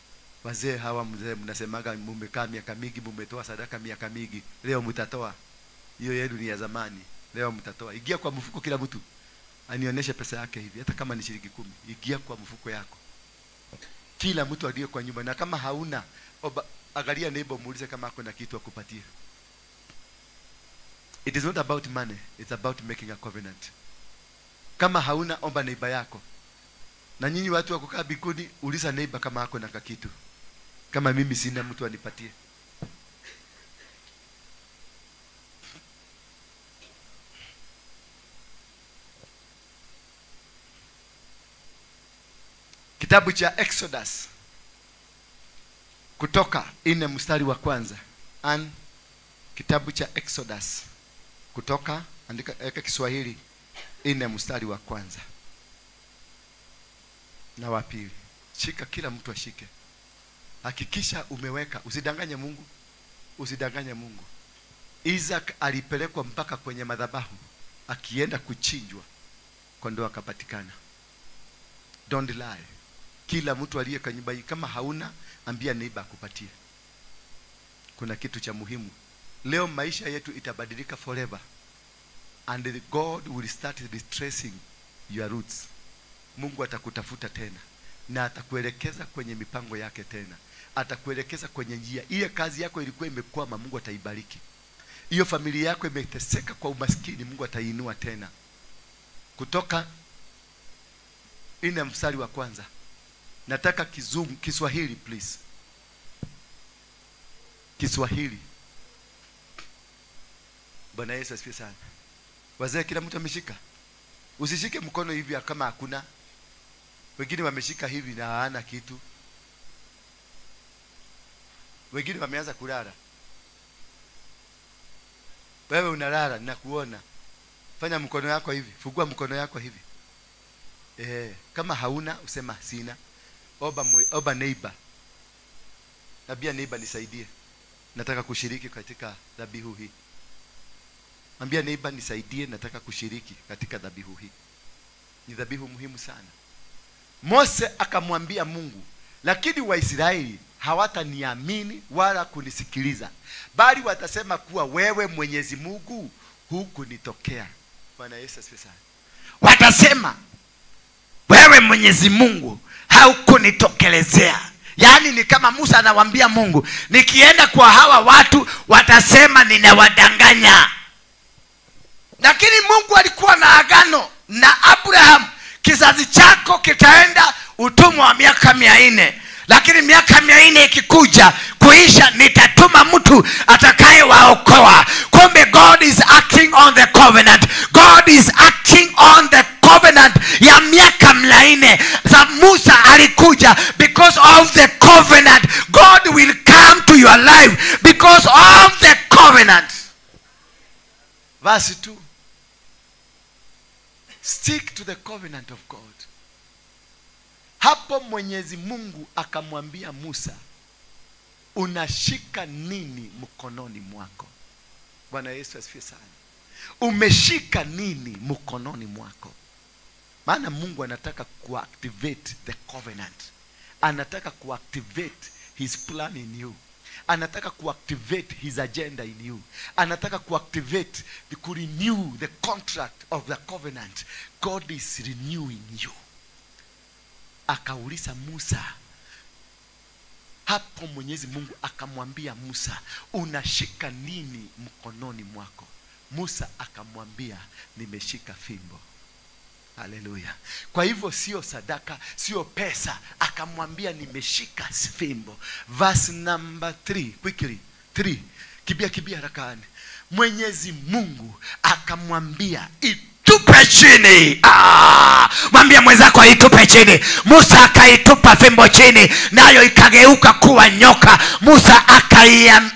Wazee hawa mzee mnasemaga mumekaa miaka mingi, mumetoa sadaka miaka mingi. Leo mtatoa. Hiyo yenu ni ya zamani. Leo mtatoa. Ingia kwa mfuko kila mtu. Anionyeshe pesa yake hivi, hata kama ni shilingi 10. Ingia kwa mfuko yako. Kila mtu aliye kwa nyumba, na kama hauna, angalia neighbor muulize kama ako na kitu akupatie. It is not about money, it's about making a covenant. Kama hauna, omba neighbor yako. Na nyinyi watu wa kukaa bikuni, uliza neighbor kama ako na kitu. Kama mimi sina, mtu anipatie. Kitabu cha Exodus, Kutoka 4 mstari wa kwanza. An kitabu cha Exodus, Kutoka, andika eka Kiswahili, 4 mstari wa kwanza na wa pili. Shika, kila mtu ashike. Hakikisha umeweka, usidanganye Mungu. Usidanganye Mungu. Isaac alipelekwa mpaka kwenye madhabahu, akienda kuchinjwa, kondoo akapatikana. Don't lie. Kila mtu aliye kwa nyumba hii, kama hauna, ambia neighbor akupatie. Kuna kitu cha muhimu. Leo maisha yetu itabadilika forever. And God will start retracing your roots. Mungu atakutafuta tena. Na atakuelekeza kwenye mipango yake tena. Atakuelekeza kwenye njia. Ile kazi yako ilikuwa imekwama, Mungu ataibariki. Hiyo familia yako imeteseka kwa umaskini, Mungu ataiinua tena. Kutoka 4 mstari wa kwanza. Nataka Kizungu, Kiswahili please. Kiswahili. Bwana Yesu asifiwe sana. Wazee, kila mtu ameshika. Usishike mkono hivi kama hakuna. Wengine wameshika hivi na hawana kitu. Wengine wameanza kulala. Wewe unalala nakuona. Fanya mkono yako hivi, fungua mkono yako hivi. Kama hauna usema sina. Oba neighbor. Nabia neighbor nisaidie. Nataka kushiriki katika dhabihu hii. Ambia neighbor nisaidie, nataka kushiriki katika dhabihu hii. Ni dhabihu muhimu sana. Mose akamwambia Mungu, lakini Waisraeli hawataniamini wala kunisikiliza, bali watasema kuwa wewe Mwenyezi Mungu hukunitokea. Bwana Yesu asifiwe sana. Watasema wewe Mwenyezi Mungu haukunitokelezea. Yaani ni kama Musa anawaambia Mungu, nikienda kwa hawa watu watasema ninawadanganya. Lakini Mungu alikuwa na agano na Abraham, kizazi chako kitaenda utumwa wa miaka 400. Lakini miaka 400 ikikuja kuisha, nitatuma mtu atakayewaokoa. Kumbe God is acting on the covenant. God is acting on the covenant ya miaka 400. Za Musa alikuja because of the covenant. God will come to your life because of the covenant. Verse 2. Stick to the covenant of God. Hapo Mwenyezi Mungu akamwambia Musa, unashika nini mkononi mwako? Bwana Yesu asifiwe sana. Umeshika nini mkononi mwako? Maana Mungu anataka kuactivate the covenant. Anataka kuactivate his plan in you. Anataka kuactivate his agenda in you. Anataka kuactivate, to renew the contract of the covenant. God is renewing you. Akauliza Musa. Hapo Mwenyezi Mungu akamwambia Musa, unashika nini mkononi mwako? Musa akamwambia, nimeshika fimbo. Haleluya. Kwa hivyo sio sadaka, sio pesa. Akamwambia nimeshika fimbo. Verse number 3, quickly. 3. Kibia kibia harakani. Mwenyezi Mungu akamwambia itupe chini. Mwambie mwenzako aitupe chini. Musa akaitupa fimbo chini, nayo ikageuka kuwa nyoka. Musa akaiam.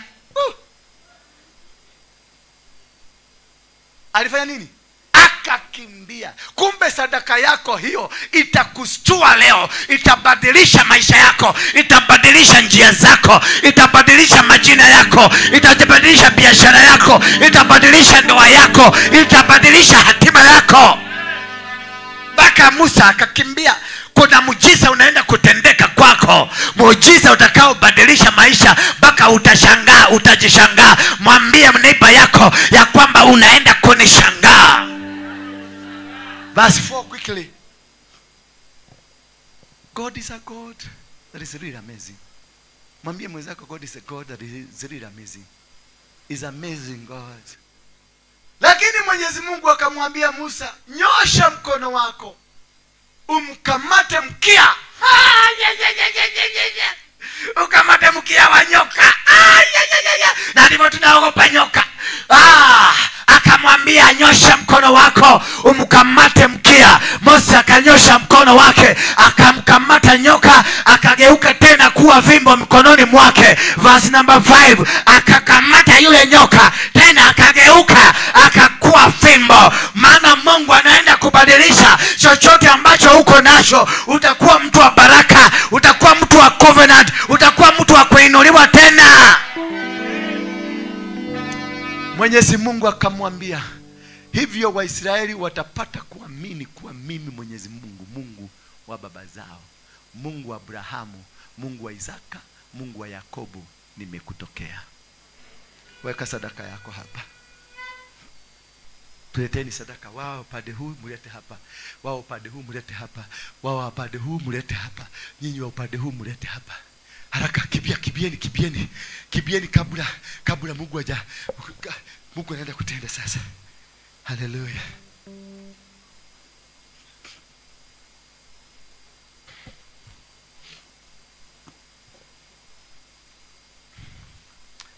Alifanya nini? Akakimbia. Kumbe sadaka yako hiyo itakustua leo, itabadilisha maisha yako, itabadilisha njia zako, itabadilisha majina yako, itabadilisha biashara yako, itabadilisha ndoa yako, itabadilisha hatima yako. Mpaka Musa akakimbia. Kuna muujiza unaenda kutendeka kwako, muujiza utakaobadilisha maisha mpaka utashangaa, utajishangaa. Mwambie neighbor yako ya kwamba unaenda kunishangaa. Verse 4 quickly. God is a God that is really amazing. Mwambie mwenzako, God is a God that is really amazing. Is amazing God. Lakini Mwenyezi Mungu akamwambia Musa, nyosha mkono wako umkamate mkia. Ukamate mkia wa nyoka. Na ndivyo tunaogopa nyoka. Akamwambia nyosha mkono wako umkamate mkia. Musa akanyosha mkono wake akamkamata nyoka, akageuka tena kuwa fimbo mkononi mwake. Verse number 5, akakamata yule nyoka tena akageuka akakuwa fimbo. Maana Mungu anaenda kubadilisha chochote ambacho uko nacho. Utakuwa mtu wa baraka, utakuwa mtu wa covenant, utakuwa mtu wa kuinuliwa tena. Mwenyezi Mungu akamwambia, hivyo Waisraeli watapata kuamini kuwa mimi Mwenyezi Mungu, Mungu wa baba zao, Mungu wa Abrahamu, Mungu wa Isaka, Mungu wa Yakobo, nimekutokea. Weka sadaka yako hapa. Tuleteni sadaka. Wao pade huu mlete hapa. Wao pade huu mlete hapa. Wao pade huu mlete hapa. Nyinyi wa upande huu mlete hapa. Haraka, kibia, kibieni, kibieni. Kibieni kabla Mungu haja. Mungu anaenda kutenda sasa. Haleluya.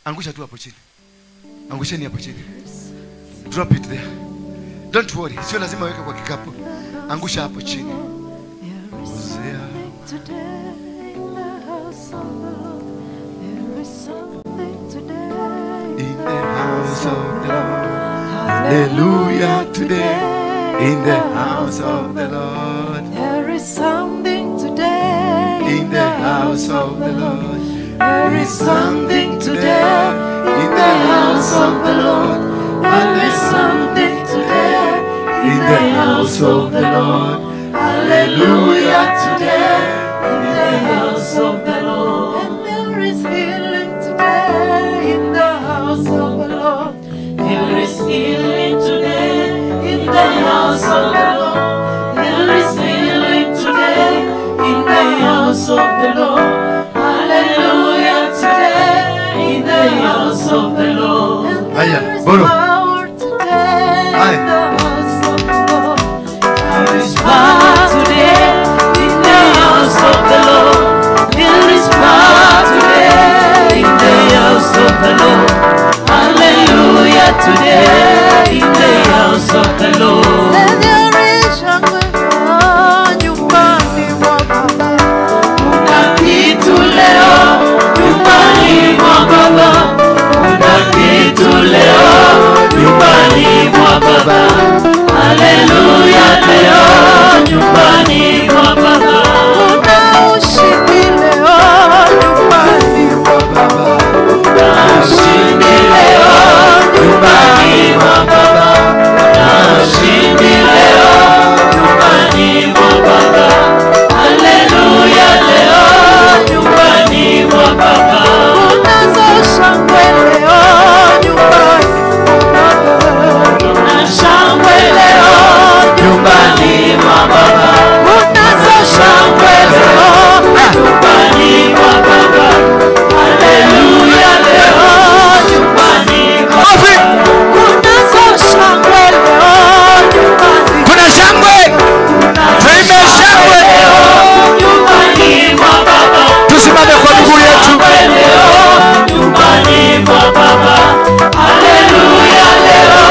Angusha tu hapo chini. Angusheni hapo chini. Drop it there. Don't worry. Sio lazima uweke kwa kikapu. Angusha hapo chini. In the house of the Lord. Hallelujah today. In the house of the Lord. There is something today. In the house of the Lord. There is something today in the house of the Lord. There is something today in the house of the Lord. Hallelujah today in the house of the Lord. And there is healing today in the house of the Lord. There is healing today in the house of the Lord. There is healing today in the house of the Lord. Hallelujah today in the house of the Lord. And there is power today in the house of the Lord. There is power today in the house of the Lord. There is power today in the house of the Lord. Hallelujah today in the house of the Lord. And there is shangwe nyumbani mwa Baba. Kuna kitu leo nyumbani mwa Baba. Kuna kitu leo nyumbani mwa Baba. Haleluya leo nyumbani mwa Baba. Kuna ushindi leo nyumbani mwa Baba. Kuna ushindi leo nyumbani mwa Baba. Kuna ushindi leo nyumbani mwa Baba. Haleluya leo nyumbani mwa Baba. Kunazo shangwe leo nyumbani mwa Baba. Kuna shangwe leo nyumbani mwa Baba. Kunazo shangwe leo nyumbani mwa Baba. Haleluya leo nyumbani mwa Baba. Kunazo shangwe leo nyumbani. Kuna shangwe. Tuimbe shangwe nyumbani mwa Baba. Tusimame kwa miguu yetu. Nyumbani mwa Baba. Haleluya leo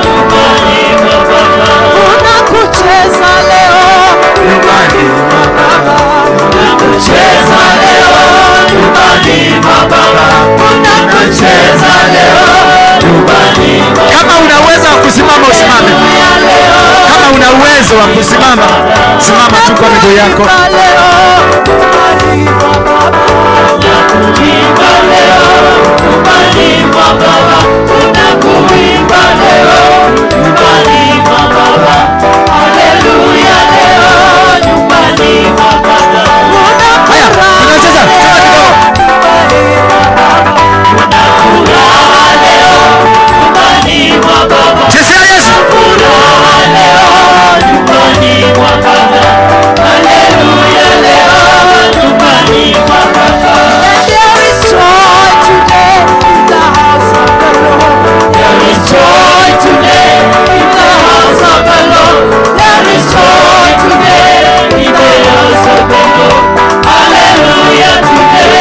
nyumbani mwa Baba. Kuna kucheza leo nyumbani mwa Baba. Kuna kucheza leo nyumbani mwa Baba. Kuna kucheza leo nyumbani mwa Baba. Kama una uwezo wa kusimama usimame. Kama una uwezo wa kusimama, simama tu kwa miguu yako. Kuimba leo nyumbani mwa Baba. Tunakuimba leo nyumbani mwa Baba. Haleluya leo nyumbani mwa Baba. Haya, tunacheza cheza kidogo. Kuna furaha leo nyumbani mwa Baba. Chezea Yesu. Furaha leo nyumbani mwa Baba. Haleluya leo nyumbani mwa Baba. There is joy today in the house of the Lord. There is joy today in the house of the Lord. There is joy today in the house of the Lord. Hallelujah today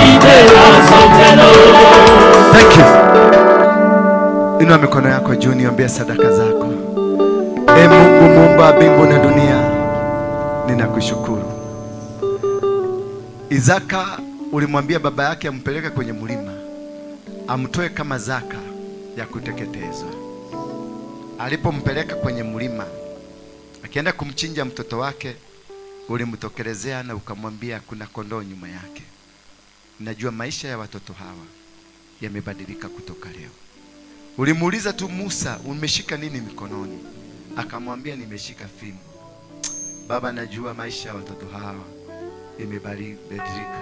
in the house of the Lord. Thank you. Inua mikono yako juu, niombee sadaka zako. E Mungu muumba wa mbingu na dunia, ninakushukuru. Isaka ulimwambia baba yake ampeleke kwenye mlima, amtoe kama zaka ya kuteketezwa. Alipompeleka kwenye mlima, akienda kumchinja mtoto wake, ulimtokelezea na ukamwambia kuna kondoo nyuma yake. Najua maisha ya watoto hawa yamebadilika kutoka leo. Ulimuuliza tu Musa, umeshika nini mikononi? Akamwambia nimeshika fimbo. Baba, najua maisha ya watoto hawa imebadilika.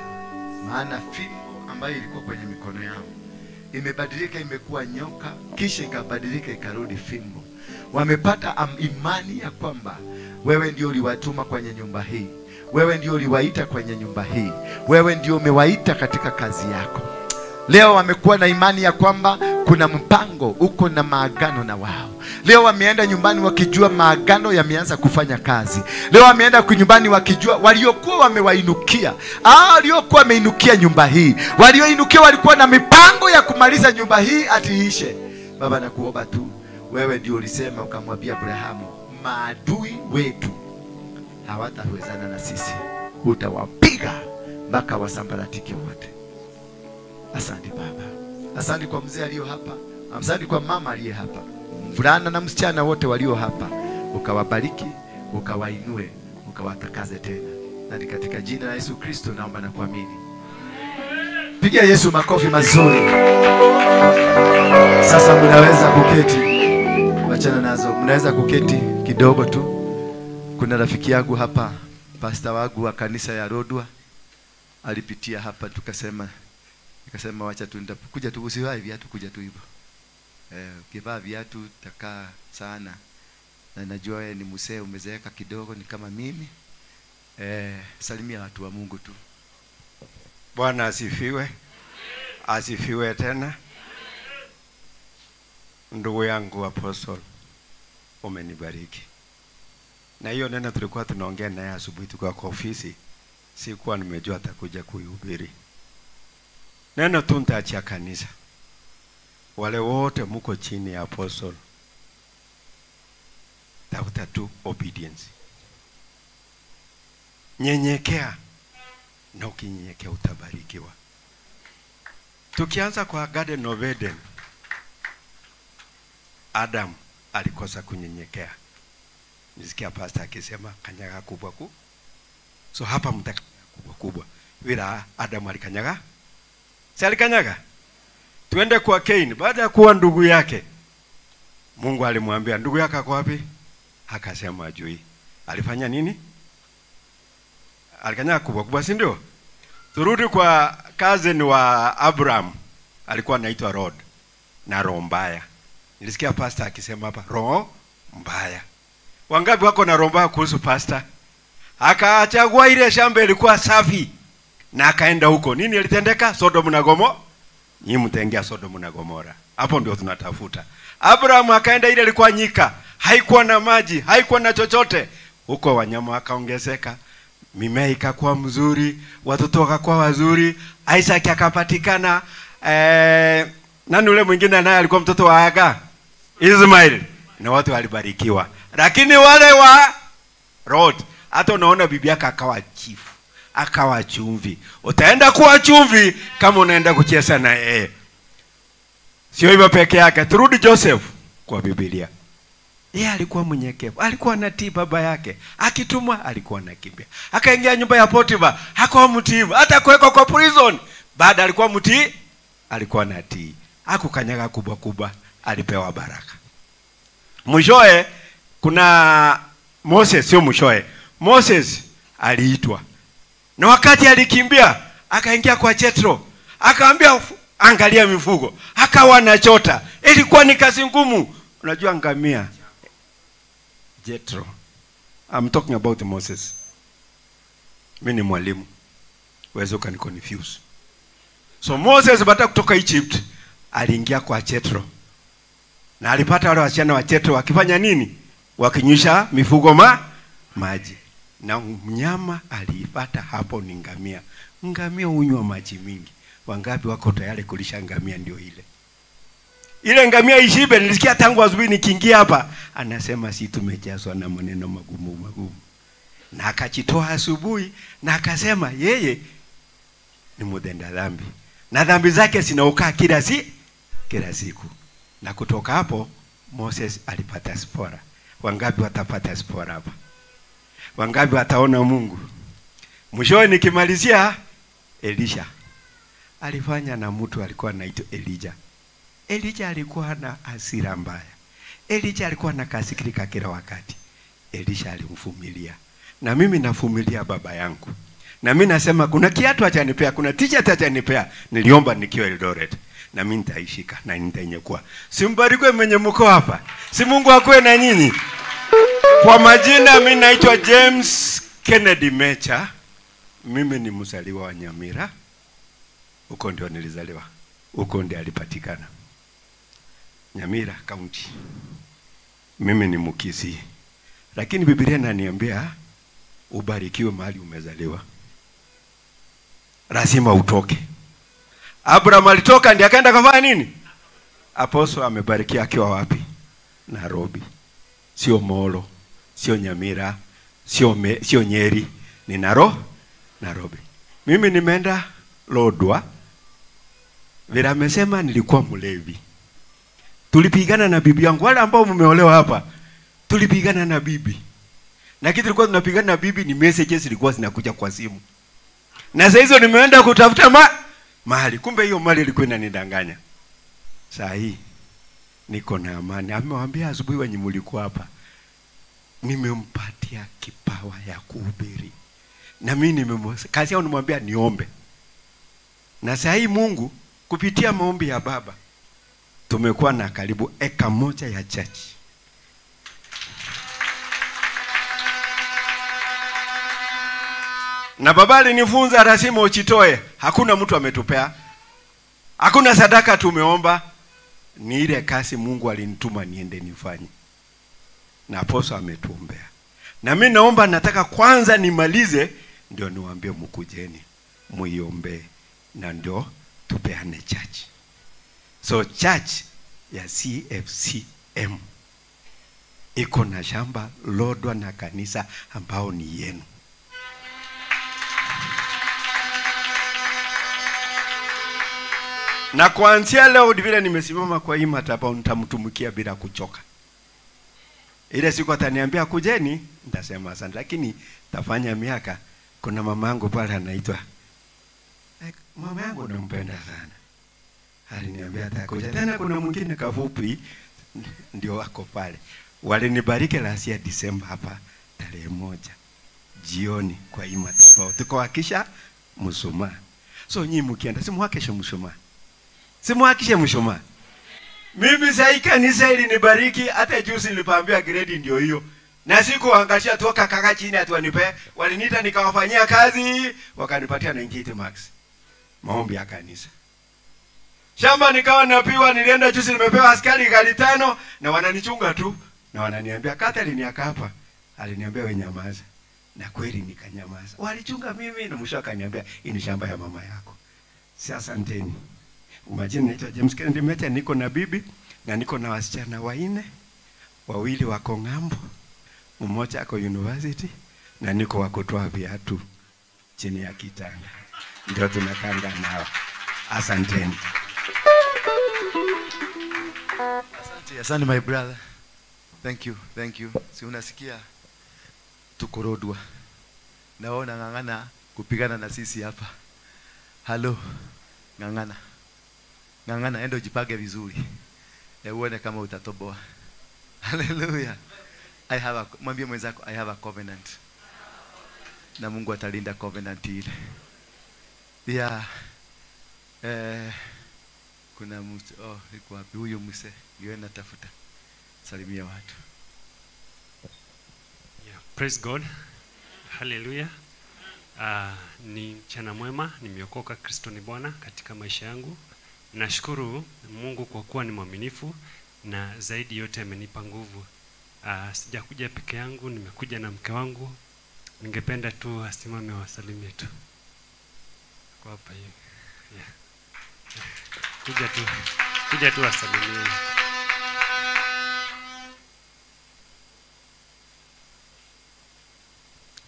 Maana fimbo ambayo ilikuwa kwenye mikono yao imebadilika, imekuwa nyoka, kisha ikabadilika ikarudi fimbo. Wamepata imani ya kwamba wewe ndio uliwatuma kwenye nyumba hii, wewe ndio uliwaita kwenye nyumba hii, wewe ndio umewaita katika kazi yako. Leo wamekuwa na imani ya kwamba kuna mpango, uko na maagano na wao. Leo wameenda nyumbani wakijua maagano yameanza kufanya kazi. Leo wameenda nyumbani wakijua waliokuwa wamewainukia, waliokuwa wameinukia nyumba hii, walioinukia walikuwa na mipango ya kumaliza nyumba hii atiishe. Baba, nakuomba tu, wewe ndio ulisema ukamwambia Abrahamu, maadui wetu hawatawezana na sisi, utawapiga mpaka wasambaratike wote. Asante Baba, asante kwa mzee aliyo hapa, asante kwa mama aliye hapa, mvulana na msichana wote walio hapa, ukawabariki, ukawainue, ukawatakaze tena. Na ni katika jina la Yesu Kristo naomba na kuamini. Pigia Yesu makofi mazuri. Sasa mnaweza kuketi. Wachana nazo, mnaweza kuketi kidogo tu. Kuna rafiki yangu hapa, pastor wangu wa kanisa ya Rodwa, alipitia hapa, tukasema, nikasema wacha tu nitakuja tu, usivae viatu, kuja tu hivyo. Ukivaa viatu utakaa sana. Na najua wewe ni mzee, umezeeka kidogo, ni kama mimi. Salimia watu wa Mungu tu. Bwana asifiwe. Asifiwe tena. Ndugu yangu Apostle, umenibariki. Na hiyo neno tulikuwa tunaongea naye asubuhi tukiwa kwa ofisi, sikuwa nimejua atakuja kuihubiri. Neno tu nitaachia kanisa. Wale wote mko chini ya Apostle, tafuta tu obedience. Nyenyekea, na ukinyenyekea utabarikiwa. Tukianza kwa Garden of Eden, Adam alikosa kunyenyekea. Nisikia pastor akisema kanyaga kubwa ku. So hapa mtakanyaga kubwa kubwa. Bila Adam alikanyaga? Si alikanyaga? Tuende kwa Cain. Baada ya kuwa ndugu yake, Mungu alimwambia ndugu yake ako wapi? Akasema ajui. Alifanya nini? Alikanyaga kubwa kubwa, si ndio? Turudi kwa cousin wa Abraham, alikuwa anaitwa Rod na roho mbaya. Nilisikia pastor akisema hapa roho mbaya. Wangapi wako na roho mbaya kuhusu pastor? Akachagua ile shamba ilikuwa safi na akaenda huko. Nini ilitendeka? Sodom na Gomora. Nyinyi mtaingia Sodom na Gomora. Hapo ndio tunatafuta. Abraham akaenda, ile ilikuwa nyika, haikuwa na maji, haikuwa na chochote. Huko wanyama wakaongezeka, mimea ikakuwa mzuri, watoto wakakuwa wazuri, Isaac akapatikana. Nani ule mwingine naye alikuwa mtoto wa Hagar? Ismail. Na watu walibarikiwa. Lakini wale wa Lot, hata unaona bibi yake akawa chifu, akawa chumvi. Utaenda kuwa chumvi kama unaenda kucheza na yeye. Sio hivyo peke yake. Turudi Joseph kwa Biblia. Yeye alikuwa mnyenyekevu, alikuwa anatii baba yake. Akitumwa alikuwa anakimbia. Akaingia nyumba ya Potiphar, hakuwa mtiifu. Hata kuwekwa kwa prison, baada alikuwa mtii, alikuwa anatii. Hakukanyaga kubwa kubwa, alipewa baraka. Mwishoe kuna Moses, sio mwishoe. Moses aliitwa. Na wakati alikimbia, akaingia kwa Jethro. Akaambia angalia mifugo. Akawa anachota. Ilikuwa ni kazi ngumu. Unajua ngamia. Jethro. I'm talking about Moses. Mimi ni mwalimu. Uweze ukaniconfuse. So Moses baada kutoka Egypt aliingia kwa Jethro. Na alipata wale wasichana wa Jethro wakifanya nini? Wakinywisha mifugo maji. Na mnyama aliipata hapo ni ngamia. Ngamia hunywa maji mingi. Wangapi wako tayari kulisha ngamia? Ndio ile. Ile ngamia ishibe. Nilisikia tangu asubuhi nikiingia hapa anasema si tumejazwa na maneno magumu magumu. Na akajitoa asubuhi na akasema yeye ni mtenda dhambi. Na dhambi zake zinaokaa kila siku. Na kutoka hapo Moses alipata spora. Wangapi watapata spora hapa? Wangapi wataona Mungu? Mwishowe nikimalizia, Elisha alifanya na mtu alikuwa anaitwa Elijah. Elijah alikuwa na hasira mbaya. Elijah alikuwa anakasirika kila wakati. Elisha alimvumilia. Na mimi navumilia baba yangu. Na mimi nasema kuna kiatu hajanipea, kuna t-shirt hajanipea. Niliomba nikiwa Eldoret. Na mimi nitaishika na nitainyekua. Simbarikiwe mwenye mko hapa. Si Mungu akuwe na nyinyi. Kwa majina mimi naitwa James Kennedy Mecha. Mimi ni mzaliwa wa Nyamira. Huko ndio nilizaliwa. Huko ndio alipatikana. Nyamira County. Mimi ni Mkisii. Lakini Biblia inaniambia ubarikiwe mahali umezaliwa. Lazima utoke. Abraham alitoka ndiye akaenda kafanya nini? Apostle amebarikia akiwa wapi? Nairobi. Sio Molo, sio Nyamira, sio Nyeri, ni Nairobi. Mimi nimeenda Lodwar. Vile amesema nilikuwa mlevi. Tulipigana na bibi yangu. Wale ambao mmeolewa hapa, tulipigana na bibi. Na kitu tulikuwa tunapigana na bibi ni messages zilikuwa zinakuja kwa simu. Na sasa hizo nimeenda kutafuta mali. Kumbe hiyo mali ilikuwa inanidanganya. Saa hii niko na amani. Amewaambia asubuhi wenye mlikuwa hapa, nimempatia kipawa ya kuhubiri. Na mimi kazi yao nimwambia niombe. Na saa hii Mungu kupitia maombi ya baba tumekuwa na karibu eka 1 ya church. Na baba alinifunza lazima uchitoe. Hakuna mtu ametupea. Hakuna sadaka tumeomba. Ni ile kazi Mungu alinituma niende nifanye. Na apostle ametuombea. Na mimi naomba, nataka kwanza nimalize ndio niwaambie mkujeni muiombe na ndio tupeane church. So church ya CFCM iko na shamba Lodwar na kanisa ambao ni yenu. Na kuanzia leo vile nimesimama kwa hii madhabahu nitamtumikia bila kuchoka. Ile siku ataniambia kujeni, nitasema asante, lakini tafanya miaka. Kuna mamangu pale anaitwa, mama yangu nampenda sana. Aliniambia atakuja. Tena kuna mwingine kafupi ndio wako pale. Walinibariki last year December hapa tarehe 1 jioni kwa hii madhabahu. Tukawakisha mshumaa. So nyinyi mkienda simuhakishe mshumaa. Simuhakishe mshumaa. Mimi sasa kanisa ilinibariki, hata juzi nilipoambiwa grade ndio hiyo. Na sikuangalia tu kaka chini atu wanipe, waliniita nikawafanyia kazi, wakanipatia 98 marks. Maombi ya kanisa. Shamba nikawa napiwa, nilienda juzi nimepewa askari gari 5 na wananichunga tu na wananiambia Catherine akapa. Aliniambia wewe nyamaza. Na kweli nikanyamaza. Walichunga mimi na mwisho akaniambia hii ni shamba ya mama yako. Sasa asanteni. Majina naitwa James Kennedy Mecha, niko na bibi na niko na wasichana 4, wawili wako ng'ambo, mmoja ako university na niko wa kutoa viatu chini ya kitanda. Ndio tunakanga nao. Asanteni. Asante, asante my brother. Thank you, thank you. Si unasikia tuko Lodwar. Naona ng'ang'ana kupigana na sisi hapa. Hello, ng'ang'ana. Ng'ang'ana, endo jipage vizuri. Uone kama utatoboa. Hallelujah. I have a, mwambie mwenzako, I have a covenant. Na Mungu atalinda covenant ile. Yeah. Kuna mtu, oh, iko wapi huyo mse? Niwe natafuta. Salimia watu. Yeah, praise God. Hallelujah. Ni mchana mwema, nimeokoka, Kristo ni Bwana katika maisha yangu. Nashukuru Mungu kwa kuwa ni mwaminifu na zaidi yote amenipa nguvu. Sijakuja peke yangu, nimekuja na mke wangu. Ningependa tu asimame wasalimie tu. Kwa hapa hivi. Yeah. Kuja tu wasalimie.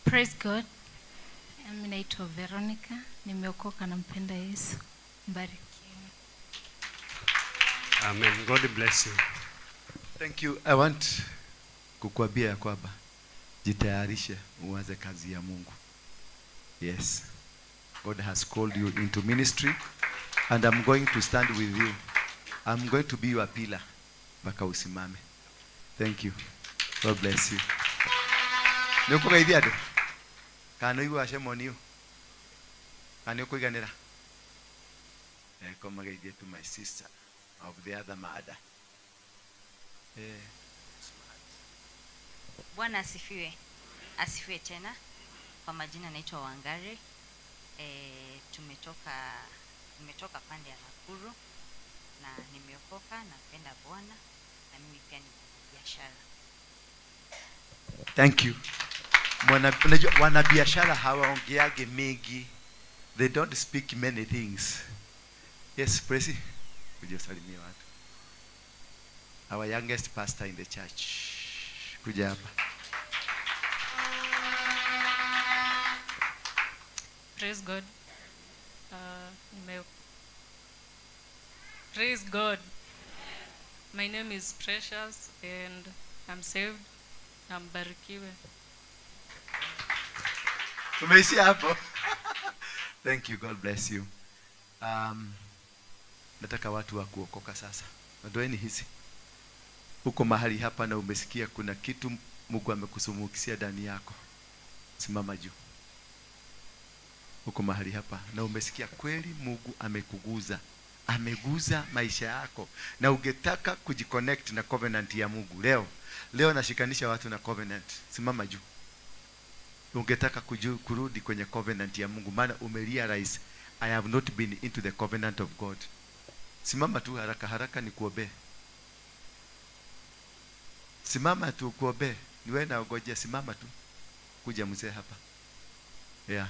Praise God. Mimi naitwa Veronica, nimeokoka na mpenda Yesu. Mbarikiwe. Amen. God bless you. Thank you. I want kukuambia kwamba jitayarishe uanze kazi ya Mungu. Yes. God has called you into ministry and I'm going to stand with you. I'm going to be your pillar mpaka usimame. Thank you. God bless you. Nikugeithia andu? Kana nĩũiguaga shame on you? Kana nĩũkũiganĩra? Komageithie to my sister of the other mother. Bwana asifiwe. Asifiwe tena. Kwa majina naitwa Wangari. Tumetoka pande ya Nakuru na nimeokoka, napenda Bwana na mimi pia ni mwanabiashara. Thank you. Wanabiashara hawaongeage mengi. They don't speak many things. Yes, Presi. Kuja usalimie watu. Our youngest pastor in the church. Kuja hapa. Praise God. Praise God. My name is Precious and I'm saved. I'm barikiwe. Tumeishia hapo. Thank you. God bless you. Nataka watu wa kuokoka sasa. Ondoeni hizi. Uko mahali hapa na umesikia kuna kitu Mungu amekusumukisia ndani yako. Simama juu. Uko mahali hapa na umesikia kweli Mungu amekuguza. Ameguza maisha yako na ungetaka kujiconnect na covenant ya Mungu leo. Leo nashikanisha watu na covenant. Simama juu. Ungetaka kurudi kwenye covenant ya Mungu, maana umerealize I have not been into the covenant of God. Simama tu haraka haraka nikuombee. Simama tu kuombee. Niwe na ugojea, simama tu. Kuja mzee hapa. Yeah.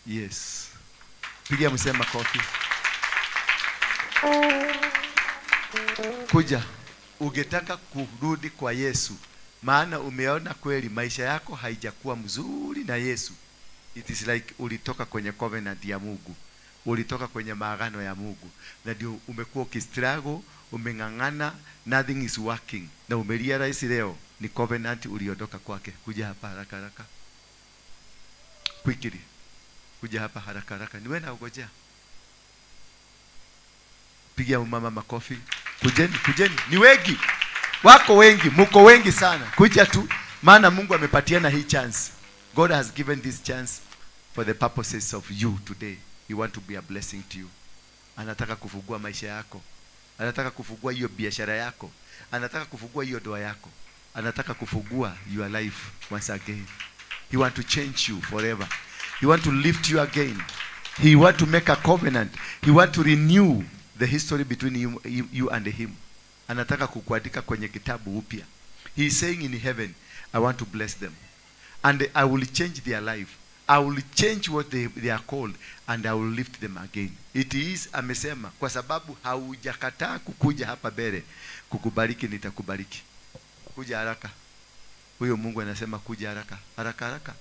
Yes. Pigia mzee makofi. Kuja. Ungetaka kurudi kwa Yesu, maana umeona kweli maisha yako haijakuwa mzuri na Yesu. It is like ulitoka kwenye covenant ya Mungu. Ulitoka kwenye maagano ya Mungu. Na ndio umekuwa ukistruggle, umeng'ang'ana, nothing is working. Na umerealize leo ni covenant uliondoka kwake. Kuja hapa haraka haraka. Quickly. Kuja hapa haraka haraka. Niwe na ugojea. Pigia mama makofi. Kujeni, kujeni. Ni wengi. Wako wengi, muko wengi sana. Kuja tu, maana Mungu amepatiana hii chance. God has given this chance for the purposes of you today. He want to be a blessing to you. Anataka kufungua maisha yako. Anataka kufungua hiyo biashara yako. Anataka kufungua hiyo ndoa yako. Anataka kufungua your life once again. He want to change you forever. He want to lift you again. He want to make a covenant. He want to renew the history between you and him. Anataka kukuandika kwenye kitabu upya. He is saying in heaven, I want to bless them. And I will change their life. I will change what they are called, and I will lift them again. It is, amesema, kwa sababu haujakataa kukuja hapa mbele, kukubariki nitakubariki. Kuja haraka. Huyo Mungu anasema kuja haraka. Haraka haraka.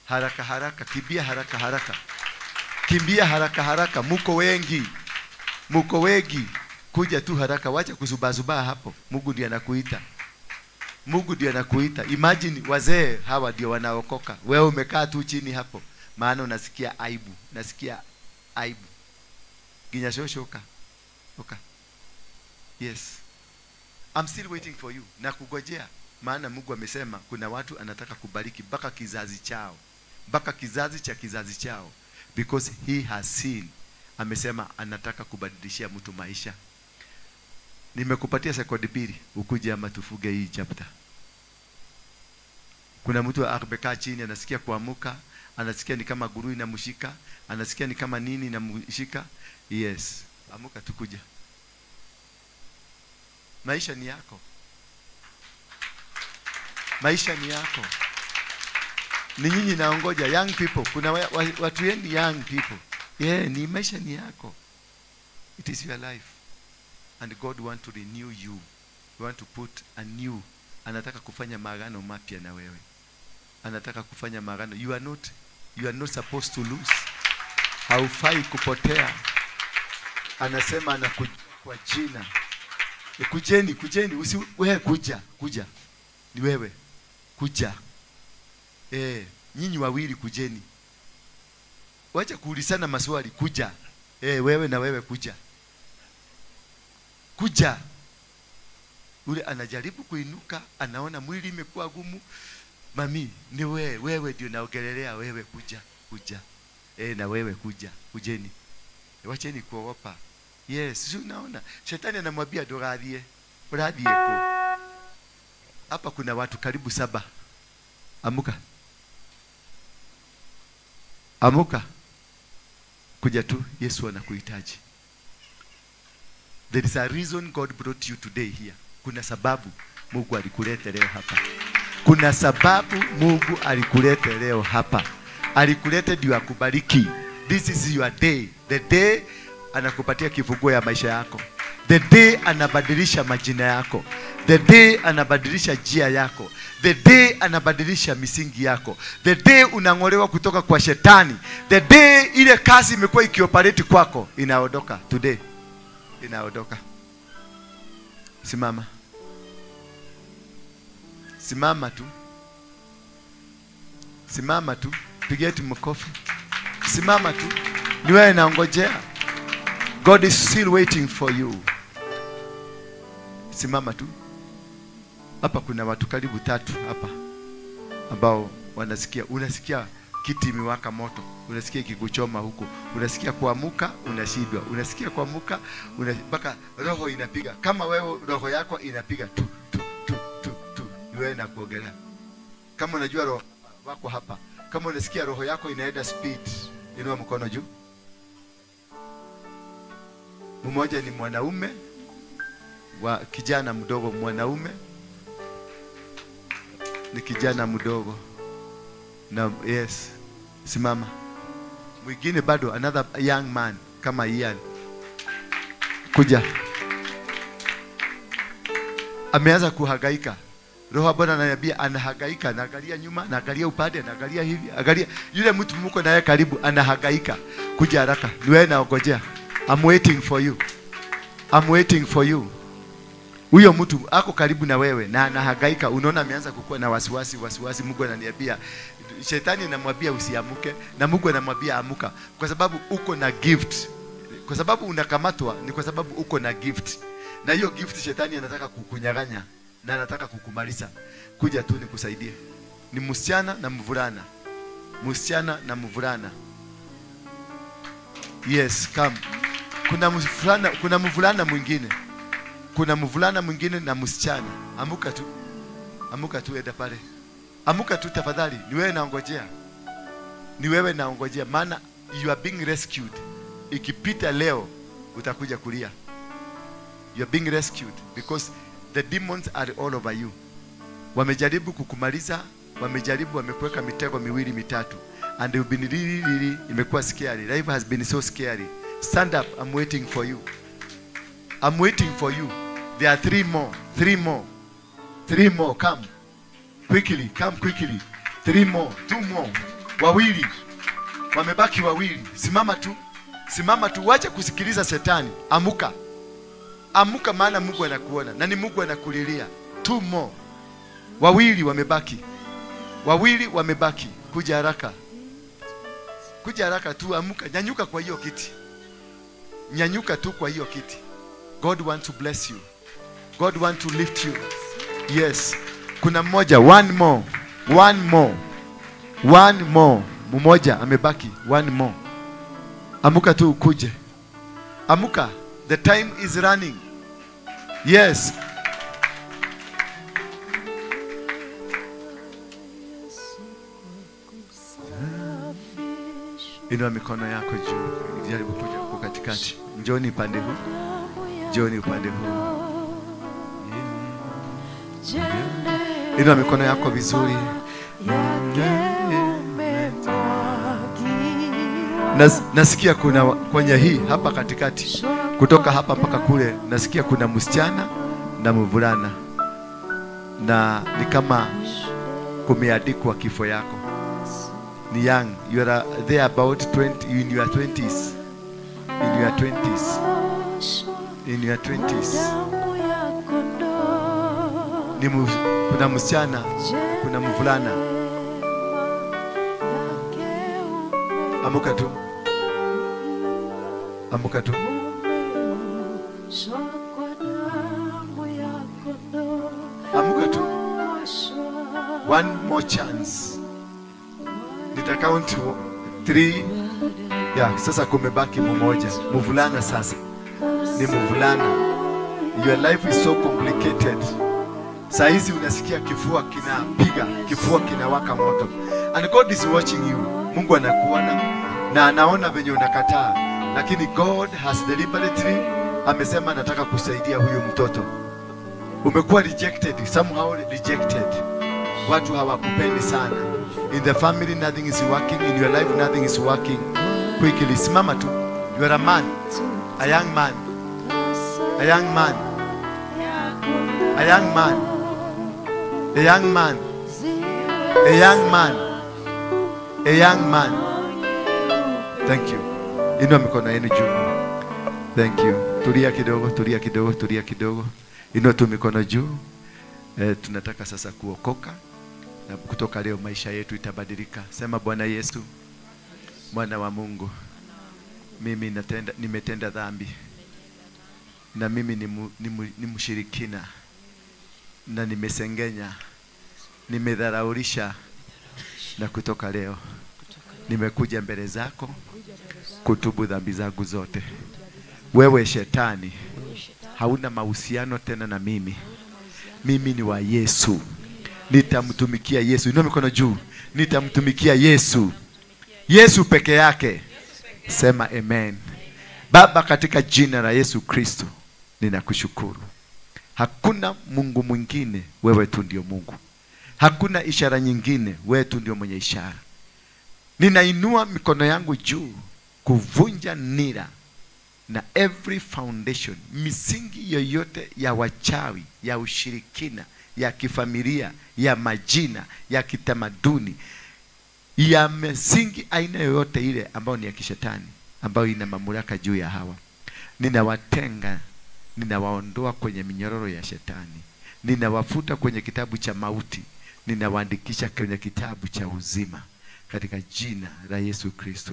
Haraka haraka. Kimbia haraka haraka. Kimbia haraka haraka. Muko wengi. Muko wengi. Kuja tu haraka. Wacha kuzubazubaa hapo. Mungu ndiye anakuita. Mungu ndiye anakuita. Imagine wazee hawa ndio wanaokoka. Wewe umekaa tu chini hapo. Maana unasikia aibu. Unasikia aibu. Ginyashoshoka. Oka. Yes. I'm still waiting for you. Na kugojea. Maana Mungu amesema kuna watu anataka kubariki mpaka kizazi chao. Mpaka kizazi cha kizazi chao. Because he has seen. Amesema anataka kubadilishia mtu maisha. Nimekupatia sekondi 2 ukuje ama tufuge hii chapter. Kuna mtu amekaa chini anasikia kuamuka, anasikia ni kama guru inamshika, anasikia ni kama nini inamshika. Yes, amuka tukuja. Maisha ni yako. Maisha ni yako. Ni nyinyi naongoja young people. Kuna watu wengi young people. Yeah, ni maisha ni yako. It is your life. And God want to renew you. He want to put a new. Anataka kufanya maagano mapya na wewe. Anataka kufanya maagano. You are not supposed to lose. Haufai kupotea. Anasema anakuja kwa jina. Kujeni, kujeni, usi wewe kuja, kuja. Ni wewe. Kuja. Nyinyi wawili kujeni. Wacha kuulizana maswali, kuja. Wewe na wewe kuja. Kuja. Ule anajaribu kuinuka, anaona mwili imekuwa gumu. Mami, ni wewe, wewe ndio naongelelea, wewe kuja, kuja. Na wewe kuja, kujeni. Wacheni kuogopa. Yes, si unaona shetani anamwambia doradhie, uradhie ko. Hapa kuna watu karibu 7. Amuka. Amuka. Kuja tu, Yesu anakuhitaji. There is a reason God brought you today here. Kuna sababu Mungu alikuleta leo hapa. Kuna sababu Mungu alikuleta leo hapa. Alikuleta ndio akubariki. This is your day. The day anakupatia kifunguo ya maisha yako. The day anabadilisha majina yako. The day anabadilisha njia yako. The day anabadilisha misingi yako. The day unangolewa kutoka kwa shetani. The day ile kazi imekuwa ikioperate kwako inaondoka today. Inaondoka. Simama. Simama tu. Simama tu. Pigia tu makofi. Simama tu. Ni wewe naongojea. God is still waiting for you. Simama tu. Hapa kuna watu karibu 3 hapa ambao wanasikia, unasikia kiti imewaka moto, unasikia ikikuchoma huko, unasikia kuamuka unashindwa, unasikia kuamuka mpaka roho inapiga. Kama wewe roho yako inapiga tu tu tu tu tu, ni wewe na kuogelea. Kama unajua roho wako hapa, kama unasikia roho yako inaenda speed, inua mkono juu. Mmoja ni mwanaume wa kijana mdogo, mwanaume ni kijana mdogo na yes, simama. Mwingine bado another young man kama Ian, kuja. Ameanza kuhangaika. Roho Bwana ananiambia anahangaika, anaangalia nyuma, anaangalia upande, anaangalia hivi, angalia yule mtu mko naye karibu anahangaika. Kuja haraka. Ni wewe naongojea. I'm waiting for you. I'm waiting for you. Huyo mtu ako karibu na wewe na anahangaika, unaona ameanza kukua na wasiwasi, wasiwasi. Mungu ananiambia, shetani anamwambia usiamuke na Mungu anamwambia amuka, kwa sababu uko na gift. Kwa sababu unakamatwa ni kwa sababu uko na gift. Na hiyo gift shetani anataka kukunyang'anya na anataka kukumaliza. Kuja tu nikusaidie. Ni msichana na mvulana. Msichana na mvulana. Yes, come. Kuna mvulana, kuna mvulana mwingine. Kuna mvulana mwingine na msichana. Amuka tu. Amuka tu, enda pale. Amuka tu tafadhali. Ni wewe naongojea. Ni wewe naongojea, maana you are being rescued. Ikipita leo utakuja kulia. You are being rescued because the demons are all over you. Wamejaribu kukumaliza, wamejaribu, wamekuweka mitego miwili mitatu. And you've been really, really, imekuwa scary. Life has been so scary. Stand up, I'm waiting for you. I'm waiting for you. There are 3 more, 3 more, 3 more. Come quickly, come quickly. 3 more, 2 more. Wawili. Wamebaki wawili. Simama tu. Simama tu, wacha kusikiliza shetani. Amuka. Amuka, maana Mungu anakuona na ni Mungu anakulilia. 2 more. Wawili wamebaki. Wawili wamebaki. Kuja haraka. Kuja haraka tu, amuka, nyanyuka kwa hiyo kiti. Nyanyuka tu kwa hiyo kiti. God wants to bless you. God wants to lift you. Yes. Kuna mmoja, one more. One more. One more. Mmoja amebaki, one more. Amuka tu ukuje. Amuka. The time is running. Yes. Inua mikono yako juu. Jaribu kuja huko katikati. Njoni upande huu. Njoni upande huu. Inua mikono yako vizuri. Nasikia kuna kwenye hii hapa katikati, kutoka hapa mpaka kule, nasikia kuna msichana na mvulana, na ni kama kumeandikwa kifo yako. Ni young, you are there about 20, in your 20s. In your 20s. In your 20s. Ni kuna msichana, kuna mvulana. Amuka tu. Amuka tu. Amuka tu. One more chance. Nita count 3, Ya, sasa kumebaki mmoja. Mvulana sasa. Ni mvulana. Your life is so complicated. Saa hizi unasikia kifua kinapiga, kifua kinawaka moto. And God is watching you. Mungu anakuona na anaona venye unakataa. Lakini God has deliberately amesema nataka kusaidia huyu mtoto. Umekuwa rejected, somehow rejected. Watu hawakupendi sana. In the family nothing is working, in your life nothing is working. Quickly, simama tu. You are a man, a young man, a young man, a young man, a young man, a young man, a young man. Thank you. Inua mikono yenu juu. Thank you. Tulia kidogo, tulia kidogo, tulia kidogo. Inua tu mikono juu. Tunataka sasa kuokoka. Na kutoka leo maisha yetu itabadilika. Sema Bwana Yesu, Mwana wa Mungu, mimi nimetenda dhambi. Na mimi ni mshirikina. Na nimesengenya. Nimedharaulisha. Na kutoka leo nimekuja mbele zako kutubu dhambi zangu zote. Wewe shetani, hauna mahusiano tena na mimi. Mimi ni wa Yesu. Nitamtumikia Yesu. Inua mikono juu. Nitamtumikia Yesu. Yesu peke yake. Sema amen. Baba, katika jina la Yesu Kristo, ninakushukuru. Hakuna Mungu mwingine, wewe tu ndio Mungu. Hakuna ishara nyingine, wewe tu ndio mwenye ishara. Ninainua mikono yangu juu kuvunja nira na every foundation, misingi yoyote ya wachawi, ya ushirikina, ya kifamilia, ya majina, ya kitamaduni, ya misingi aina yoyote ile ambayo ni ya kishetani, ambayo ina mamlaka juu ya hawa. Ninawatenga, ninawaondoa kwenye minyororo ya shetani. Ninawafuta kwenye kitabu cha mauti, ninawaandikisha kwenye kitabu cha uzima. Katika jina la Yesu Kristo,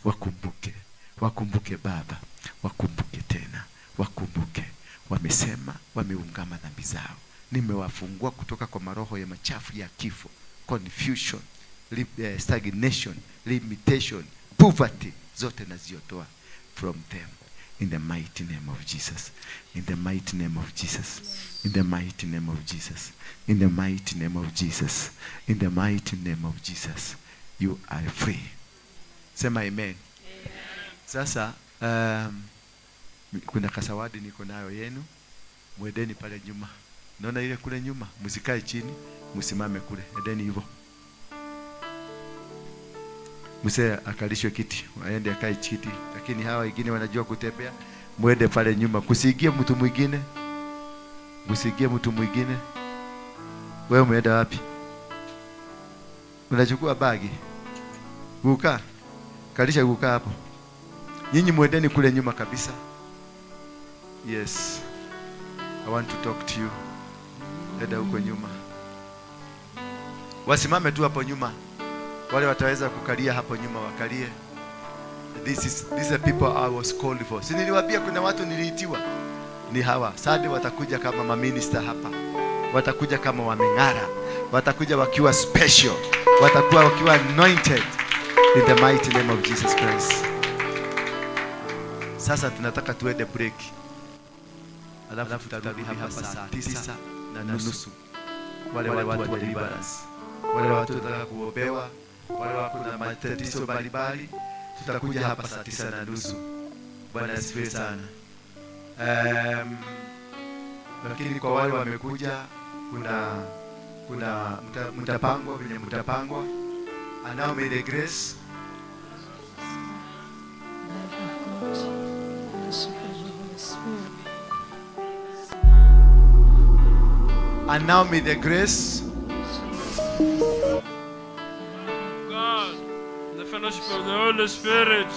wakumbuke, wakumbuke Baba, wakumbuke tena, wakumbuke. Wamesema, wameungama dhambi zao. Nimewafungua kutoka kwa maroho ya machafu ya kifo, confusion, stagnation, limitation, poverty, zote naziotoa from them. In the mighty name of Jesus. In the mighty name of Jesus. In the mighty name of Jesus. In the mighty name of Jesus. In the mighty name of Jesus. You are free. Sema amen. Amen. Sasa kuna kasawadi niko nayo yenu. Mwendeni pale nyuma. Naona ile kule nyuma, msikae chini, msimame kule. Endeni hivyo. Mzee akalishwe kiti, aende akae kiti. Lakini hawa wengine wanajua kutembea, muende pale nyuma. Kusiingie mtu mwingine. Kusiingie mtu mwingine. Wewe umeenda wapi? Unachukua bagi. Guka. Kalisha guka hapo. Nyinyi muendeni kule nyuma kabisa. Yes. I want to talk to you. Enda huko nyuma. Wasimame tu hapo nyuma. Wale wataweza kukalia hapo nyuma wakalie. These are people I was called for. Si niliwaambia kuna watu niliitiwa. Ni hawa. Sade watakuja kama maminister hapa. Watakuja kama wameng'ara. Watakuja wakiwa special. Watakuwa wakiwa anointed. In the mighty name of Jesus Christ. Sasa tunataka tuende break. Alafu tutarudi hapa saa 9:30. Wale watu wa deliverance. Wale watu wanataka kuombewa, wale wako na matatizo mbalimbali, tutakuja hapa saa 9:30. Bwana asifiwe sana. Lakini kwa wale wamekuja, kuna mtapangwa vile mtapangwa. And now may the grace And now may the grace God, the fellowship of the Holy Spirit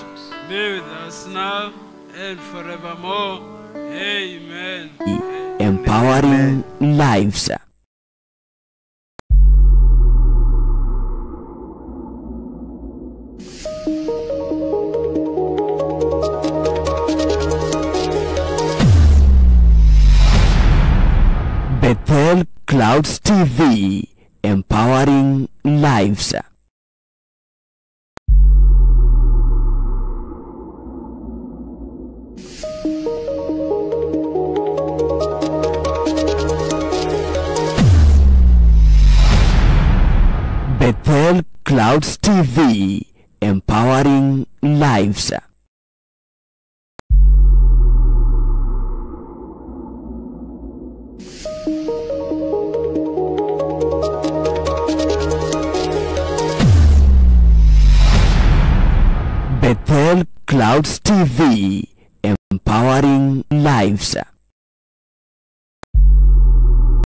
be with us now and forevermore. Amen. Empowering lives. Bethel Clouds TV, empowering lives. Clouds TV, empowering lives. Bethel Clouds TV, empowering lives.